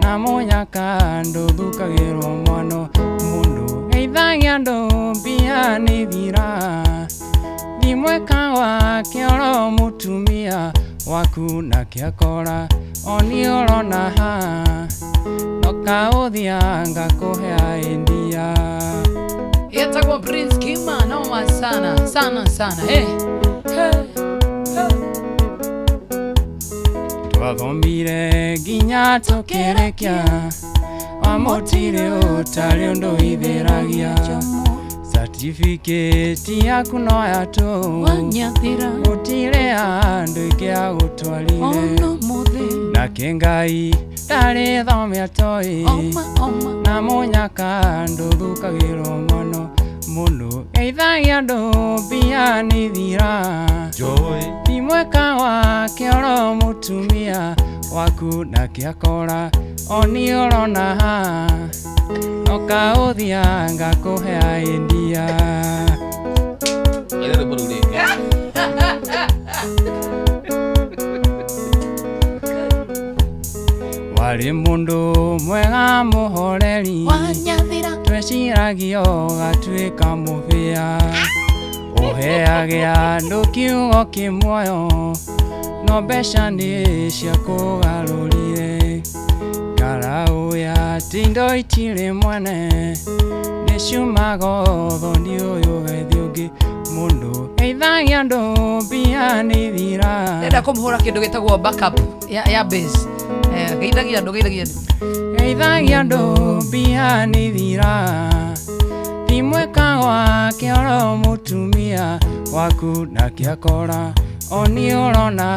na mũnyaka ndũthukagĩrwo mwano mũndũ geithagia andũ mbia nĩithiraga thimweka wa kĩoro mũtumia waku nake akora oni ũrona haha nokaũthia ngakũhea ĩndia. Yetagwo Prince Kima noma sana sana sana. Hey, hey, hey. Twathomire nginya tũkĩrĩkia wa mũtirĩ ũtarĩ ũndũ wĩithĩragia certificate yaku no ya tũhũ gũtirĩ handũ ingĩagũtwarire nake Ngai ndarĩ thome atoĩ na mũnyaka ndũthukagĩrwo mwano mũndũ geithagia andũ mbia nĩithiraga ti mweka wa kĩoro mũtumia waku nake akora oni ũrona haha nokaũthia ngakũhea ĩndia. Warĩ mũndũ mwega mũhoreri tweciragio ũgatuĩka mũbĩa ũheage andũ kiugo kĩmuoyo no mbeca nĩ ciakũgarũrire ngaraũya atĩ indo itirĩ mwene nĩ Nĩ ciumaga ũthoni ũyũ ũgathiĩ ũngĩ mũndũ geithagia andũ mbia nĩ ithira. Ndenda kũmũhũra kĩndũ gĩtagwo backup ya bass. Geithagia andũ, geithagia andũ. Geithagia andũ mbia nĩ ithira. Ti mweka wake oro mũtumia waku nake akora oni ũrona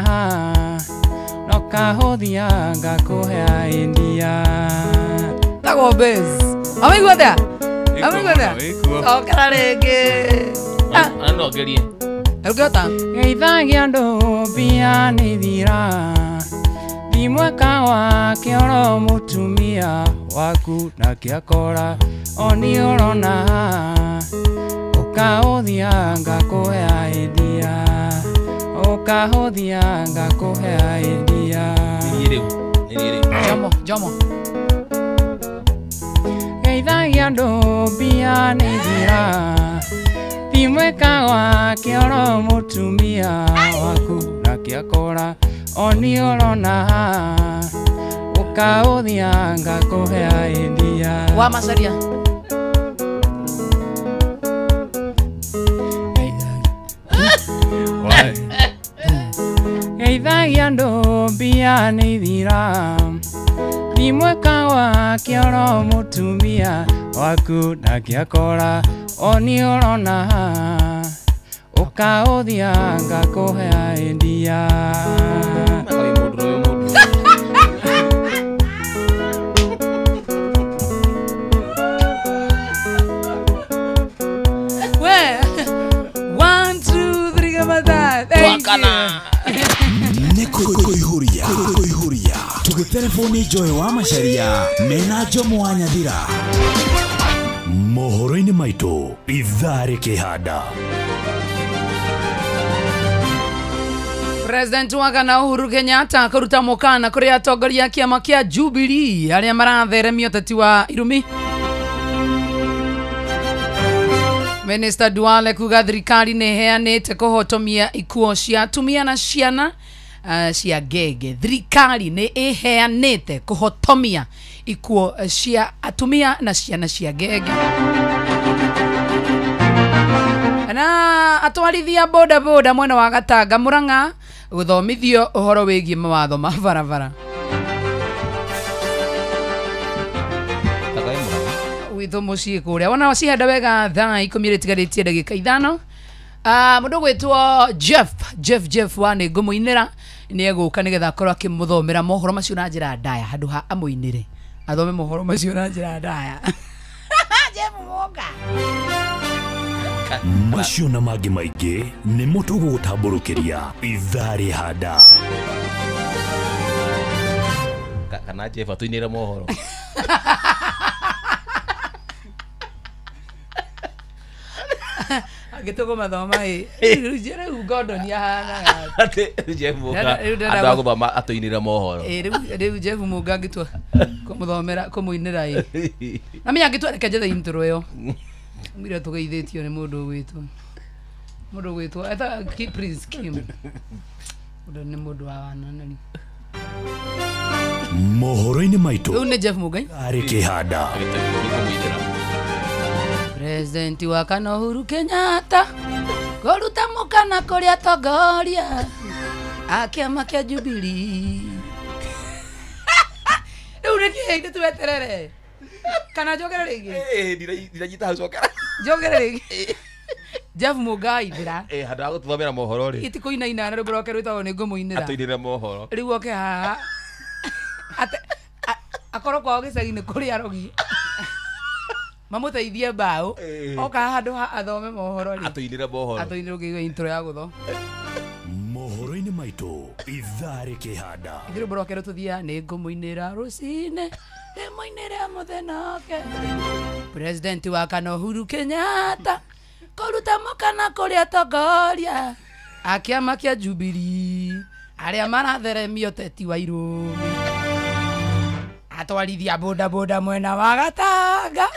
no kahũthia ngakũhe India. Tagwo bass. Amaigua atĩa? Amaigua atĩa? Cokera rĩngĩ. Ona no ngerie. Ũngĩhota? Geithagia andũ mbia nĩ ithira. Ti mweka wake oro mũtumia waku nake akora oni ũrona ũkahũthia ngakũhe India. Ũkahũthia ngakũhe India. Nĩ rĩu, nĩ rĩu. Jomo, Jomo. Geithagia andũ mbia nĩ ithira. Ti mweka wake oro mũtumia waku nake akora oni ũrona ũkahũthia ngakũhe India. Wa Macharia. Geithagia andũ mbia nĩ ithira. Ti mweka wake oro mũtumia waku nake akora oni ũrona ũkahũthia ngakũhe India. We, 1 2 3 kama that. Thank you. Nĩ kũihũria kũihũria tũgĩtelefoni Joy wa Macharia mena Jomo wa Nyathira. Mohoro-inĩ maitũ ithaa rĩkĩhanda. President wa Ghana Uhuru Kenyatta kũruta mũkana kũrĩ atongoria a kĩama kĩa Jubilee arĩa maratheremia ũteti wa irumi. Minister Duale kuga thirikari nĩ ĩheanĩte kũhotomia ikuo cia atumia na ciana cia ngenge. Thirikari nĩ ĩheanĩte kũhotomia ikuo cia atumia na ciana cia ngenge. Na atwarithia boda boda mwena wa Gatanga Murang'a gũthomithio ũhoro wĩgiĩ mawatho ma barabara. Witũ mũciĩ kũrĩa wona wacihanda wega thaa 10 rĩtigarĩtie ndagĩka 5. Mũndũ gwĩtwo Jeff wa nĩ ngũmũinĩra nĩ egũka nĩgetha akorwo akĩmũthomera mohoro macio na njĩra ndaya handũ ha amũinĩre athome mohoro macio na njĩra ndaya. Jeff Mũnga. Macio na mangĩ maingĩ nĩmo tũgũgũtambũrũkĩria ithaa rĩhanda. Kana Jeff atũinĩre mohoro. Agĩtũgũ mathoma ĩ rĩu Gordon ahanaga atĩ Jeff Mũnga andũ a gũthoma atũinĩre mohoro. Rĩu Jeff Mũnga angĩtua kũmũthomera kũmũinĩra ĩ na menya angĩtua reke njethe intro ĩyo mwire tũgeithĩtio nĩ mũndũ ũgwĩtwo eta Prince Kim. Mũndũ nĩ mũndũ wa wananani. Mohoro-inĩ maitũ rĩu nĩ Jeff Mũnga arĩ kĩhanda. President wa kana Uhuru Kenyatta kũruta mũkana kũrĩ atongoria a kĩama kĩa Jubilee. Rĩu nĩ kĩĩ ithuĩ tweterere kana njokere rĩngĩ? Ndiranyita hau cokera. Njokere rĩngĩ. Jeff Mũnga aithĩra. Handũ ha gũtũthomera mohoro rĩ. Itikũinaina na rwĩmbo rwake rwĩtagwo nĩ ngũmũinĩra. Atũinĩre mohoro. Rĩu oke haha. Akorwo kwao gĩcagi-inĩ kũrĩ arogi. Mamũteithie mbaũ. Oka handũ ha athome mohoro rĩ. Atũinĩre mohoro. Atũinĩre ũkĩigua intro ya gũthoma. Mohoro-inĩ maitũ ithaa rĩkĩhanda. Ithuĩ rwĩmbo rwake rũtũthiaga nĩ ngũmũinĩra rũcinĩ ndĩmũinĩre mũthenya oke. President wa kana Uhuru Kenyatta kũruta mũkana kũrĩ atongoria a kĩama kĩa Jubilee arĩa maratheremia ũteti wa irumi. Atwarithia boda boda mwena wa Gatanga.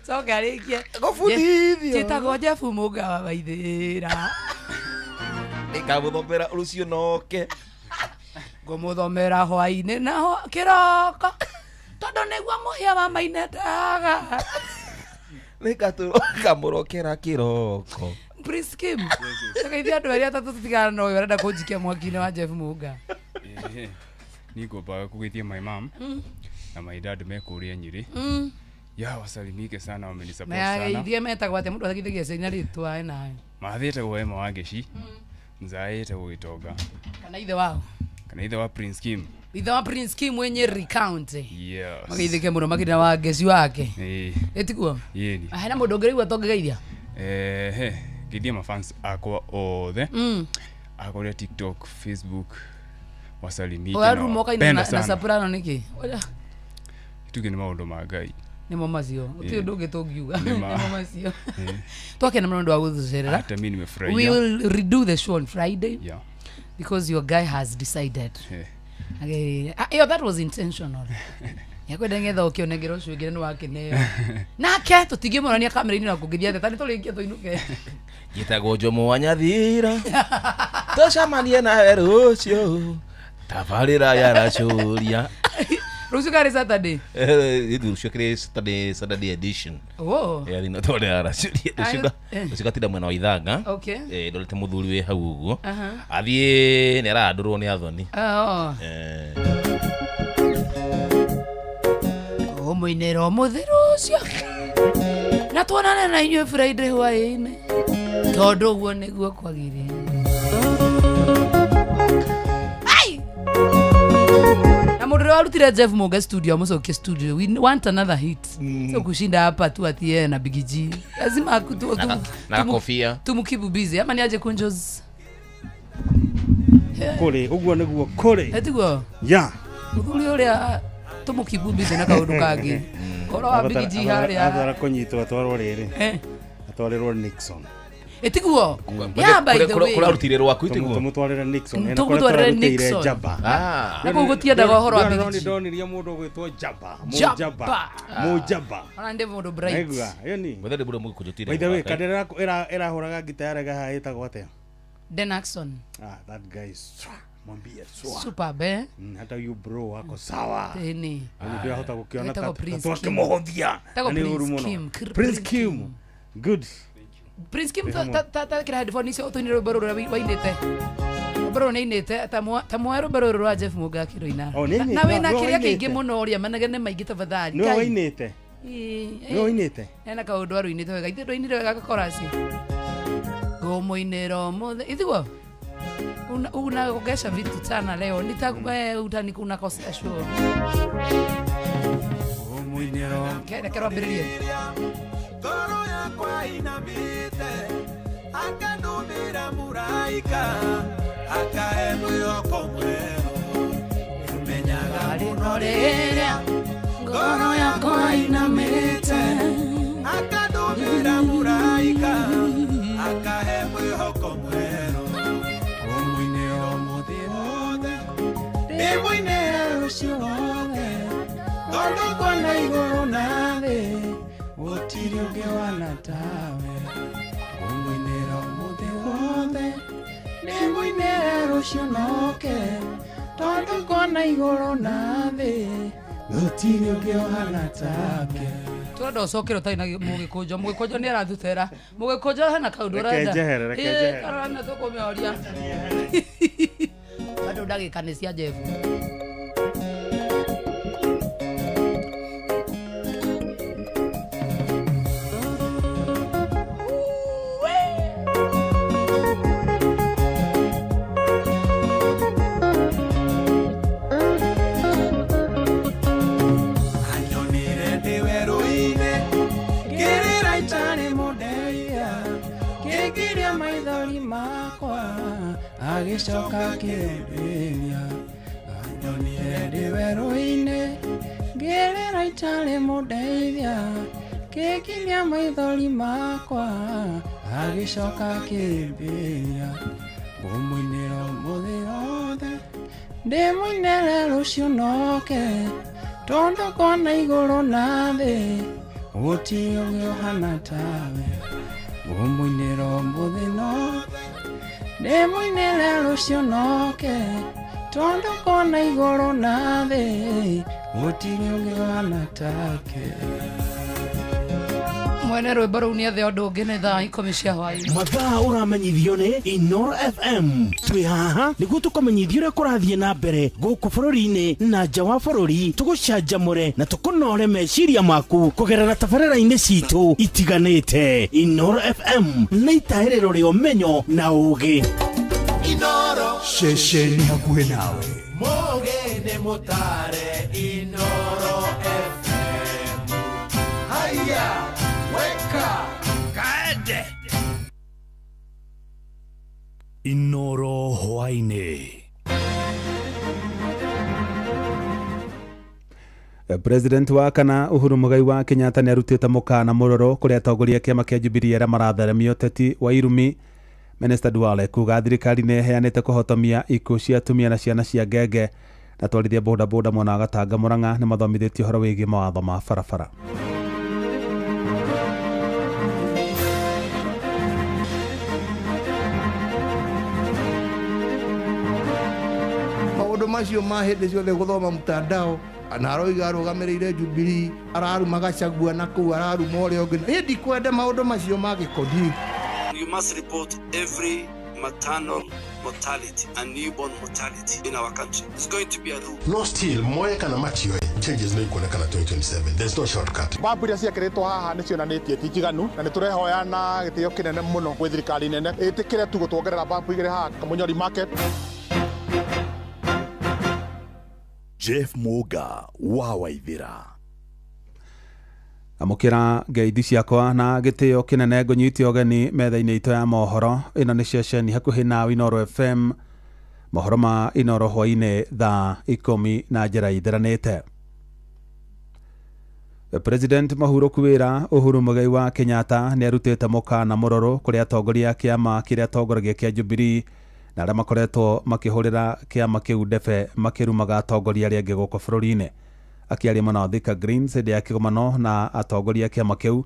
Coka rĩngĩ. Gũbundithio. Njĩtagwo Jeff Mũnga wa Waithĩra. Nĩngamũthomera rũciũ noke. Ngũmũthomera hwaĩ-inĩ na kĩroko tondũ Nĩguo mũhĩa wa mainendaga. Nĩkamũrokera kĩroko. Prince Kim. Tũgeithie andũ arĩa atatũ tũtigana na ũyũ arenda kũnjikia mwaki-inĩ wa Jeff Munga. Ningombaga kũgeithia my mom na my dad me kũrĩa Nyĩrĩ. Ya wasalimike sana, wamenisupport sana. Mageithie metagwo atĩa? Mũndũ ategeithagia ciana rĩtwa enayo. Mathĩtagwo Emma Wangeci. Mzae etagwo Gĩtonga. Kana ithe wao. Kana ithe wa Prince Kim. Ithe wa Prince Kim wĩ Nyeri County. Yes. Mageithĩke mũno makĩria wa Wangeci wake. Ĩĩ. Ĩtiguo? Ĩni. Hena mũndũ ũngĩraigua tũngĩgeithia? Geithia mafans akwa othe. Akwa TikTok, Facebook, wasalimike. Ũraruma ũkaina na soprano nĩkĩ? Tuge nĩ maũndũ ma Ngai. Nĩmo macio. Gũtirĩ ũndũ ũngĩ tũngiuga. Nĩmo macio. Twakena mũno nĩ ũndũ wa gũtũcerera. Hata mimi nimefurahia. We will redo the show on Friday. Yeah. Because your guy has decided. Yeah. That was intentional. Yakwenda ngetha ũkĩonengera ũcio ũngĩ nĩ wakeneo. Nake tũtingĩmũrania kamera-inĩ na kũngĩthiĩ atĩa, ta nĩtũrĩkie tũinũke. Njĩtagwo Jomo wa Nyathira. Tũcemanie nawe rũciũ. Tabarĩra ya racũria. Rũciũ karĩ Saturday? Rũciũ kĩrĩ Saturday, Saturday edition. Oh. Thina tondũ racũria. Rũciũ gatinda mwena wa Ithanga. Okay. Ndorete mũthuri wĩ hau ũguo. Athiĩ nĩ arandũrwo nĩ athoni. Mũinĩro mũthĩ rũciũ. Na tuonane na inyuĩ Friday hwaĩ-inĩ. Tondũ ũguo nĩguo kwagĩrĩire. Ai! Na mũndũ ũrĩa warutire Jeff Munga studio amũcokie studio. We want another hit. So kushinda hapa tu ati yeye na Big G. Lazima akutu na kofia. Tumukibu busy. Ama ni aje kunjos. Kũrĩ ũguo nĩguo kũrĩ. Etiguo? Yeah. Mũthuri ũrĩa tumukibu busy na kaũndũ kangĩ. Koro wa Big G harĩa. Athara kũnyitwo atwarwo rĩrĩ. Atwarĩrwo Nixon. Etiguo? Yeah, by the way. Kũrarutire rwaku itiguo? Tũmũtwarĩre Nixon. Tũmũtwarĩre Nixon. Jaba. Na kũu gũtiendaga ũhoro wa Big G. Ndonirie mũndũ ũgwĩtwo Jaba. Mũjaba. Mũjaba. Ona ndĩ mũndũ bright. Aigua, ĩni. Wethe ndĩ mũndũ mũgĩkũnjũ tire. By the way, kandĩra ĩrahũraga ngita yarega haha ĩtagwo atĩa? Den Axon. Ah, that guy is mwambie swa. Superb, eh? Hata you bro wako sawa. Teni. Ndio hata kukiona twakĩmũhũthia. Tagwo Prince Kim. Prince Kim. Good. Prince Kim ta kira headphone icio ũtũinire rwĩmbo rũrĩa wainĩte. Rwĩmbo rũrũ nĩainĩte ta mwoe rwĩmbo rũrũ rwa Jeff Munga akĩrũina. Na wĩna kĩrĩa kĩingĩ mũno ũrĩa manegene maingĩ tafadhali. Nĩwe wainĩte. Nĩwe wainĩte. Hena kaũndũ arũinĩte wega. Ithe ndũinire wega gakorasi. Ngũmũinĩra ũmũthĩ. Ithiguo? Unaogesha vitu sana leo. Nitakupa unakosea sure. Kero ambĩrĩrie. Ngoro yakwa inamĩte, akandũmĩra mũraika, akahe mwĩhoko mwerũ. Nĩmenyaga mũno rĩrĩa ngoro yakwa inamĩte, akandũmĩra mũraika, akahe mwĩhoko mwerũ. Ngũmũinĩra ũmũthĩ wothe, ndĩmũinĩre rũciũ wothe, tondũ kuona igũrũ na thĩ gũtirĩ ũngĩ wana tawe. Ngũmũinĩra ũmũthĩ wothe, ndĩmũinĩre rũciũ noke, tondũ kuona igũrũ na thĩ gũtirĩ ũngĩ ũhana take. Tũrenda ũcokere ũtarĩ na mũgĩkũnjo. Mũgĩkũnjo nĩ arathutera. Mũgĩkũnjo hena kaũndũ ũrenda. Reke njehere, reke njehere. Karana tũkũmĩoria. Bado ndagĩka nĩ cia Jeff. Agĩcoka akĩmbĩria anyonire ndĩ werũ-inĩ ngĩrĩra itarĩ mũndeithia kĩnginya maithori makwa agĩcoka akĩmbĩria ngũmũinĩra ũmũthĩ wothe ndĩmũinĩre rũciũ noke tondũ kuona igũrũ na thĩ gũtirĩ ũngĩ ũhana tawe ngũmũinĩra ũmũthĩ nothe ndĩmũinĩre rũciũ noke tondũ kuona igũrũ na thĩ Gũtirĩ ũngĩ wana take. Mwene rwĩmbo rũu nĩ ethe ũndũ ũngĩ nĩ thaa 10 cia hwaĩ-inĩ. Mathaa ũramenyithio nĩ Inoro FM. Twĩ haha nĩguo tũkũmenyithie ũrĩa kũrathiĩ na mbere gũkũ bũrũri-inĩ na nja wa bũrũri, tũgũcanjamũre na tũkũnore meciria maku kũgerera tabarĩra-inĩ citũ itiganĩte. Inoro FM nĩ itaĩrĩro rĩa ũmenyo na ũũgĩ. Inoro ceceni hakuhĩ nawe. Mũgĩ nĩ mũtare Inoro FM. Haya, weka kaende. Inoro hwaĩ-inĩ. President wa kana Uhuru Muigai wa Kenyatta nĩ arutĩte mũkana mũrũrũ kũrĩ atongoria a kĩama kĩa Jubilee arĩa maratheremia ũteti wa irumi. Minister Duale kuga thirikari nĩ ĩheanĩte kũhotomia ikuũ cia atumia na ciana cia ngenge, na atwarithia bodaboda mwena wa Gatanga Murang'a nĩ mathomithĩtio ũhoro wĩgiĩ mawatho ma barabara. Maũndũ macio ma hĩndĩ ciothe gũthoma mtandao na aroiga arũgamĩrĩire Jubilee, araruma Gachagua na kũu araruma ũrĩa ũngĩ. Niĩ ndikwenda maũndũ macio ma gĩkoni. You must report every maternal mortality and newborn mortality in our country. It's going to be a rule. No still, moe kana matioe changes no ikuonekana 2027. There's no shortcut. Mbambu iria ciĩkĩrĩtwo haha nĩ cionanĩtie ti njiganu na nĩ tũrehoya na gĩtĩo kĩnene mũno gwĩ thirikari nene ĩtĩkĩre tu gũtuongerera mbambu igĩrĩ haha Kamunyori market. Jeff Muga wa Waithira. Amũkĩra ngeithi ciakwa na gĩtĩo kĩnene ngũnyite ũgeni metha-inĩ itũ ya mohoro. Ĩno nĩ ceceni hakuhĩ nawe Inoro FM. Mohoro ma Inoro hwaĩ-inĩ thaa 10 na njĩra itheranĩte. President Mũhurũku wĩra Uhuru Muigai wa Kenyatta nĩ arutĩte mũkana mũrũrũ kũrĩ atongoria a kĩama kĩrĩa atongoragia kĩa Jubilee na arĩa makoretwo makĩhũrĩra kĩama kĩu ndebe makĩrumaga atongoria arĩa angĩ gũkũ bũrũri-inĩ. Akĩaria mwena wa Thika Greens hĩndĩ ya kĩgomano na atongoria a kĩama kĩu,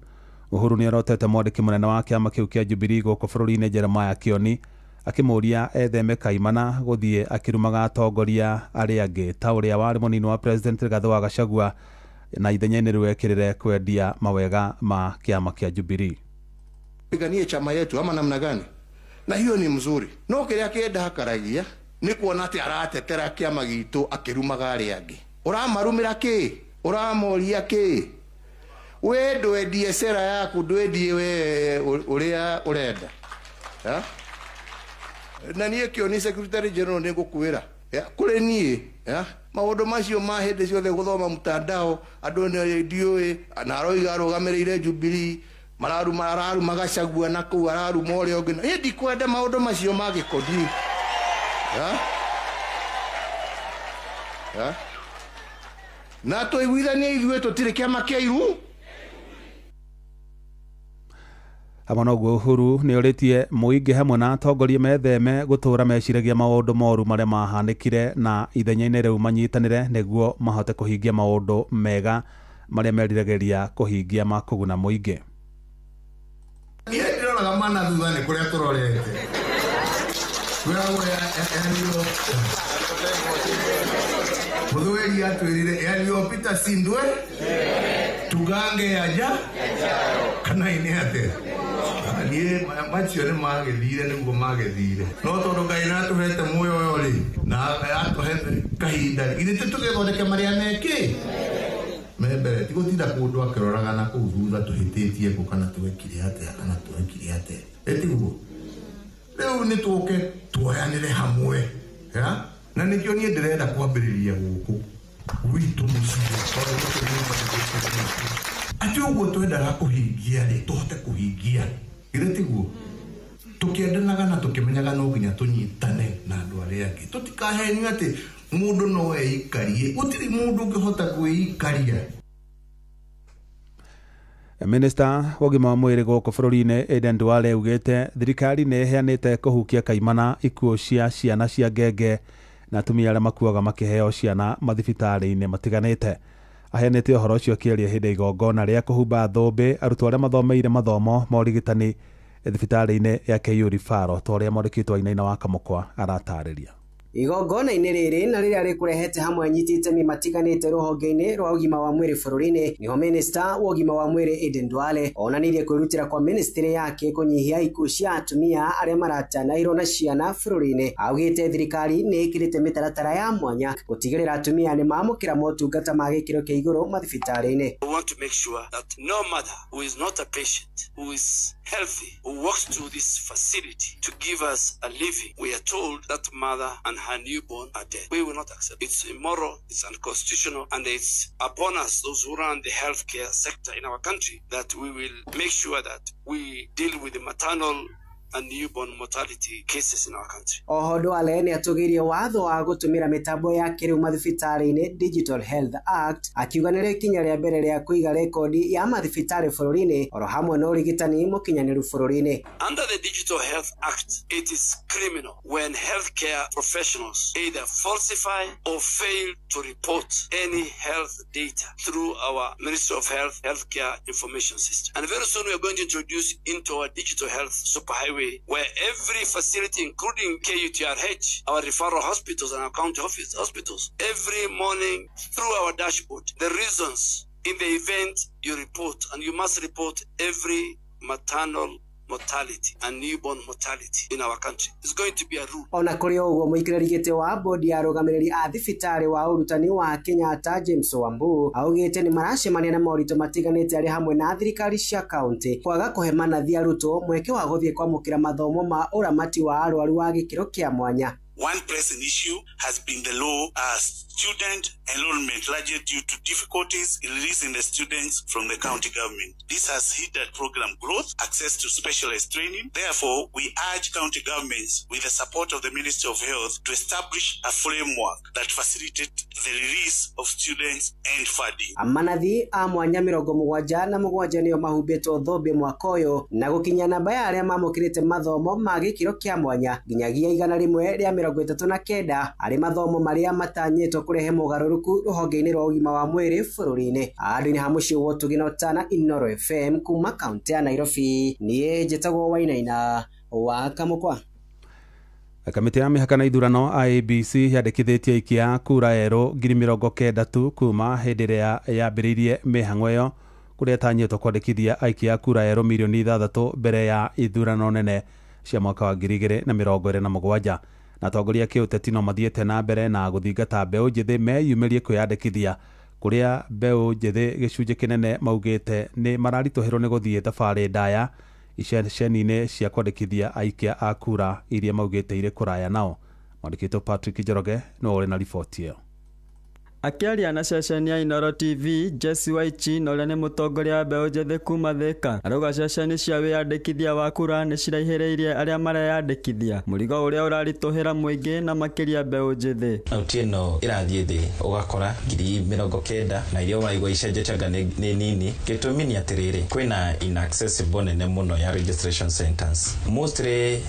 Uhuru nĩ orotete mwandĩki mũnene wa kĩama kĩu kĩa Jubilee gũkũ bũrũri-inĩ Jeremiah Kioni akĩmũũria etheme kaimana gũthiĩ akĩrumaga atongoria arĩa angĩ ta ũrĩa warĩ mũnini wa President Rigathĩ wa Gachagua na ithenya-inĩ rĩu ekĩrĩre kwendia mawega ma kĩama kĩa Jubilee. Piganie chama yetu ama namna gani? Na hiyo ni mzuri. No kĩrĩa kĩndakaragia nĩ kuona atĩ aratetera kĩama gitũ akĩrumaga arĩa angĩ. Ũramarumĩra kĩ? Ũramoria kĩ? We ndwendie sera yaku, ndwendie we ũrĩa ũrenda. Na niĩ Kĩoni Secretary General nĩ ngũkwĩra, kũrĩ niĩ, maũndũ macio ma hĩndĩ ciothe gũthoma mtandao andũ nĩ ndiũĩ na aroiga arũgamĩrĩire Jubilee, mararuma araruma Gachagua na kũu araruma ũrĩa ũngĩ. Niĩ ndikwenda maũndũ macio ma gĩkoni. Na tũiguithanie ithuĩ tũtirĩ kĩama kĩa iru. Hamwe na ũguo Uhuru nĩ orĩtie mũingĩ hamwe na atongoria metheme gũtũũra meciragia maũndũ moru marĩa mahanĩkire na ithenya-inĩ rĩu manyitanĩre nĩguo mahote kũhingia maũndũ mega marĩa meriragĩria kũhingia ma kũguna mũingĩ. Niĩ ndĩroraga mana thutha nĩ kũrĩa tũrorete. Kwĩragwo Mũthweri atwĩrire yaliyopita si ndwe tugange yaja kana inĩ atĩa. Niĩ macio nĩ magĩthire nĩguo magĩthire, no tondũ Ngai nĩatũhete muoyo ũyũ rĩ na atũhete kahinda githĩ tũgĩthondeke marĩa mekĩ me mbere, ti gũtinda kũndũ akĩroraga na kũu thutha tũhĩtĩtie kũ kana twekire atĩa kana twekire atĩa. Ĩtiguo rĩu nĩ tũke tuoyanĩre hamwe ya na nĩkĩo niĩ ndĩrenda kwambĩrĩria gũkũ gwitũ mũciĩ tondũ gũkũ nyũmba atĩ ũguo twendaga kũhingia rĩ tũhote kũhingia githĩ tiguo tũkĩendanaga na tũkĩmenyaga no nginya tũnyitane na andũ arĩa angĩ tũtikahenio atĩ mũndũ no eikarie gũtirĩ mũndũ ũngĩhota kwĩikaria. Minister wa ũgima wa mwĩrĩ gũkũ bũrũri-inĩ Aden Duale augĩte thirikari nĩ ĩheanĩte kũhukia kaimana ikuũ cia ciana cia ngenge na atumia arĩa makuaga makĩheo ciana mathibitarĩ-inĩ matiganĩte. Aheanĩte ũhoro ũcio akĩaria hĩndĩ ya igongona rĩa kũhumba thũmbĩ arutwo arĩa mathomeire mathomo ma ũrigitani thibitarĩ-inĩ ya KU Referral ta ũrĩa mwandĩki witũ Wainaina wa Kamũkwa aratarĩria. Igongona-inĩ rĩrĩ na rĩrĩa rĩkũrehete hamwe anyiti itemi matiganĩte rũhonge-inĩ rwa ũgima wa mwĩrĩ bũrũri-inĩ, nĩho minista wa ũgima wa mwĩrĩ Aden Duale onanirie kwĩrutĩra kwa ministry yake kũnyihia ikuũ cia atumia arĩa maratanahĩrwo na ciana bũrũri-inĩ. Augĩte thirikari nĩ ĩkĩrĩte mĩtaratara ya mwanya gũtigĩrĩra atumia nĩ mamũkĩra motungata ma gĩkĩro kĩa igũrũ mathibitarĩ-inĩ. We want to make sure that no mother who is not a patient, who is healthy, who walks to this facility to give us a living, we are told that mother and her newborn are dead. We will not accept. It's immoral, it's unconstitutional, and it's upon us, those who run the healthcare sector in our country, that we will make sure that we deal with the maternal and newborn mortality cases in our country. Oho Duale nĩ atũgĩirie watho wa gũtũmĩra mĩtambo ya kĩrĩu mathibitarĩ-inĩ Digital Health Act, akiuga nĩrĩo ikinya rĩa mbere rĩa kũiga rekondi ya mathibitarĩ bũrũri-inĩ oro hamwe na ũrigitani mũkinyanĩru bũrũri-inĩ. Under the Digital Health Act, it is criminal when healthcare professionals either falsify or fail to report any health data through our Ministry of Health Healthcare Information System. And very soon we are going to introduce into our digital health superhighway, where every facility, including KUTRH, our referral hospitals and our county office hospitals, every morning through our dashboard, the reasons in the event you report, and you must report every maternal mortality and newborn mortality in our country. It's going to be a rule. Ona kũrĩ ũguo mũikarĩri gĩtĩ wa bodi ya arũgamĩrĩri a thibitarĩ wa ũrutani wa Kenyatta James Wambu augĩte nĩ maracemania na moritũ matiganĩte arĩ hamwe na thirikari cia kaunti kwaga kũhe manathi arutwo mweke wa gũthiĩ kwamũkĩra mathomo ma ũramati wa arwaru wa gĩkĩro kĩa mwanya. One pressing issue has been the low student enrollment, largely due to difficulties in releasing the students from the county government. This has hindered program growth, access to specialized training. Therefore, we urge county governments, with the support of the Ministry of Health, to establish a framework that facilitates the release of students and funding. Amanathi a mwanya 77 nĩo mahumbĩtwo thũmbĩ mwaka ũyũ na gũkinya namba ya arĩa mamũkĩrĩte mathomo ma gĩkĩro kĩa mwanya nginyagia 139 arĩ mathomo marĩa matanyĩtwo kũrehe mũgarũrũku rũhonge-inĩ rwa ũgima wa mwĩrĩ bũrũri-inĩ. Handũ-inĩ ha mũciĩ wa Ũtugi na Ũtana, Inooro FM kuma kaunti ya Nairobi, niĩ njĩtagwo Wainaina wa Kamũkwa. Kamĩtĩ ya mĩhaka na ithurano IEBC yandĩkithĩtie aikia kura erũ 90,000 tu kuma hĩndĩ ĩrĩa yambĩrĩirie mĩhang'o ĩyo kũrĩa ĩtanyĩtwo kwandĩkithia aikia kura erũ mirioni 6 mbere ya ithurano nene cia mwaka wa 2027. Na atongoria kĩũteti no mathiĩte na mbere na gũthingata mbeũ njĩthĩ meyumĩrie kwĩyandĩkithia kũrĩa mbeũ njĩthĩ gĩcunjĩ kĩnene maugĩte nĩ mararitũhĩrwo nĩ gũthiĩ thabarĩ ndaya iceceni-inĩ cia kwandĩkithia aikia a kura iria maugĩte irĩ kũraya nao. Mwandĩkĩtwo Patrick Njoroge no ũrĩ na riboti ĩyo. Akĩaria na ceceni ya Inooro TV, Jesse Waichi na ũrĩa nĩ mũtongoria wa mbeũ njĩthĩ kuma Thika arauga ceceni cia wĩyandĩkithia wa kura nĩ ciraihĩrĩirie arĩa mareyandĩkithia, mũrigo ũrĩa ũraritũhĩra mũingĩ na makĩria mbeũ njĩthĩ. Kauntĩ ĩno ĩrathiĩ thĩ ũgakora 90,000 na iria ũraigua icenjetie anga nĩ nini. Gĩtũmi nĩ atĩrĩrĩ, kwĩna inaccessible nene mũno ya registration centers. Mostly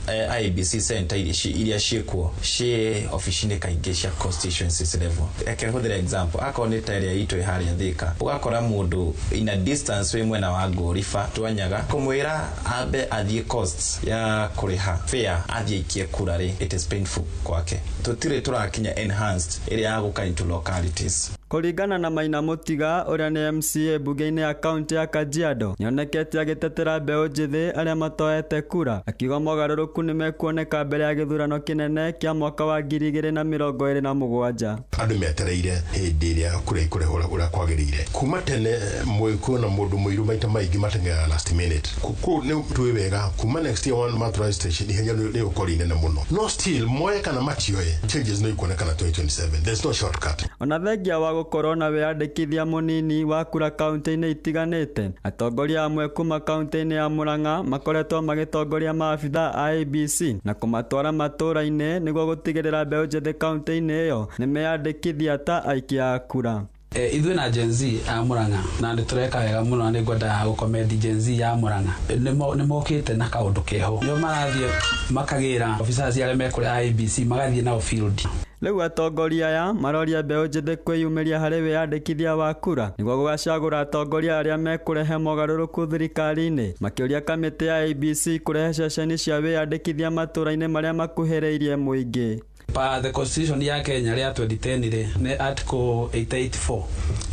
IEBC center iria ciĩkuo ciĩ obici-inĩ kaingĩ cia constituencies level. Reke hũthĩre example, akorwo nĩ ta ĩrĩa itũ ĩharĩa Thika, ũgakora mũndũ in a distance wĩ mwena wa Ngũriba Twanyaga, kũmwĩra ambe athiĩ costs ya kũrĩha fare athiĩ aikie kura rĩ, it is painful kwake. Tũtirĩ tũrakinya enhanced ĩrĩa ya gũka into localities. Kũringana na Maina Mũtiga ũrĩa nĩ MCA bunge-inĩ ya kaunti ya Kajiado, nĩonekete agĩtetera mbeũ njĩthĩ arĩa matoete kura, akiuga mogarũrũku nĩmekuoneka mbere ya gĩthurano kĩnene kĩa mwaka wa 2027. Andũ metereire hĩndĩ ĩrĩa kura ikũrehwo ũrĩa kwagĩrĩire. Kuma tene mũgĩkũyũ na mũndũ mũirũ maita maingĩ mateng'eraga last minute. Kũu nĩ tũĩ wega kuma next year one month registration ihenya rĩgũkorwo inene mũno. No still moye kana matioe, changes no ikuonekana 2027. There's no shortcut. Ona thengia wa gũkorwo na wĩyandĩkithia mũnini wa kura kaunti-inĩ itiganĩte, atongoria amwe kuma kaunti-inĩ ya Murang'a makoretwo magĩtongoria maabitha a IEBC na kũmatwara matũũra-inĩ nĩguo gũtigĩrĩra mbeũ njĩthĩ kaunti-inĩ ĩyo nĩmeyandĩkithia ta aikia a kura. Ithuĩ na Gen Z a Murang'a na nĩ tũreka wega mũno, nĩ ngwendaga gũkomendi Gen Z ya Murang'a nĩ mokĩte na kaũndũ keho, nĩo marathiĩ makagĩra officers arĩa me kũrĩa IEBC magathiĩ nao field. Rĩu atongoria aya maroria mbeũ njĩthĩ kwĩyumĩria harĩ wĩyandĩkithia wa kura nĩguo gũgacagũra atongoria arĩa mekũrehe mogarũrũku thirikari-inĩ, makĩũria kamĩtĩ ya IEBC kũrehe ceceni cia wĩyandĩkithia matũũra-inĩ marĩa makuhĩrĩirie mũingĩ. Pa the constitution ya Kenya rĩa 2010 rĩ nĩ article 884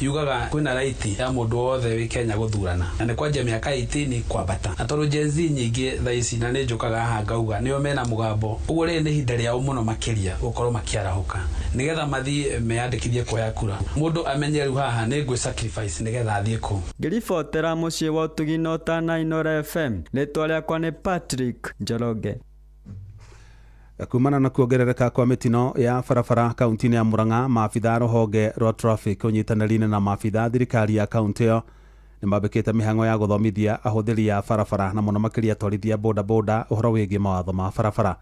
yugaga kwĩna right ya mũndũ wothe wĩ Kenya gũthurana na nĩ kwanjia mĩaka 18 kwambata, na tondũ Gen Z nyingĩ thaa ici na nĩ njũkaga haha ngauga nĩo mena mũgambo, ũguo rĩrĩ nĩ ihinda rĩao mũno makĩria gũkorwo makĩarahũka nĩgetha mathiĩ meyandĩkithie kuoya kura, mũndũ amenye rĩu haha nĩ ngwĩ sacrifice nĩgetha athiĩ kũu. Ngĩribotera mũciĩ wa ũtugi na ũtana Inooro FM, rĩtwa rĩakwa nĩ Patrick Njoroge. Kumana na kuongerereka kwa mitino ya barabara kaunti-inĩ ya Murang'a, maabitha rũhonge rwa traffic ũnyitanĩri-inĩ na maabitha thirikari ya kaunti ĩyo nĩ mambĩkĩte mĩhang'o ya gũthomithia ahũthĩri a barabara na mũno makĩria atwarithia bodaboda ũhoro wĩgiĩ mawatho ma barabara.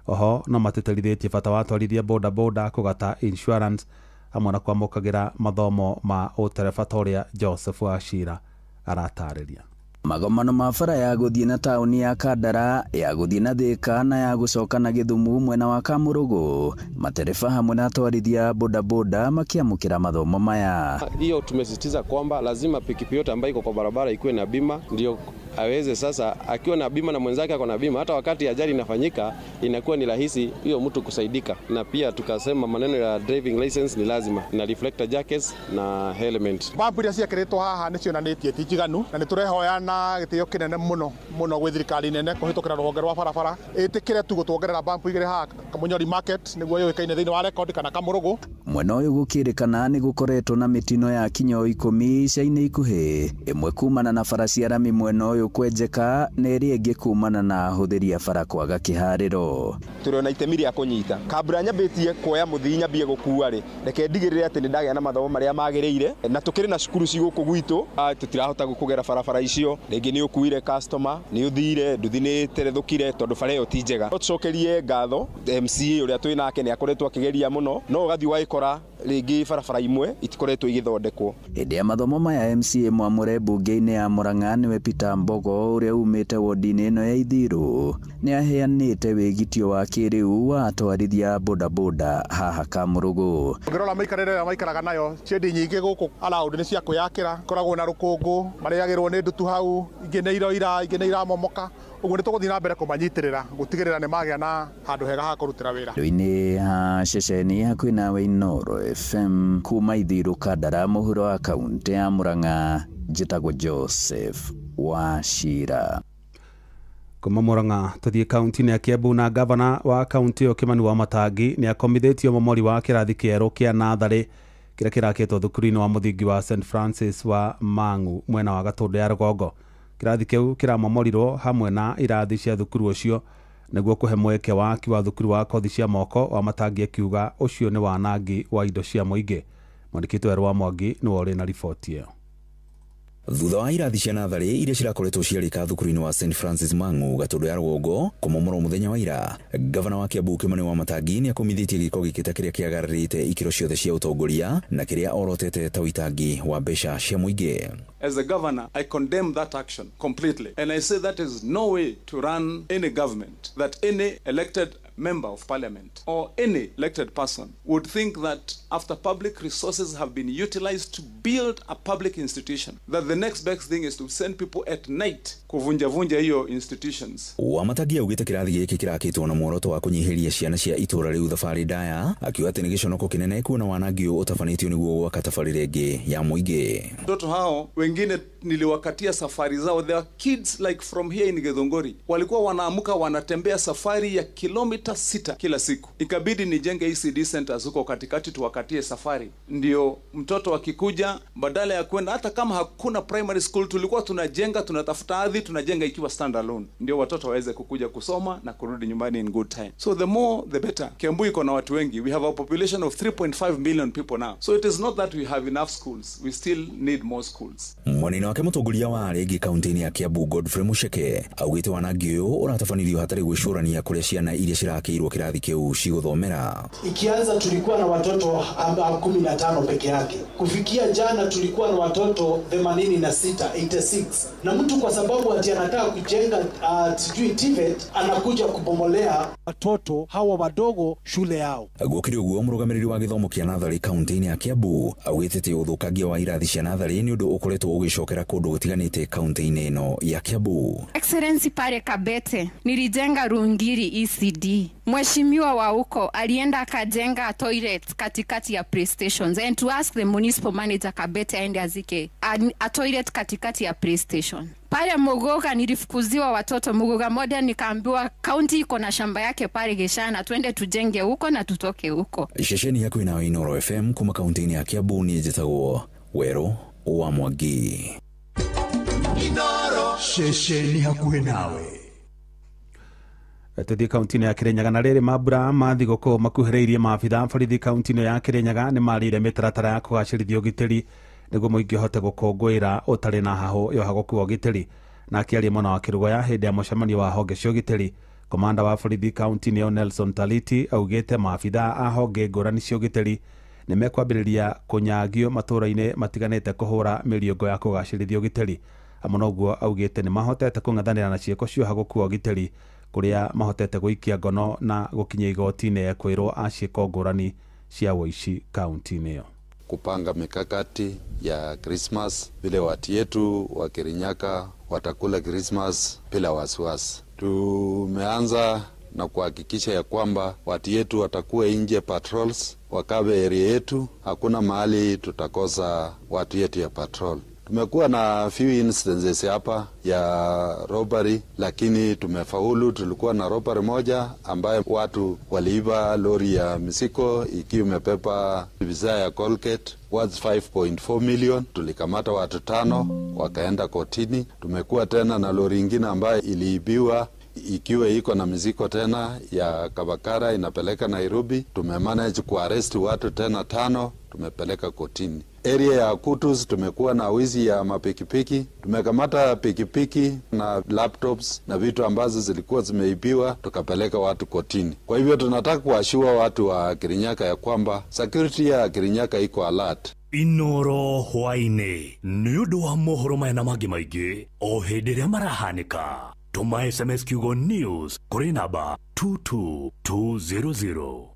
Oho no matĩtĩrithĩtie bata wa atwarithia bodaboda kũgata insurance hamwe na kwamũkagĩra mathomo ma ũtereba ta ũrĩa Joseph Wachira aratarĩria. Magomano ma bara ya gũthiĩ na taũni ya Kandara, ya gũthiĩ na Thika na ya gũcoka na Gĩthumu mwena wa Kamũrũgũ, matereba hamwe na atwarithia bodaboda makiamũkĩra mathomo maya. Hiyo tumesisitiza kwamba lazima pikipiki yote ambayo iko kwa barabara ikuwe na bima, ndio aweze sasa akiwa na bima na mwenzake ako na bima, hata wakati ajali inafanyika inakuwa ni rahisi hiyo mtu kusaidika. Na pia tukasema maneno ya driving license ni lazima, na reflector jackets na helmet. Bambu iria ciĩkĩrĩtwo haha nĩ cionanĩtie ti njiganu, na nĩ tũrehoya na gĩtĩo kĩnene mũno mũno gwĩ thirikari nene kũhĩtũkĩra rũhonge rwa barabara ĩtĩkĩre tu gũtuongerera bambu igĩrĩ haha Kamunyori market nĩguo yũĩkaine thĩinĩ wa record kana Kamũrũgũ. Mwena ũyũ gũkĩrĩkana nĩ gũkoretwo na mĩtino ya kinyo 10 ica-inĩ ikuhĩ, ĩmwe kumana na bara cia rami mwena ũyũ kwenjeka na ĩrĩa ĩngĩ kumana na ahũthĩri a bara kwaga kĩharĩro. Tũrĩ ona itemi rĩa kũnyita kambura nyambĩtie kuoya mũthii nyambie gũkua rĩ, reke ndigĩrĩre atĩ nĩ ndagĩa na mathomo marĩa magĩrĩire, na tũkĩrĩ na cukuru ci gũkũ gwitũ, tũtirahota kũgera barabara icio, rĩngĩ nĩ ũkuire customer, nĩ ũthire nduthi nĩ ĩterethũkire tondũ bara ĩyo ti njega. No tũcokerie ngatho MCA ũrĩa twĩ nake nĩ akoretwo akĩgeria mũno, no ũgathiĩ ũgagĩkora rĩngĩ barabara imwe itikoretwo igĩthondekwo. Hĩndĩ ya mathomo maya MCA mwamũre mbunge-inĩ ya Murang'a nĩwe Peter Mbogo ũrĩa umĩte wodi-inĩ ĩno ya Ithiru nĩ aheanĩte wĩgitio wa kĩrĩu wa atwarithia bodaboda haha Kamũrũgũ. Ũngĩrora mĩikarĩre ĩrĩa maikaraga nayo, cedi nyingĩ gũkũ allowed nĩ cia kwĩyakĩra, koragwo na rũkũngũ, marĩagĩrwo nĩ ndutu hau, ingĩ nĩ iroira, ingĩ nĩ iramomoka, ũguo nĩ tũgũthiĩ na mbere kũmanyitĩrĩra gũtigĩrĩra nĩ magĩa na handũ hega ha kũrutĩra wĩra. Rũinĩ ha ceceni hakuhĩ nawe Inooro FM kuma Ithiru Kandara mũhuro wa kaunti ya Murang'a, njĩtagwo Joseph Wachira. Kuma Murang'a tuthiĩ kaunti-inĩ ya Kiambu na gavana wa kaunti ĩyo Kimani wa Matangi nĩ akomithĩtio momori wa kĩrathi kĩerũ kĩa natharĩ kĩrĩa kĩrakĩtwo thukuru-inĩ wa mũthingi wa St Francis wa Mang'u mwena wa Gatũndũ ya rũgongo. Kĩrathi kĩu kĩramomorirwo hamwe na irathi cia thukuru ũcio nĩguo kũhe mweke waki wa thukuru wa kothi cia moko wa Matangi akiuga ũcio nĩ wanangi wa indo cia mũingĩ. Mwandĩki Werũ wa Mwangi nĩwe ũrĩ na riboti ĩyo. Thutha wa irathi cia natharĩ iria cirakoretwo ciarĩka thukuru-inĩ wa St Francis Mang'u Gatũndũ ya rũgongo kũmomorwo mũthenya wa ira, gavana wa Kiambu Kimani wa Matangi nĩ akomithĩtie gĩko gĩkĩ ta kĩrĩa kĩagararĩte ikĩro ciothe cia ũtongoria na kĩrĩa orotete ta ũitangi wa mbeca cia mũingĩ. As a governor, I condemn that action completely, and I say that is no way to run any government, that any elected member of parliament or any elected person would think that after public resources have been utilized to build a public institution, that the next best thing is to send people at night kuvunja vunja hiyo institutions. Wamatangi augĩte kĩrathi gĩkĩ kĩrakĩtwo na muoroto wa kũnyihĩria ciana cia itũra rĩu thabarĩ ndaya, akiuga atĩ nĩ gĩconoko kĩnene kuona wanangi ũyũ ũtabanĩtio nĩguo gwaka tabarĩra ĩngĩ ya mũingĩ. Watoto hao wengine niliwakatia safari zao. There are kids like from here in Githunguri walikuwa wanaamuka wanatembea safari ya kilomita 6 kila siku. Ikabidi nijenge ECD centers huko katikati tuwakatie safari, ndio mtoto akikuja badala ya kwenda, hata kama hakuna primary school tulikuwa tunajenga, tunatafuta ardhi, tunajenga ikiwa stand alone, ndio watoto waweze kukuja kusoma na kurudi nyumbani in good time. So the more the better. Kiambu iko na watu wengi. We have a population of 3.5 million people now. So it is not that we have enough schools. We still need more schools. Mwanina wake mũtongoria wa arĩa kaunti-inĩ ya Kiambu Godfrey Mucheke augĩte wanangi ũyũ ũratabanĩrio hatarĩ gwĩcũrania kũrĩa ciana iria cirakĩirwo kĩrathi kĩu cigũthomera. Ikianza tulikuwa na watoto 15 peke yake. Kufikia jana tulikuwa na watoto 86, 86. Na mtu kwa sababu ati anataka kujenga sijui TVET anakuja kubomolea watoto hawa wadogo shule yao. Gũkĩrĩ ũguo mũrũgamĩrĩri wa gĩthomo kĩa natharĩ kaunti-inĩ ya Kiambu augĩte atĩ ũthũkangia wa irathi cia natharĩ nĩ ũndũ ũkoretwo ũgĩcokerera magĩcokera kũndũ gũtiganĩte kaunti-inĩ ĩno ya Kiambu. Excellency, pale Kabete nilijenga Rungiri ECD. Mheshimiwa wa huko alienda akajenga toilet katikati ya PlayStations, and to ask the municipal manager Kabete aende azike a toilet katikati ya PlayStation. Pale Muguga nilifukuziwa watoto Muguga Modern, nikaambiwa county iko na shamba yake pale Geshana, twende tujenge huko na tutoke huko. Ceceni yaku inayo Inoro FM kuma kaunti-inĩ ya Kiambu niĩ njĩtagwo Werũ wa Mwangi. Inoro ceceni hakuhĩ nawe. Tũthiĩ kaunti-inĩ ya Kirinyaga na rĩrĩ mambura ma thigũkũ makuhĩrĩirie maabitha borithi kaunti-inĩ ya Kirinyaga nĩ marĩire mĩtaratara ya kũgacĩrithia ũgitĩri nĩguo mũingĩ ũhote gũkũngũĩra ũtarĩ na hahũ ya ũhagũku wa ũgitĩri. Na akĩaria mwena wa Kĩrũgũya hĩndĩ ya mũcemanio wa honge cia ũgitĩri, komanda wa borithi kaunti-inĩ ĩyo Nelson Taliti augĩte maabitha a honge ngũrani cia ũgitĩri nĩ mekwambĩrĩria kũnyagio matũũra-inĩ matiganĩte kũhũra mĩriũngo ya kũgacĩrithia ũgitĩri. Hamwe na ũguo augĩte nĩ mahotete kũng'ethanĩra na ciĩko cia ũhagũku wa ũgitĩri kũrĩa mahotete gũikia ngono na gũkinya igoti-inĩ kwĩrwo a ciĩko ngũrani cia ũici kaunti-inĩ ĩyo. Kupanga mikakati ya Christmas vile watu yetu wa Kirinyaga watakula Christmas bila wasiwasi. Tumeanza na kuhakikisha ya kwamba watu yetu watakuwa nje patrols, wakawe area yetu, hakuna mahali tutakosa watu yetu ya patrol. Tumekuwa na few instances hapa ya robbery, lakini tumefaulu. Tulikuwa na robbery moja ambaye watu waliiba lori ya misiko ikiwa imebeba bidhaa ya Colgate worth 5.4 million. Tulikamata watu 5 wakaenda kotini. Tumekuwa tena na lori ingine ambaye iliibiwa ikiwa iko na miziko tena ya Kabakara inapeleka Nairobi. Tumemanage kuarrest watu tena 5, tumepeleka kotini. Area ya Kutus tumekuwa na wizi ya mapikipiki. Tumekamata pikipiki na laptops na vitu ambazo zilikuwa zimeibiwa, tukapeleka watu kotini. Kwa hivyo tunataka kuashua watu wa Kirinyaga ya kwamba security ya Kirinyaga iko alert. Inoro hwaine nĩ ũndũ wa mohoro maya na mangĩ maingĩ o hĩndĩ ĩrĩa marahanĩka. Tũma SMS kiugo news kũrĩ namba 22200.